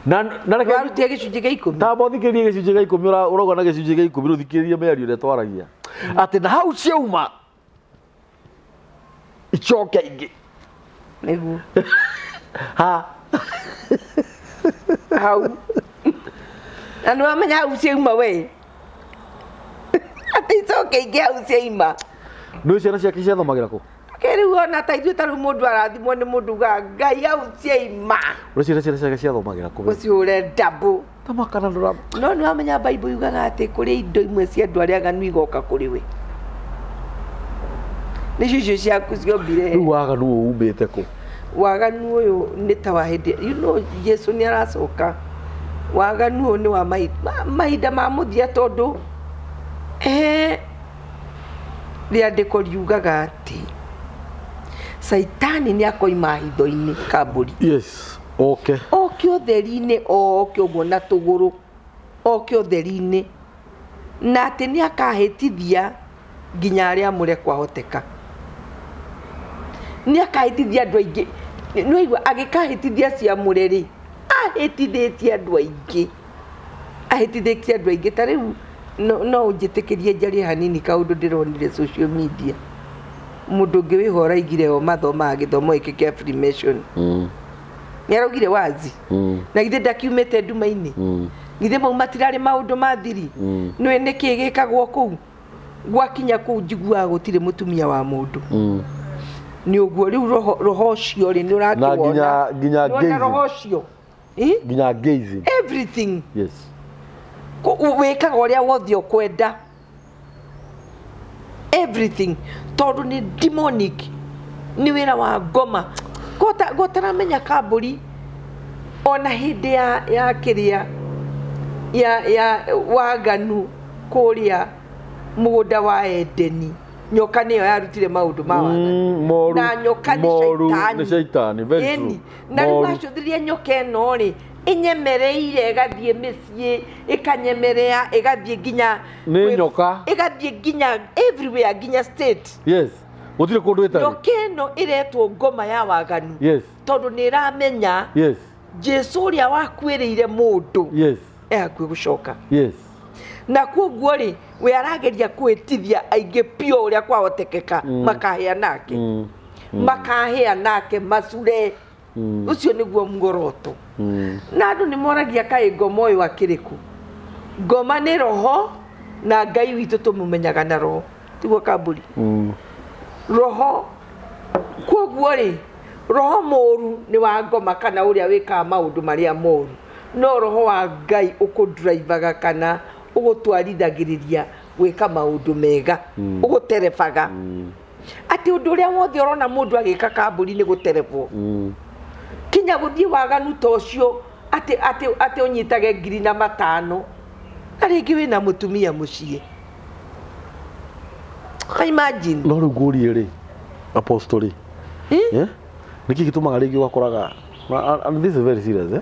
Na reke Warutire gĩcunjĩ gĩa 10? Tamba ũthikĩrĩrie gĩcunjĩ gĩa 10. Ũrauga na gĩcunjĩ gĩa 10, ũthikĩrĩrie mĩario ĩrĩa twaragia, atĩ na hau ciauma icoke ingĩ. Nĩguo. Ha. Hau na nĩ wamenya hau ciauma we, atĩ icoke ingĩ hau ciaima. Nĩ ciana ciake ciathomagĩra kũ? Rĩu ona ta ithuĩ ta rĩu mũndũ arathimwo nĩ mũndũ ugaga Ngai au ciaima. Ũreciria ciana ciake ciathomagĩra kũ? Ũcihũre ndabũ. Tamakana ndũra. No nĩ wamenya Bible yugaga atĩ kũrĩ indo imwe cia andũ arĩa aganu igoka kũrĩ we. Nĩcio icio ciaku ciombire. Rĩu waganu ũyũ umĩte kũ? Waganu ũyũ nĩ ta wa hĩndĩ, you know Jesu nĩ aracoka. Waganu ũyũ nĩ wa mahinda ma mũthia tondũ eh, rĩandĩko riugaga atĩ Caitani nĩ akoima hitho-inĩ kambũri. Yes. Okay. Oke ũtheri-inĩ oke ũguo na tũgũrũ oke ũtheri-inĩ na atĩ nĩ akahĩtithia nginya arĩa amũre kwahoteka. Nĩ akahĩtithia andũ aingĩ. Nĩ waigua agĩkahĩtithia acio amũre rĩ, ahĩtithĩtie andũ aingĩ. Ahĩtithĩtie andũ aingĩ. Ta rĩu no ũnjĩtĩkĩrie njarie hanini kaũndũ ndĩronire social media. Mũndũ ũngĩ wĩho ũraigire o mathomaga gĩthomo gĩkĩ kĩa Freemason. Nĩ araugire wazi. Na githĩ ndakiumĩte nduma-inĩ? Githĩ mau matirarĩ maũndũ ma thiri? Nĩũĩ nĩkĩ gĩkagwo kũu? Gwakinya kũu njiguaga gũtirĩ mũtumia wa mũndũ. Nĩ ũguo rĩu roho roho ũcio rĩ nĩ Na ũrakĩwona. nginya nginya Nĩwona gayism. roho ũcio? Ĩ? Nginya gayism. Everything. Yes. Wĩkaga ũrĩa wothe ũkwenda. Everything. Tondũ nĩ demonic. Nĩ wĩra wa ngoma. Gotaramenya kambũri ona hĩndĩ ya kĩrĩa ya waganu kũrĩa mũgũnda wa Edeni. Nyoka nĩyo yarutire maũndũ ma waganu. Moru. Na nyoka nĩ Moru caitani. nĩ caitani. Very Ĩni. true. Na rĩu Moru. wacũthĩrĩria nyoka ĩno rĩ, ĩnyemereire ĩgathiĩ mĩciĩ, ĩkanyemerea ĩgathiĩ nginya Nĩ nyoka. Ĩgathiĩ nginya everywhere nginya state. Yes. Gũtirĩ kũndũ ĩtarĩ. Nyoka ĩno ĩretwo ngoma ya waganu. Yes. Tondũ nĩ ĩramenya Yes. Jesu ũrĩa wakuĩrĩire mũndũ Yes. e hakuhĩ gũcoka. Yes. Na koguo rĩ, we arageria kwĩtithia aingĩ biũ ũrĩa kwahotekeka makahĩa nake. Makahĩa nake macure. Ũcio nĩguo muoroto. Na andũ nĩ moragia kaĩ ngoma ũyũ akĩrĩ kũ? Ngoma nĩ roho na Ngai witũ tũmũmenyaga na roho. Tiguo kambũri? Roho. Koguo rĩ, roho mũru nĩ wa ngoma kana ũrĩa wĩkaga maũndũ marĩa moru. No roho wa Ngai ũkũndrivaga kana ũgũtwarithagĩrĩria gwĩka maũndũ mega. Ũgũterebaga. Atĩ ũndũ ũrĩa wothe ũrona mũndũ agĩka kambũri nĩ gũterebwo. Kinya gũthiĩ waganu ta ũcio atĩ, atĩ, atĩ ũnyitage ngiri na matano. Na rĩngĩ wĩna mũtumia mũciĩ. Ta imagine. No rĩu ngũrie rĩ, apostle rĩ. Eh? Nĩkĩ gĩtũmaga rĩngĩ ũgakoraga, and this is very serious, eh?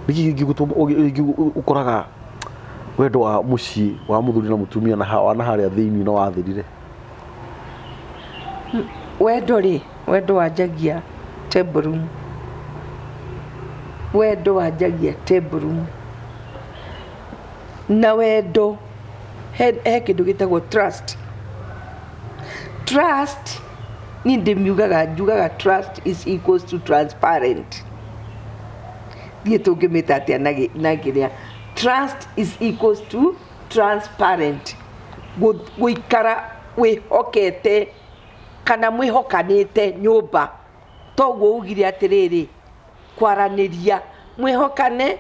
Nĩkĩ kĩngĩ ũkoraga wendo wa mũciĩ wa mũthuri na mũtumia na wa na harĩa thĩinĩ no wathirire? Wendo rĩ, wendo wanjagia table room. Wendo wanjagia table room. Na wendo he kĩndũ gĩtagwo trust. Trust niĩ ndĩmiugaga njugaga trust is equals to transparent. Ndiũĩ tũngĩmĩta atĩa na kĩrĩa. Trust is equals to transparent. Gũikara wĩhokete kana mwĩhokanĩte nyũmba. Toguo ugire atĩrĩrĩ, kwaranĩria, mwĩhokane,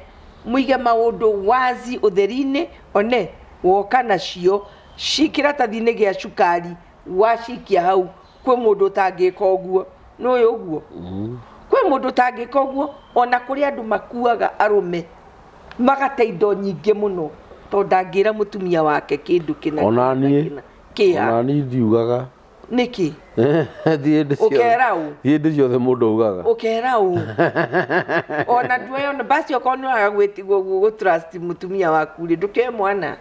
mũige maũndũ wazi ũtheri-inĩ, one woka nacio ci kĩratathi-inĩ gĩa cukari, wacikia hau, kwĩ mũndũ ũtangĩka ũguo, nĩũĩ ũguo? Kwĩ mũndũ ũtangĩka ũguo, ona kũrĩ andũ makuaga arũme, magate indo nyingĩ mũno, tondũ ndangĩra mũtumia wake kĩndũ kĩna, Ona niĩ, kĩna, kĩha. ona niĩ ndiugaga. Nĩkĩ? Ti hĩndĩ ciothe. Ũkera ũ? Ti hĩndĩ ciothe mũndũ augaga. Ũkera ũ? Ona nduoya ona basi okorwo nĩ waga gũ trust mũtumia waku rĩ, ndũkĩoe mwana.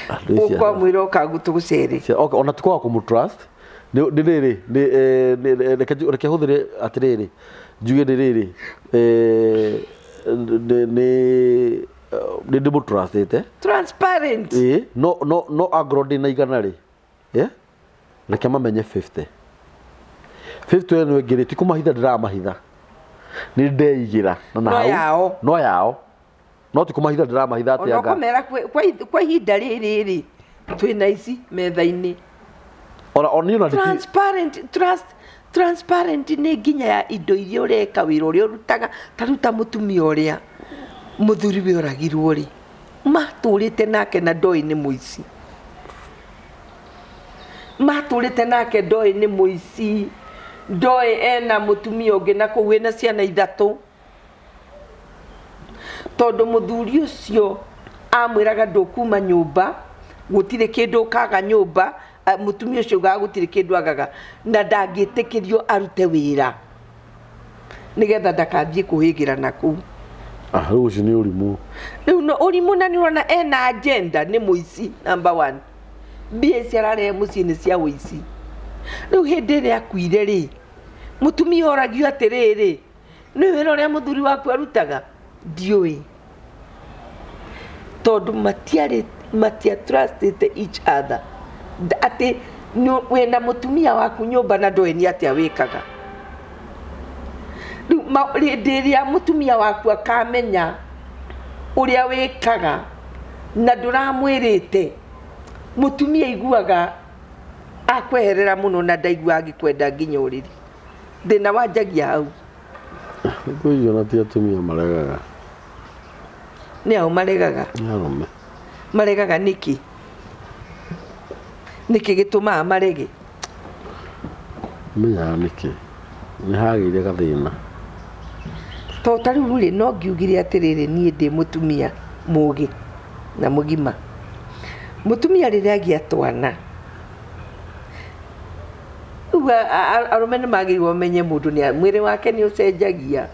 Andũ acio Ũkwamwĩra ũka tũgũcere. Okay, ona ti kwaga kũmũ trust nĩ nĩ rĩrĩ nĩ reke reke hũthĩre atĩrĩrĩ njuge nĩ rĩrĩ nĩ nĩ nĩ ndĩmũ trustĩte. Transparent. Ĩĩ, no no no angorwo ndĩna igana rĩ, reke mamenye 50. 50 ĩno ĩngĩ rĩ, ti kũmahitha ndĩramahitha. Nĩ ndeigĩra na No hau. yao. No yao. No ti kũmahitha ndĩramahitha atĩ Ona anga. ũkũmera kwa ihinda rĩrĩ rĩ, twĩna ici metha-inĩ. Ona ona niĩ ona nditi Transparent, trust, transparent nĩ nginya ya indo iria ũreka, wĩra ũrĩa ũrutaga. Ta rĩu ta mũtumia ũrĩa mũthuri we oragirwo rĩ, matũrĩte nake na ndoĩ nĩ mũici, matũrĩte nake ndoĩ nĩ mũici, ndoĩ ena mũtumia ũngĩ na kũu wĩna ciana ithatũ, tondũ mũthuri ũcio amwĩraga ndũkuma nyũmba, gũtirĩ kĩndũ ũkaga nyũmba. Mũtumia ũcio augaga gũtirĩ kĩndũ agaga na ndangĩtĩkĩrio arute wĩra nĩgetha ndakanjie kũhĩgĩra na kũu. Ah, rĩu ũcio nĩ ũrimũ. Rĩu no ũrimũ, na nĩ ũrona ena agenda, nĩ mũici number one. Mbia ici ararehe mũciĩ nĩ cia ũici. Rĩu hĩndĩ ĩrĩa akuire rĩ, mũtumia oragio atĩrĩrĩ, nĩ wĩra ũrĩa mũthuri waku arutaga? Ndiũĩ, tondũ matiarĩ matia trustĩte each other. Atĩ wĩna mũtumia waku nyũmba na ndũĩ nĩ atĩa wĩkaga. Rĩu hĩndĩ ĩrĩa mũtumia waku akamenya ũrĩa wĩkaga na ndũramwĩrĩte, mũtumia aiguaga akweherera mũno na ndaiguaga agĩkwenda nginya ũrĩrĩ. Thĩna wanjagia hau. Thikũ icio ona ti atumia maregaga. Nĩ ao maregaga? Nĩ arũme. Maregaga nĩkĩ? Nĩkĩ gĩtũmaga marege? Menyaga nĩkĩ nĩ hagĩire gathĩna. To ta rĩu rĩ, no ngiugire atĩrĩrĩ, niĩ ndĩ mũtumia mũgĩ na mũgima. Mũtumia rĩrĩa agĩa twana, rĩu arũme nĩ magĩrĩirwo mamenye mũndũ nĩ mwĩrĩ wake nĩ ũcenjagia.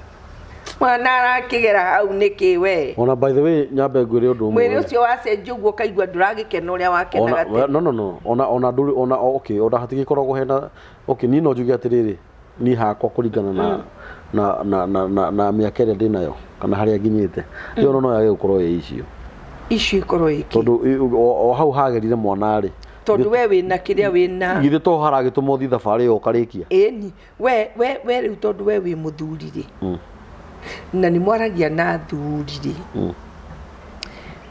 Mwana arakĩgera hau nĩkĩ we? Ona by the way, nyambe ngwĩre ũndũ ũmwe. Mwĩrĩ ũcio wacenjia ũguo ũkaigua ndũragĩkena ũrĩa wakenaga ona tene. No, no, no, ona ndũrĩ ona, okay, ona hatigĩkoragwo hena, okay, niĩ no njuge atĩrĩrĩ, niĩ hakwa kũringana na mĩaka ĩrĩa ndĩnayo kana harĩa nginyĩte, ĩyo no yage gũkorwo ĩ icio. Icio ikorwo ĩkĩ? Tondũ o hau hagerire mwana rĩ, Tondũ we wĩna kĩrĩa wĩna. Githĩ to haragĩtũma ũthiĩ thabarĩ ĩyo ũkarĩkia? Ĩni, we rĩu tondũ we wĩ mũthuri rĩ, na nĩ mwaragia na athuri rĩ,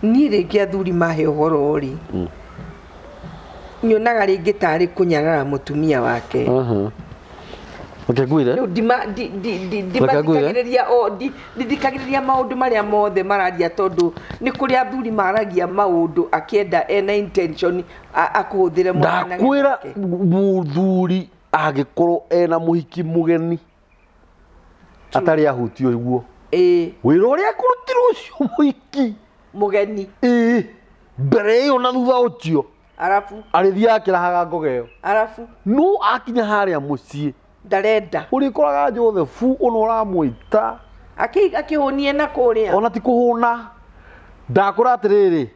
niĩ rĩngĩ athuri mahe ũhoro rĩ, nyonaga rĩngĩ tarĩ kũnyarara mũtumia wake. Reke ngwĩre. Rĩu Reke ngwĩre. ndimathikagĩrĩria o ndithikagĩrĩria maũndũ marĩa mothe mararia, tondũ nĩ kũrĩ athuri maragia maũndũ akĩenda ena intention akũhũthĩre mwana Ndakwĩra, nake. Mũthuri angĩkorwo ena mũhiki mũgeni atarĩ ahutio ũguo, wĩra ũrĩa ekũrutirwo ũcio mũhiki mũgeni, ĩĩ, mbere ĩyo na thutha ũcio, arabu arĩthiaga akĩrahaga ngoga ĩyo. Arabu no akinya harĩa mũciĩ, ndarenda. Ũrĩkoraga Joseph ũno ũramwĩta akĩhũnie na kũrĩa. Ona ti kũhũna, ndakũra atĩrĩrĩ,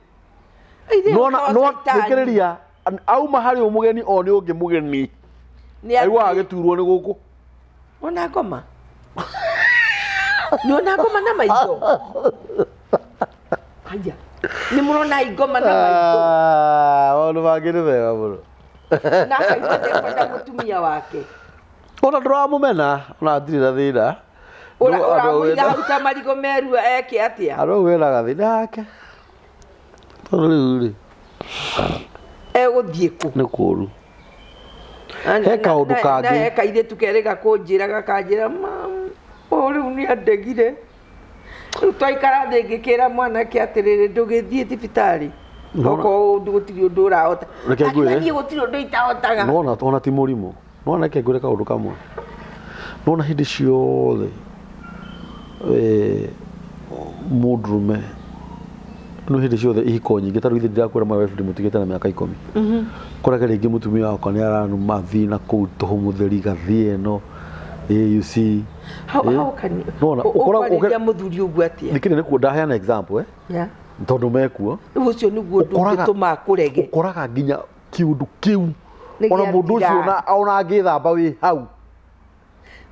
Ithe nona ũkorwo no caitani. thikĩrĩria, auma harĩ ũ mũgeni o nĩ ũngĩ mũgeni, Nĩ aiguaga athiĩ. agĩturwo nĩ gũkũ. Ona ngoma nĩ ona ngoma na maitho. Haya, nĩ mũrona ingoma na maitho. Ah, maũndũ mangĩ nĩ mega mũno. Na akaigua ndekwenda mũtumia wake. Ona ndũramũmena, ona hatirĩ na thĩna. Ũramũiga hau ta marigũ merua eke atĩa? Andũ au wena gathĩna yake, tondũ rĩu rĩ, Egũthiĩ kũ? Nĩ kũũru. He kaũndũ kangĩ. Na he kairĩtu kerĩ gakũnjĩra, gakanjĩra, "Mam, o rĩu nĩ andegire." Rĩu twaikara thĩ ngĩkĩra mwanake atĩrĩrĩ, ndũgĩthiĩ thibitarĩ okorwo gũtirĩ ũndũ ũrahota. Reke ngwĩre. Akiuga, niĩ gũtirĩ ũndũ itahotaga. Nona ona ti mũrimũ, nona reke ngwĩre kaũndũ kamwe. Nona hĩndĩ ciothe mũndũrũme no hĩndĩ ciothe ihiko nyingĩ, ta rĩu ithe ndirakwĩra, my wife ndĩmũtigĩte na mĩaka 10, korage rĩngĩ mũtumia wakwa nĩ aranuma thiĩ na kũu tũhũ mũtheri gathiĩ ĩno, you see. How can you Nona, ũkwarĩria mũthuri ũguo atĩa? Thikĩrĩria, nĩkuo ndaheana example, tondũ mekuo. Rĩu ũcio nĩguo ũndũ ũngĩtũma akũrege. Ũkoraga nginya kĩũndũ kĩu Nĩ ona mũndũ ũcio gĩathira. ona angĩthamba wĩ hau.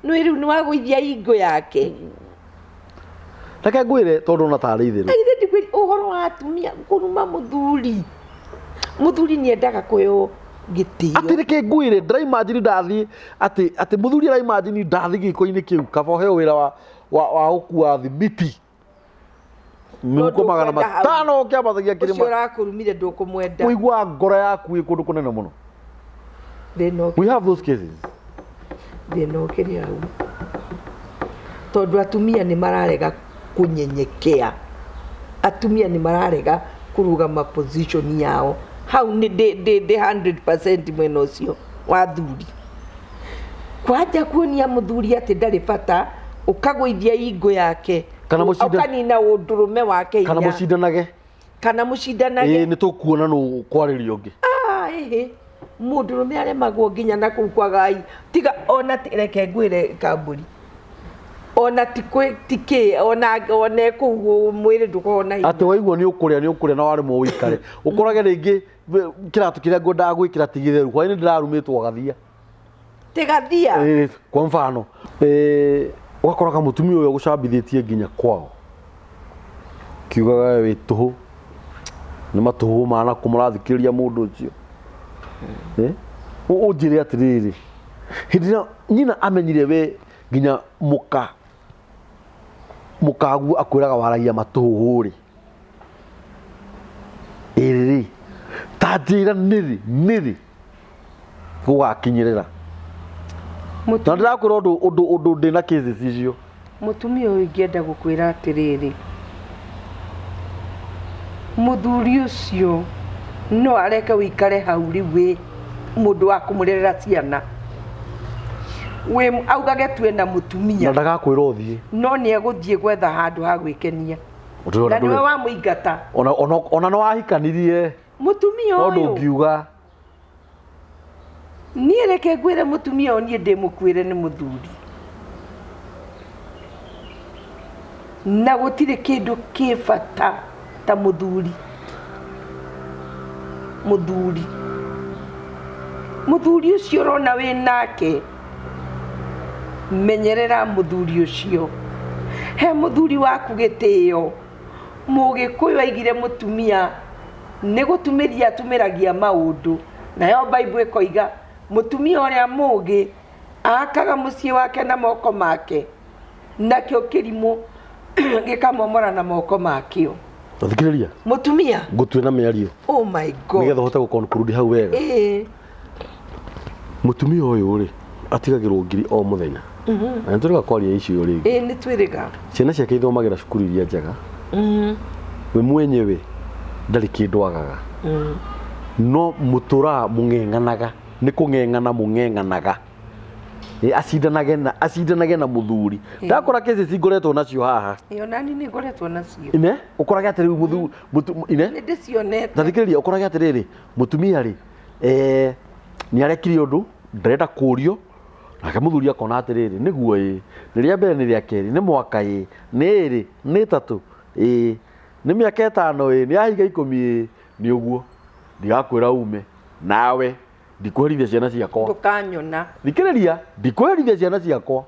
Nĩ rĩu nĩ wagũithia ingo yake. Reke ngwĩre, tondũ ona tarĩ itherũ. Ithe ndikwĩri ũhoro wa atumia kũruma mũthuri. Mũthuri nĩ endaga kũheo gĩtĩo. Atĩ reke ngwĩre, ndĩraimagine ndathiĩ atĩ mũthuri araimagine ndathiĩ gĩko-inĩ kĩu kaba ũheo wĩra wa gũkua thimiti mĩhuko magana ndũkwenda hau. 5 ũkĩambatagia ũcio kĩrĩma. Ũrakũrumire ndũkũmwenda. Ũiguaga ngoro yaku ĩ kũndũ kũnene mũno. Thĩna. We have those cases. Thĩna ũkĩrĩ hau tondũ atumia nĩ mararega kũnyenyekea, atumia nĩ mararega kũrũgama position yao. Hau nĩ ndĩ 100% mwena ũcio wa athuri. Kwanja kuonia mũthuri atĩ ndarĩ bata, ũkagũithia ingo yake. Kana ũkanina ũndũrũme wake. Kana hinya. Mũcindanage. Kana mũcindanage. Ĩĩ, nĩ tũkuona nũ kwarĩria ũngĩ. Ah, ĩhĩ, mũndũrũme aremagwo nginya na kũu kwagai tiga ona reke ngwĩre kambũri, ona ti kwĩ ti kĩ ona kũu mwĩrĩ ndũkoragwo na hinya. Atĩ waigua nĩ ũkũrĩa, nĩ ũkũrĩa na waremwo ũikare, ũkorage rĩngĩ kĩratũ kĩrĩa ngwendaga gwĩkĩra ti gĩtheru, hwaĩ-inĩ ndĩrarumĩtwo gathia. Tigathia. Ĩĩ, kwa mfano ũgakoraga mũtumia ũyũ ũgũcambithĩtie nginya kwao, kiugaga we wĩ tũhũ, nĩ matũhũ mana kũ mũrathikĩrĩria mũndũ ũcio. Ũnjĩre atĩrĩrĩ, hĩndĩ ĩrĩa nyina amenyire we nginya mũka mũkaguo akwĩraga waragia matũhũhũ rĩ, ĩrĩ rĩ, ta njĩra nĩrĩ nĩrĩ gũgakinyĩrĩra na ndĩrakwĩra ũndũ ndĩna cases icio. Mũtumia ũyũ, ingĩenda gũkwĩra atĩrĩrĩ, mũthuri ũcio no areke ũikare hau rĩu wĩ mũndũ wa kũmũrerera ciana, wĩ augage tu ena mũtumia. Na ndagakwĩra ũthiĩ. No nĩ egũthiĩ gwetha handũ ha gwĩkenia na nĩwe wamũingata. Ona no wahikanirie. Mũtumia no ũyũ ndũngiuga. Niĩ reke ngwĩre, mũtumia ũyũ, niĩ ndĩmũkuĩre nĩ mũthuri, na gũtirĩ kĩndũ kĩ bata ta mũthuri. Mũthuri ũcio ũrona wĩ nake, menyerera mũthuri ũcio, he mũthuri waku gĩtĩo. Mũgĩkũyũ aigire mũtumia nĩ gũtumĩria atumĩragia maũndũ, nayo Bible ĩkoiga mũtumia ũrĩa mũgĩ akaga mũciĩ wake na moko make, nakĩo kĩrimũ gĩkamomora na moko makĩo. Thikĩrĩria. Mũtumia. Ngũtue na mĩario. Oh my God. Nĩgetha ũhote gũ conclude hau wega. Ĩĩ. Mũtumia ũyũ rĩ, atigagĩrwo ngiri o mũthenya, na nĩ tũrĩga kwaria icio rĩngĩ. Ĩĩ, nĩ twĩrĩga. Ciana ciake ithomagĩra cukuru iria njega, we mwenyewe ndarĩ kĩndũ agaga, no mũtũraga mũng'eng'anaga, nĩ kũng'eng'ana mũng'eng'anaga. Ĩ, acindanage na mũthuri. Ndakora cases ngoretwo nacio haha. Ĩyo nani nĩ ngoretwo nacio. Ine ũkorage atĩ rĩu mũthuri ine Nĩ ndĩcionete. Ta thikĩrĩria, ũkorage atĩrĩrĩ, mũtumia rĩ, nĩ arekire ũndũ ndarenda kũrio, nake mũthuri akona atĩrĩrĩ, nĩguo ĩ nĩ rĩa mbere, nĩ rĩa kerĩ, nĩ mwaka ĩ, nĩ ĩrĩ, nĩ ĩtatũ ĩ, nĩ mĩaka 5 ĩ, nĩ yahinga 10 ĩ, nĩ ũguo ndigakwĩra ume nawe, ndikũherithia ciana ciakwa. Ndũkanyona. Thikĩrĩria, ndikũherithia ciana ciakwa.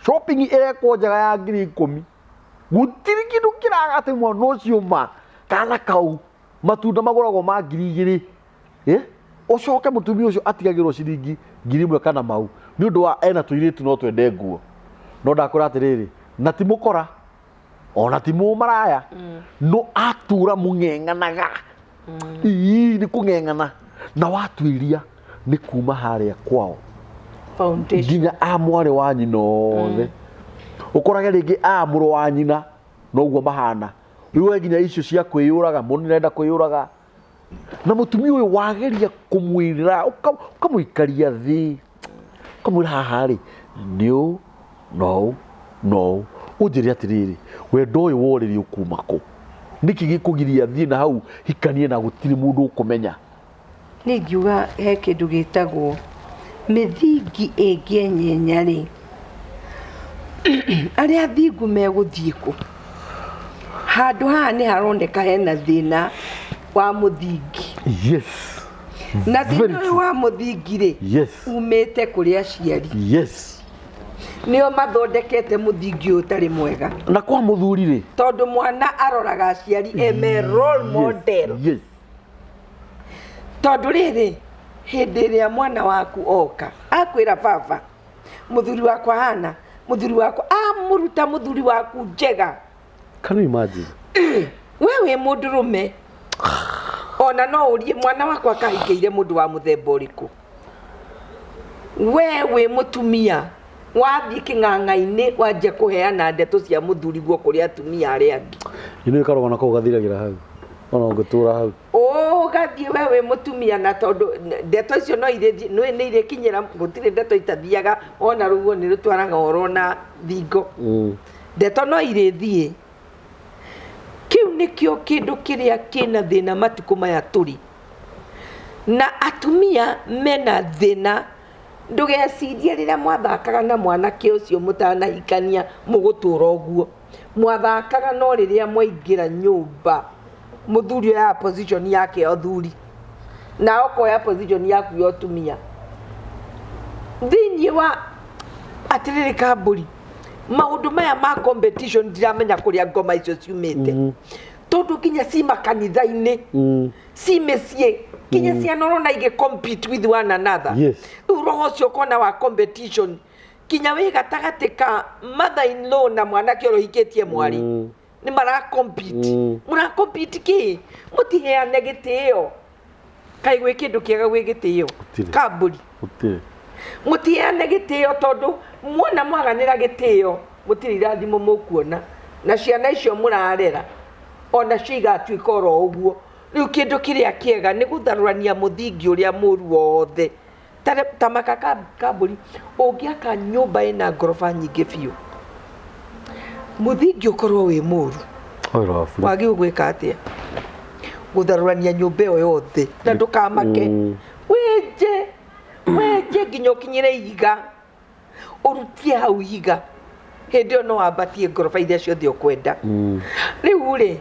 Shopping ĩrekwo njega ya ngiri 10, gũtirĩ kĩndũ kĩraga, atĩ mwana ũcio ma kana kau matunda magũragwo ma 2000. Ũcoke mũtumia ũcio atigagĩrwo ciringi 1000 kana mau nĩ ũndũ wa ena tũirĩtu no twende nguo, no ndakwĩra atĩrĩrĩ, na ti mũkora ona ti mũmaraya, no atura mũng'eng'anaga. Ii, nĩ kũng'eng'ana na watuĩria nĩ kuma harĩa kwao. Foundation. Nginya a mwarĩ wa nyina othe, ũkorage rĩngĩ a mũrũ wa nyina noguo mahana. Rĩu we nginya icio cia kwĩyũraga, mũndũ nĩarenda kwĩyũraga, na mũtumia ũyũ wageria kũmwĩra, ũkamũikaria thĩ, ũkamwĩra haha rĩ nĩ ũũ na ũũ na ũũ, ũnjĩre atĩrĩrĩ, wendo ũyũ worĩrio kuma kũ? Nĩkĩ gĩkũgiria thiĩ na hau hikanie na gũtirĩ mũndũ ũkũmenya? Niĩ ingiuga he kĩndũ gĩtagwo mĩthingi ĩngĩenyenya rĩ, arĩa athingu megũthiĩ kũ? Handũ haha nĩ haroneka hena thĩna wa mũthingi. Na thĩna Very ũyũ true. wa mũthingi rĩ, umĩte kũrĩ aciari. Nĩo mathondekete mũthingi ũyũ ũtarĩ mwega. Na kwa mũthuri rĩ, Tondũ mwana aroraga aciari eme role model. Tondũ rĩrĩ, hĩndĩ ĩrĩa mwana waku oka akwĩra, "Baba, mũthuri wakwa hana, mũthuri wakwa amũruta mũthuri waku njega." Can you imagine? We wĩ mũndũrũme, ona no ũrie mwana wakwa akahikĩire mũndũ wa mũthemba ũrĩkũ. We wĩ mũtumia wathiĩ kĩng'ang'a-inĩ wanjia kũheana ndeto cia mũthuri guo kũrĩ atumia arĩa angĩ. Inĩ karũgano kau gathiragĩra hau ona ũngĩtũra hau. Ũgathiĩ we wĩ mũtumia na tondũ ndeto icio no irĩthiĩ nĩ nĩ irĩkinyĩra gũtirĩ ndeto itathiaga ona rũhuho nĩ rũtwaraga ũhoro na thingo. Ndeto no irĩthiĩ. Kĩu nĩkĩo kĩndũ kĩrĩa kĩna thĩna matukũ maya tũrĩ. Na atumia mena thĩna ndũgecirie rĩrĩa mwathakaga na mwanake ũcio mũtanahikania mũgũtũra ũguo. Mwathakaga no rĩrĩa mwaingĩra nyũmba mũthuri oyaga position yake ya ũthuri nawe ũkoya position yaku ya ũtumia. Thĩiniĩ wa atĩrĩrĩ kambũri maũndũ maya ma competition ndiramenya kũrĩa ngoma icio ciumĩte tondũ nginya ci makanitha-inĩ ci mĩciĩ nginya ciana ũrona igĩ compete with one another. Rĩu roho ũcio ũkona wa competition nginya wĩ gatagatĩ ka mother in law na mwanake ũrĩa ũhikĩtie mwarĩ nĩ mara compete. Mũra compete kĩ? Mũtiheane gĩtĩo. Kaĩ gwĩ kĩndũ kĩega gwĩ gĩtĩo? Gũtirĩ. Kambũri. Gũtirĩ. Mũtiheane gĩtĩo tondũ muona mwaganĩra gĩtĩo mũtirĩ irathimo mũkuona na ciana icio mũrarera onacio igatuĩka oro ũguo. Rĩu kĩndũ kĩrĩa kĩega nĩ gũtharũrania mũthingi ũrĩa mũru wothe. Ta maka kambũri ũngĩaka nyũmba ĩna ngoroba nyingĩ biũ mũthingi ũkorwo wĩ mũru wagĩrĩirwo gwĩka atĩa? Gũtharũrania nyũmba ĩyo yothe na ndũkamake wenje wenje nginya ũkinyĩre ihiga ũrutie hau ihiga hĩndĩ ĩyo no wambatie ngoroba iria ciothe ũkwenda. Rĩu rĩ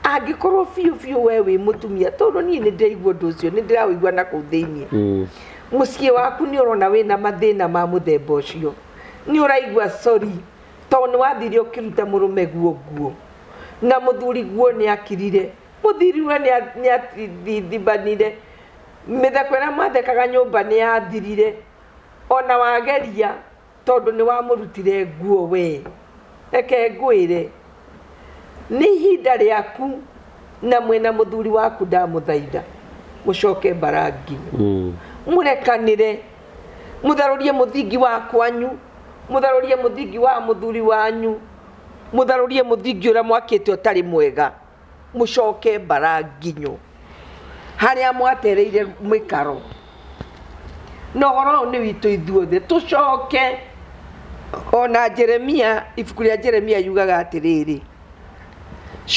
angĩkorwo biũ biũ we wĩ mũtumia tondũ niĩ nĩ ndĩraigua ũndũ ũcio nĩ ndĩrawũigua na kũu thĩiniĩ mũciĩ waku nĩ ũrona wĩna mathĩna ma mũthemba ũcio nĩ ũraigua sorry tondũ nĩ wathire ũkĩruta mũrũme guo nguo na mũthuri guo nĩ akirire mũthuri we nĩ athithibanire mĩtheko ĩrĩa mwathekaga nyũmba nĩ yathirire ona wageria tondũ nĩ wamũrutire nguo we. Reke ngwĩre nĩ ihinda rĩaku na mwĩna mũthuri waku ndamũthaitha mũcoke mbaranginyo mũrekanĩre mũtharũrie mũthingi wa kwanyu mũtharũrie mũthingi wa mũthuri wanyu mũtharũrie mũthingi ũrĩa mwakĩte ũtarĩ mwega mũcoke mbaranginyo harĩa mwatereire mĩkaro na ũhoro ũyũ nĩ witũ ithuothe tũcoke ona Jeremia ibuku rĩa Jeremia yugaga atĩrĩrĩ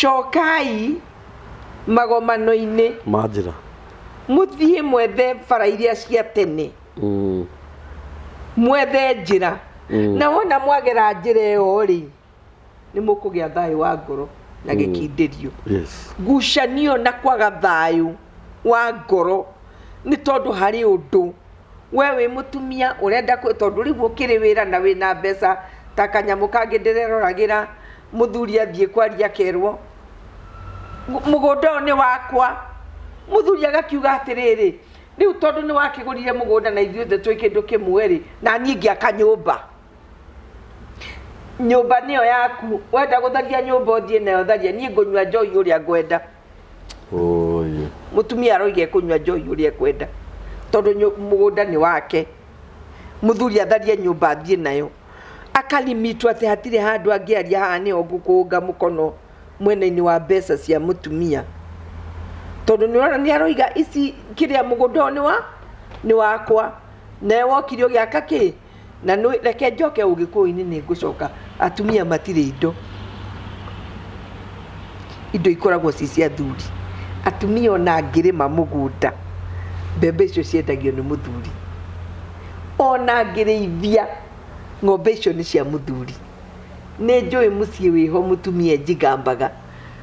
cokai magomano-inĩ ma njĩra mũthiĩ mwethe bara iria cia tene mwethe njĩra na wona mwagera njĩra ĩyo rĩ nĩ mũkũgĩa thayũ wa ngoro na gĩkindĩrio. Ngucanio na kwaga thayũ wa ngoro nĩ tondũ harĩ ũndũ we wĩ mũtumia ũrenda tondũ rĩu ũkĩrĩ wĩra na wĩna mbeca ta kanyamũ kangĩ ndĩreroragĩra mũthuri athiĩ kwaria akerwo mũgũnda ũyũ nĩ wakwa mũthuri agakiuga atĩrĩrĩ rĩu tondũ nĩ wakĩgũrire mũgũnda na ithuĩ twĩ kĩndũ kĩmwe rĩ na niĩ ngĩaka nyũmba nyũmba nĩyo yaku wenda gũtharia nyũmba ũthiĩ nayo tharia niĩ ngũnyua njohi ũrĩa ngwenda. Mũtumia aroiga ekũnyua njohi ũrĩa ekwenda tondũ mũgũnda nĩ wake mũthuri atharie nyũmba athiĩ nayo akalimitwo atĩ hatirĩ handũ angĩaria haha nĩho ngũkũnga mũkono mwena-inĩ wa mbeca cia mũtumia tondũ nĩ ũrona nĩ aroiga ici kĩrĩa mũgũnda ũyũ nĩ wa nĩ wakwa nawe wokire ũgĩaka kĩ na nĩ reke njoke ũgĩkũyũ-inĩ nĩ ngũcoka atumia matirĩ indo indo ikoragwo ci cia athuri atumia ona angĩrĩma mũgũnda mbembe icio ciendagio nĩ mũthuri ona angĩrĩithia ng'ombe icio nĩ cia mũthuri nĩ njũĩ mũciĩ wĩho mũtumia njigambaga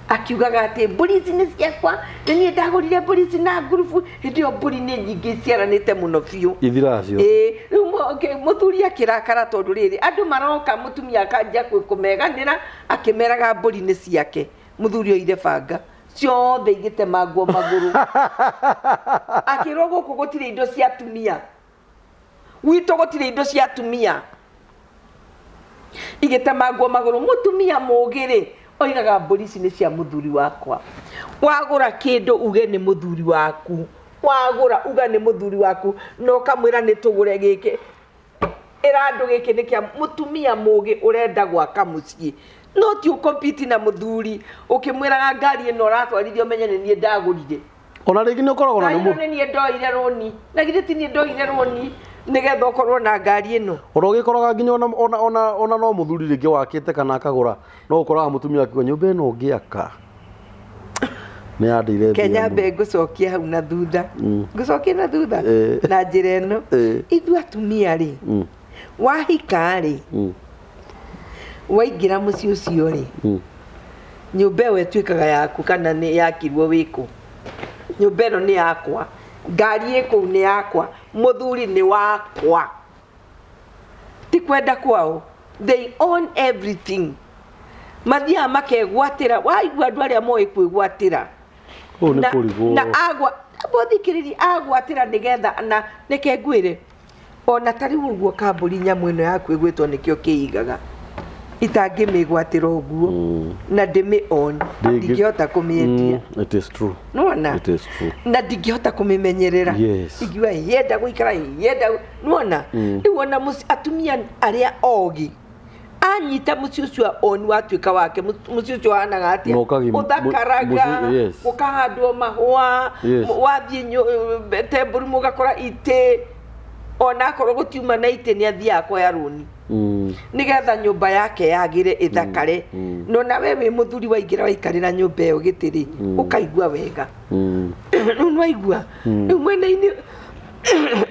akiugaga atĩ mbũri ici nĩ ciakwa nĩ niĩ ndagũrire mbũri ici na ngurubu hĩndĩ ĩyo mbũri nĩ nyingĩ iciaranĩte mũno biũ. Ithiraga ciothe. Ĩĩ rĩu mũthuri akĩrakara tondũ rĩrĩ andũ maroka mũtumia akanjia kũmeganĩra akĩmeraga mbũri nĩ ciake mũthuri oire banga ciothe igĩtemangwo magũrũ akĩrwo gũkũ gũtirĩ indo cia atumia gwitũ gũtirĩ indo cia atumia igĩtemangwo magũrũ mũtumia mũgĩ rĩ oigaga mbũri ici nĩ cia mũthuri wakwa wagũra kĩndũ uge nĩ mũthuri waku wagũra uga nĩ mũthuri waku na ũkamwĩra nĩ tũgũre gĩkĩ. Ĩra andũ gĩkĩ nĩ kĩa mũtumia mũgĩ ũrenda gwaka mũciĩ. No ti ũkompiti na mũthuri ũkĩmwĩraga ngari ĩno ũratwarithia ũmenye nĩ niĩ ndagũrire. Ona rĩngĩ nĩ ũkoragwo na nĩ nĩ niĩ ndoire rũni. Na githĩ ti niĩ ndoire rũni nĩgetha ũkorwo na ngari ĩno. Ona ũgĩkoraga nginya ona ona ona ona no mũthuri rĩngĩ wakĩte kana akagũra no ũkoraga mũtumia akiuga nyũmba ĩno ũngĩaka nĩ yandĩire mbia Kenya mbe ngũcokia hau na thutha. Ngũcokia na thutha na njĩra ĩno. Ithuĩ atumia rĩ, wahika rĩ, waingĩra mũciĩ ũcio rĩ, nyũmba ĩyo ĩtuĩkaga yaku kana nĩ yakirwo wĩkũ. Nyũmba ĩno nĩ yakwa, ngari ĩ kũu nĩ yakwa, mũthuri nĩ wakwa. Ti kwenda kwao. They own everything. Mathiaga makegwatĩra, waigua andũ arĩa moĩ kwĩgwatĩra. Kũu nĩ kũrigwo. Na agwa, mũthikĩrĩria agwatĩra nĩgetha na reke ngwĩre, ona ta rĩu ũguo kambũri nyamũ ĩno yaku ĩgwĩtwo nĩkĩo kĩigaga itangĩmĩgwatĩra ũguo na ndĩmĩ own ndingĩhota kũmĩendia. It is true. Nĩwona? It is true. Na ndingĩhota kũmĩmenyerera. Ingiuga yenda gũikara yenda, nĩwona? Rĩu ona atumia arĩa ogĩ anyita mũciĩ ũcio oni watuĩka wake, mũciĩ ũcio ũhanaga atĩa? Ũthakaraga, ũkahandwo mahũa, wathiĩ tembũri mũgakora itĩ, ona akorwo gũtiuma na itĩ nĩ athiaga kuoya rũni nĩgetha nyũmba yake yagĩre ĩthakare. No nawe wĩ mũthuri waingĩra waikarĩra nyũmba ĩyo gĩtĩ rĩ, ũkaigua wega. Rĩu nĩwaigua? Rĩu mwena-inĩ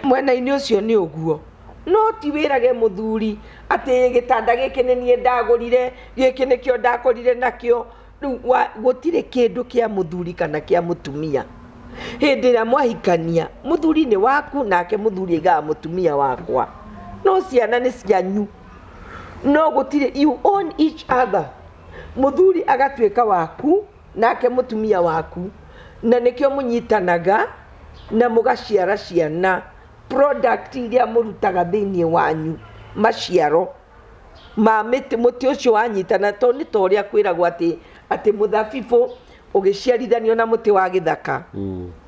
mwena-inĩ ũcio nĩ ũguo. No ti wĩrage mũthuri atĩ gĩtanda gĩkĩ nĩ niĩ ndagũrire, gĩkĩ nĩkĩo ndakorire nakĩo. Rĩu gũtirĩ kĩndũ kĩa mũthuri kana kĩa mũtumia. Hĩndĩ ĩrĩa mwahikania, mũthuri nĩ waku nake mũthuri aigaga mũtumia wakwa. No ciana nĩ cianyu. No gũtirĩ, you own each other. Mũthuri agatuĩka waku nake mũtumia waku. Na nĩkĩo mũnyitanaga na mũgaciara ciana. Product iria mũrutaga thĩinĩ wanyu, maciaro ma mĩtĩ, mũtĩ ũcio wanyitana, tondũ nĩ ta ũrĩa kwĩragwo atĩ, atĩ mũthabibũ ũgĩciarithanio na mũtĩ wa gĩthaka,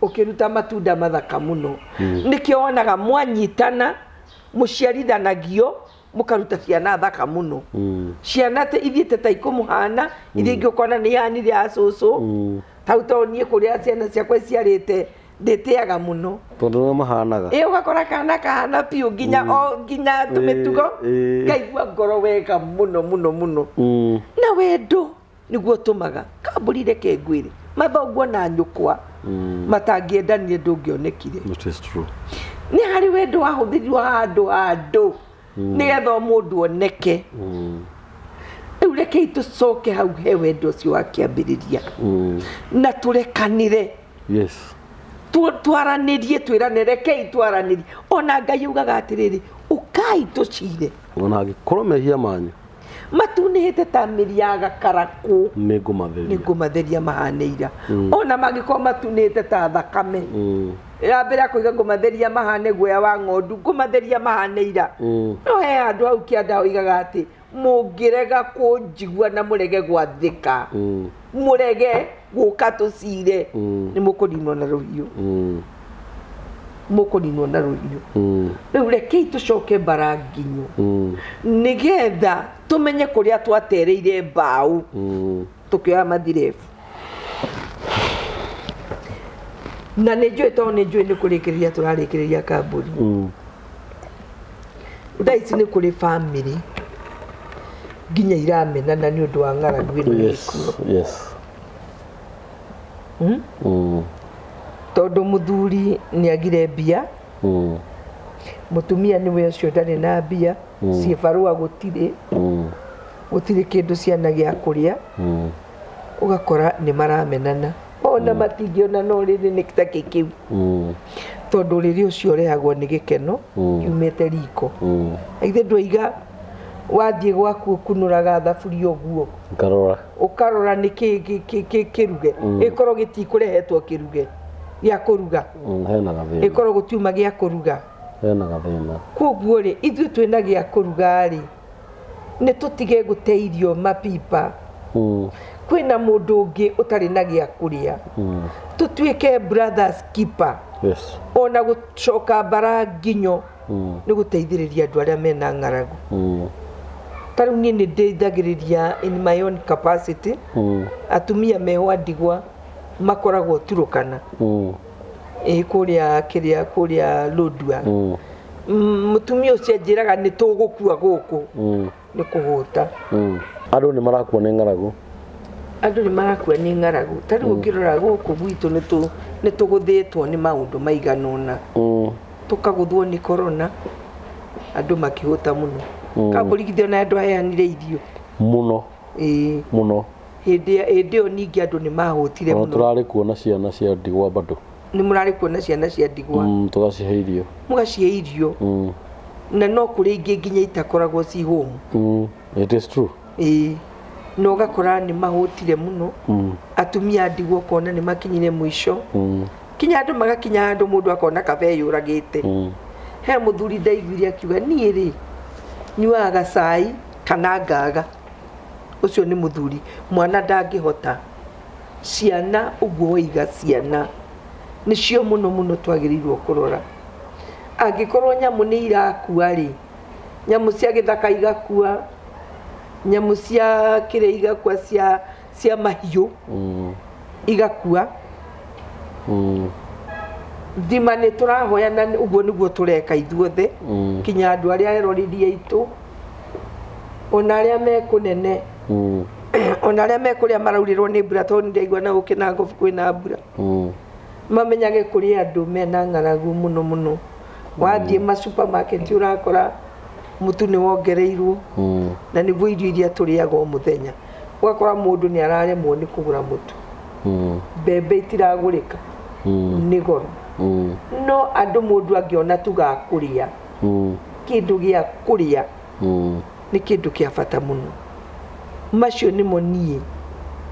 ũkĩruta matunda mathaka mũno. Nĩkĩo wonaga mwanyitana, mũciarithanagio, mũkaruta ciana thaka mũno. Ciana ithiĩte ta ikũmũhana, iria ingĩ ũkona nĩ ihanire ya cũcũ. Hau tondũ niĩ kũrĩa ciana ciakwa iciarĩte, ndĩtĩaga mũno. Tondũ nĩo mahanaga. Ĩ ũgakora kana kahana biũ nginya o nginya tũmĩtugo, ngaigua ngoro wega mũno mũno mũno. Na wendo nĩguo ũtũmaga kambũri reke ngwĩre mathonguo na nyũkwa matangĩendanire ndũngĩonekire. That is true. Nĩ harĩ wendo wahũthĩrirwo handũ handũ nĩgetha o mũndũ oneke. Rĩu rekei tũcoke hau he wendo ũcio wa kĩambĩrĩria na tũrekanĩre. Twaranĩrie, twĩrane, rekei twaranĩrie. Ona Ngai augaga atĩrĩrĩ, ũkai tũcire. Ona angĩkorwo mehia manyu matunĩhĩte ta mĩri ya gakarakũ, nĩngũmatheria. Nĩngũmatheria mahane ira. Ona mangĩkorwo matunĩhĩte ta thakame, ya mbere akoiga ngũmatheria mahane guoya wa ng'ondu, ngũmatheria mahane ira. No he handũ hau kĩanda oigaga atĩ mũngĩrega kũnjigua na mũrege gwathĩka, mũrege gũka tũcire, nĩ mũkũninwo na rũhiũ. Mũkũninwo na rũhiũ. Rĩu rekei tũcoke mbara nginyo, nĩgetha tũmenye kũrĩa twatereire mbaũ, tũkĩoya mathirebu. Na nĩ njũĩ, tondũ nĩ njũĩ nĩ kũrĩkĩrĩria tũrarĩkĩrĩria kambũri. Thaa ici nĩ kũrĩ bamĩrĩ nginya iramenana nĩ ũndũ wa ng'aragu ĩno ĩkuo. Tondũ mũthuri nĩ agire mbia, mũtumia nĩwe ũcio ndarĩ na mbia, ciĩbarũa gũtirĩ, gũtirĩ kĩndũ ciana gĩa kũrĩa, ũgakora nĩ maramenana. Ona matingĩona no rĩrĩ nĩ ta kĩ kĩu. Tondũ rĩrĩ ũcio ũrehagwo nĩ gĩkeno, kiumĩte riko. Ithe ndwaiga wathiĩ gwaku ũkunũraga thaburia ũguo. Ngarora. Ũkarora nĩ kĩ kĩruge. Ĩkorwo gĩtikũrehetwo kĩruge gĩa kũruga. Hena gathĩna. Ĩkorwo gũtiuma gĩa kũruga. Hena gathĩna. Koguo rĩ, ithuĩ twĩna gĩa kũruga rĩ, nĩ tũtige gũte irio mapipa. Kwĩna mũndũ ũngĩ ũtarĩ na gĩa kũrĩa. Tũtuĩke brothers keeper. Yes. Ona gũcoka mbara nginyo nĩ gũteithĩrĩria andũ arĩa mena ng'aragu. Ta rĩu niĩ nĩ ndeithagĩrĩria in my own capacity atumia meho a ndigwa makoragwo Turukana. Ĩ kũrĩa kĩrĩa kũrĩa Lodwar. Mũtumia ũcio anjĩraga nĩ tũgũkua gũkũ nĩ kũhũta. Andũ nĩ marakua nĩ ng'aragu. Andũ nĩ marakua nĩ ng'aragu. Ta rĩu ũngĩrora gũkũ gwitũ nĩ tũgũthĩtwo nĩ maũndũ maigana ũna. Tũkagũthwo nĩ corona, andũ makĩhũta mũno. Kambũri githĩ ona andũ aheanire irio. Mũno. Ĩĩ. Mũno. Hĩndĩ ĩyo ningĩ andũ nĩ mahũtire Ona mũno. tũrarĩ kuona ciana cia ndigwa bado. Nĩ mũrarĩ kuona ciana cia ndigwa. Tũgacihe irio. Mũgacihe irio. Na no kũrĩ ingĩ nginya itakoragwo ci home. It is true. Ĩĩ. Na ũgakora nĩ mahũtire mũno. Atumia a ndigwa ũkona nĩ makinyire mũico. Kinya andũ magakinya handũ mũndũ akona kaba eyũragĩte. He mũthuri ndaiguire akiuga niĩ rĩ nyuaga gacai kana ngaga. Ũcio nĩ mũthuri, mwana ndangĩhota. Ciana ũguo waiga ciana nĩcio mũno mũno twagĩrĩirwo kũrora. Angĩkorwo nyamũ nĩ irakua rĩ, nyamũ cia gĩthaka igakua, nyamũ cia kĩrĩa igakua cia mahiũ igakua. Thima nĩ tũrahoya na ũguo nĩguo tũreka ithuothe, kinya andũ arĩa eroreri aitũ, ona arĩa me kũnene, ona arĩa me kũrĩa maraurĩrwo nĩ mbura, tondũ nĩndaigua na gũkĩ na Ngobu kwĩna mbura. Mamenyage kũrĩ andũ mena ng'aragu mũno mũno. Wathiĩ ma supermarket ũrakora mũtu nĩ wongereirwo, na nĩguo irio iria tũrĩaga o mũthenya. Ũgakora mũndũ nĩ araremwo nĩ kũgũra mũtu. Mbembe itiragũrĩka, nĩ goro. No andũ mũndũ angĩona tu ga kũrĩa, kĩndũ gĩa kũrĩa nĩ kĩndũ kĩa bata mũno. Macio nĩmo niĩ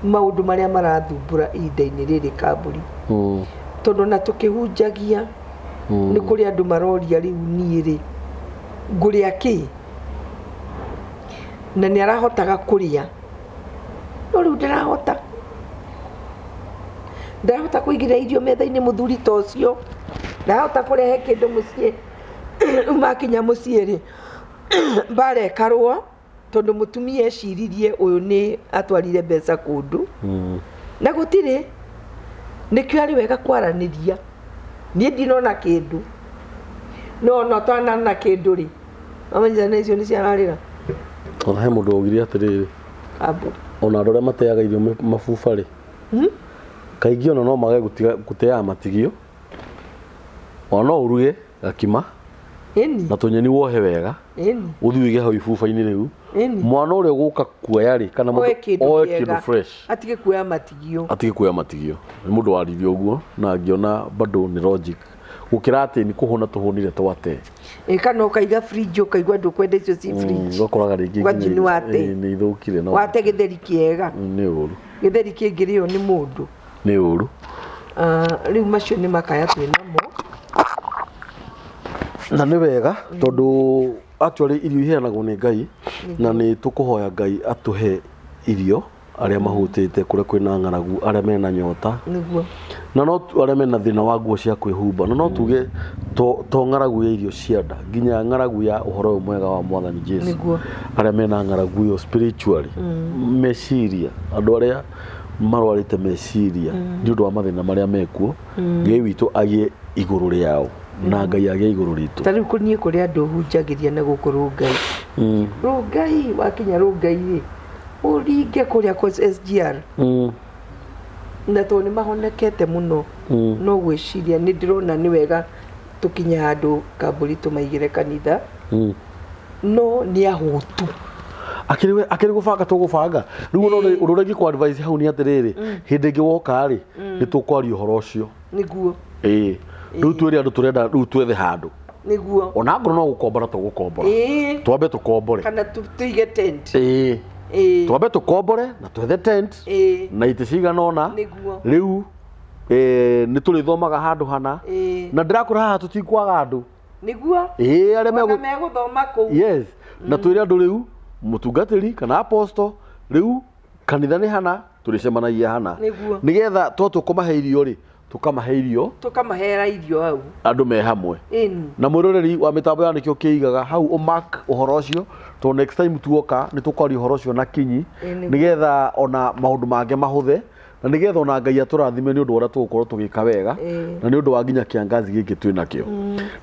maũndũ marĩa marathumbũra ihinda-inĩ rĩrĩ kambũri. Tondũ na tũkĩhunjagia nĩ kũrĩ andũ maroria rĩu niĩ rĩ ngũrĩa kĩ, na nĩ arahotaga kũrĩa no rĩu ndarahota, ndarahota kũigĩrĩra irio metha-inĩ mũthuri ta ũcio, ndarahota kũrehe kĩndũ mũciĩ. Rĩu makinya mũciĩ rĩ mbara ĩkarũa tondũ mũtumia eciririe ũyũ nĩ atwarire mbeca kũndũ na gũtirĩ. Nĩkĩo arĩ wega kwaranĩria, niĩ ndinona kĩndũ, no ona ũtanona kĩndũ rĩ, wamenya ciana icio nĩ ciararĩra. Ona he mũndũ waugire atĩrĩrĩ, Kambũri. ona andũ arĩa mateaga irio mabuba rĩ, kaingĩ ona no mage gũteaga matigio, ona no ũruge gakima na tũnyeni wohe wega, ũthiĩ ũige hau ibuba-inĩ rĩu, mwana ũrĩa ũgũka kuoya rĩ, kana Oe mũndũ kĩndũ oe kĩega. kĩndũ fresh, atige kuoya matigio, atige kuoya matigio. Nĩ mũndũ waririe ũguo na ngĩona bado nĩ logic gũkĩra atĩ nĩ kũhũna tũhũnire twate. Ĩ, kana ũkaiga fridge ũkaigua ndũkwenda icio ci fridge, ũgakoraga rĩngĩ Ũgathiĩ nginya nĩ wate. Nĩ ithũkire, no wate gĩtheri kĩega, nĩ ũru, gĩtheri kĩngĩrĩo nĩ mũndũ. Nĩ ũru. Rĩu macio nĩ makaya twĩ namo. Na nĩ wega tondũ actually irio iheanagwo nĩ Ngai, na nĩ tũkũhoya Ngai atũhe irio arĩa mahũtĩte, kũrĩa kwĩna ng'aragu, arĩa mena nyota, Nĩguo. Na no arĩa mena thĩna wa nguo cia kwĩhumba, na no tuge to ng'aragu ya irio cia nda, nginya ng'aragu ya ũhoro ũyũ mwega wa Mwathani Jesu. Nĩguo. Arĩa mena ng'aragu ĩyo spiritually, meciria, andũ arĩa marwarĩte meciria nĩ ũndũ wa mathĩna marĩa mekuo, Ngai witũ agĩe igũrũ rĩao na Ngai agĩe igũrũ ritũ. Ta rĩu niĩ kũrĩ andũ hunjagĩria na gũkũ Rũngai. Rũngai, wakinya Rũngai rĩ, ũringe kũrĩa kwa SGR. Na tondũ nĩ mahonekete mũno, no gwĩciria nĩ ndĩrona nĩ wega tũkinye handũ kambũri tũmaigĩre kanitha. No nĩ ahũtu. Akĩrĩ we, akĩrĩ gũbanga tũgũbanga. Rĩu ũndũ ũrĩa ingĩkũ advise hau nĩ atĩrĩrĩ, hĩndĩ ĩngĩ woka rĩ, nĩ tũkwaria ũhoro ũcio. Nĩguo. Ĩĩ. Rĩu twĩre andũ tũrenda rĩu twethe handũ. Nĩguo. Ona ngorwo no gũkombora tũgũkombora. Ĩĩ. Twambe tũkombore. Kana tũige tent. Ĩĩ. Ĩĩ. Twambe tũkombore na twethe tent. Ĩĩ. Na itĩ cigana ũna. Nĩguo. Rĩu nĩ tũrĩthomaga handũ hana. Ĩĩ. Na ndĩrakwĩra haha tũtikwaga andũ. Nĩguo. Ĩĩ, arĩa Ona megũthoma kũu. Yes. Na twĩre andũ rĩu mũtungatĩri kana apostle rĩu kanitha nĩ hana, tũrĩcemanagia hana. Nĩguo. Nĩgetha twatua kũmahe irio rĩ, Tũkamahe irio. Tũkamahera irio hau. Andũ me hamwe. Ĩni. Na mwĩroreri wa mĩtambo ya Nĩkĩo Kĩigaga hau ũmark ũhoro ũcio, tondũ next time tuoka nĩ tũkwaria ũhoro ũcio na kinyi, nĩgetha ona maũndũ mangĩ mahũthe, na nĩgetha ona Ngai atũrathime nĩ ũndũ wa ũrĩa tũgũkorwo tũgĩka wega, na nĩ ũndũ wa nginya kĩangazi gĩkĩ twĩ nakĩo.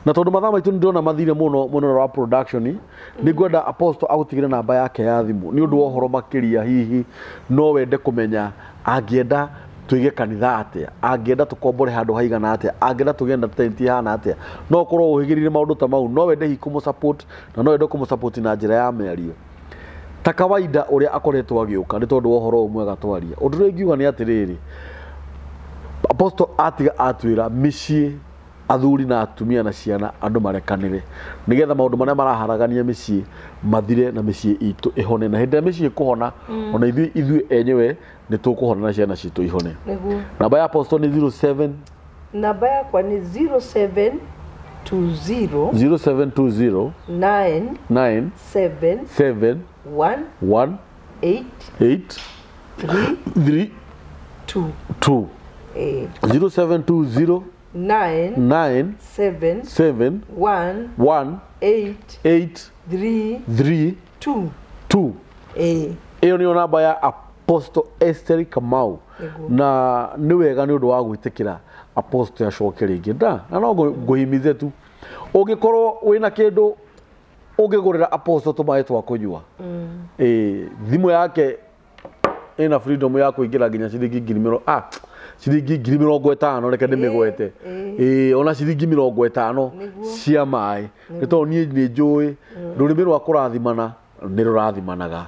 Na tondũ mathaa maitũ nĩ ndĩrona mathire mũno mwena wa production, nĩ ngwenda Apostle agũtigĩre namba yake ya thimũ nĩ ũndũ wa ũhoro makĩria. Hihi no wende kũmenya angĩenda tuige kanitha atĩa, angĩenda tũkombore handũ haigana atĩa, angĩenda tũgĩe na tent ihana atĩa. No ũkorwo ũhĩgĩrĩire maũndũ ta mau, no wende hihi kũmũ support, na no wende kũmũ support na njĩra ya mĩario ta kawaida ũrĩa akoretwo agĩũka, nĩ tondũ wa ũhoro ũyũ mwega twaria. Ũndũ ũrĩa ingiuga nĩ atĩrĩrĩ, Apostle atiga atwĩra mĩciĩ, athuri na atumia na ciana, andũ marekanĩre nĩgetha maũndũ marĩa maraharagania mĩciĩ mathire na mĩciĩ itũ ĩhone. Na hĩndĩ ĩrĩa mĩciĩ ĩkũhona, ona ithuĩ enyewe nĩ tũkũhona na ciana citũ ihone. Namba ya Apostle nĩ 07 Namba yakwa nĩ 0720 0720 9 9 7 7 1 1 8 8 3 3 2. 2. 0720 9 9 7 7 1 1 8 8 3 3 2. 2. Ĩyo nĩyo namba ya Apostle Esther Kamau. Na nĩ wega nĩ ũndũ wa gwĩtĩkĩra Apostle acoke rĩngĩ, na no ngũhimithe tu, ũngĩkorwo wĩna kĩndũ ũngĩgũrĩra Apostle tũmaĩ twa kũnyua, ĩĩ, thimũ yake ĩna freedom ya kũingĩra nginya ciringi ngiri mĩrongo, ciringi 50,000, reke ndĩmĩgwete, ĩĩ, ona ciringi 50 cia maĩ, nĩ tondũ niĩ nĩ njũĩ rũrĩmĩ rwa kũrathimana nĩ rũrathimanaga.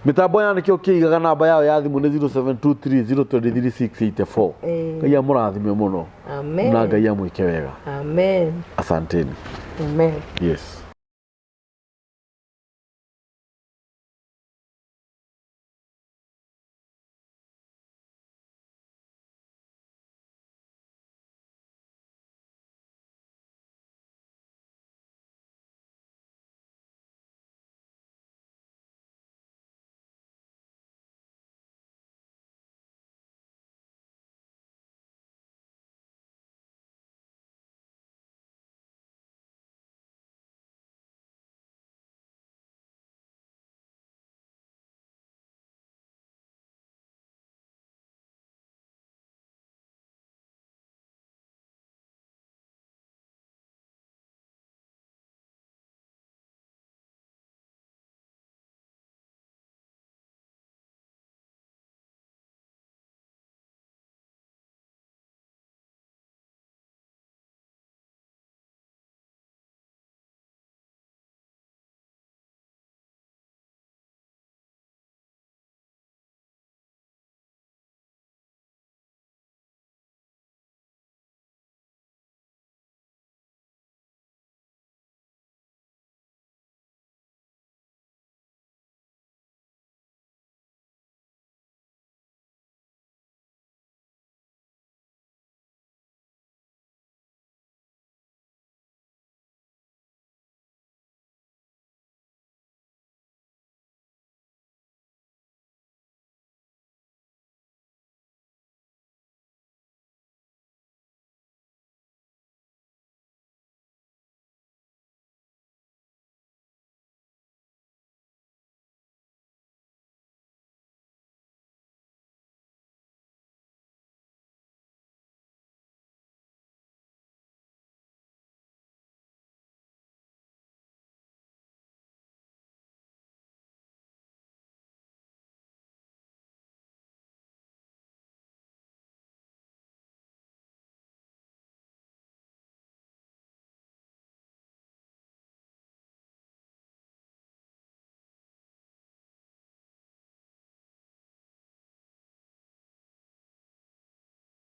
Mĩtambo ya Nĩkĩo Kĩigaga, namba yao ya thimũ nĩ 0723023684. Ngai amũrathime mũno. Amen. Na Ngai amwĩke wega. Amen. Asanteni. Amen. Yes.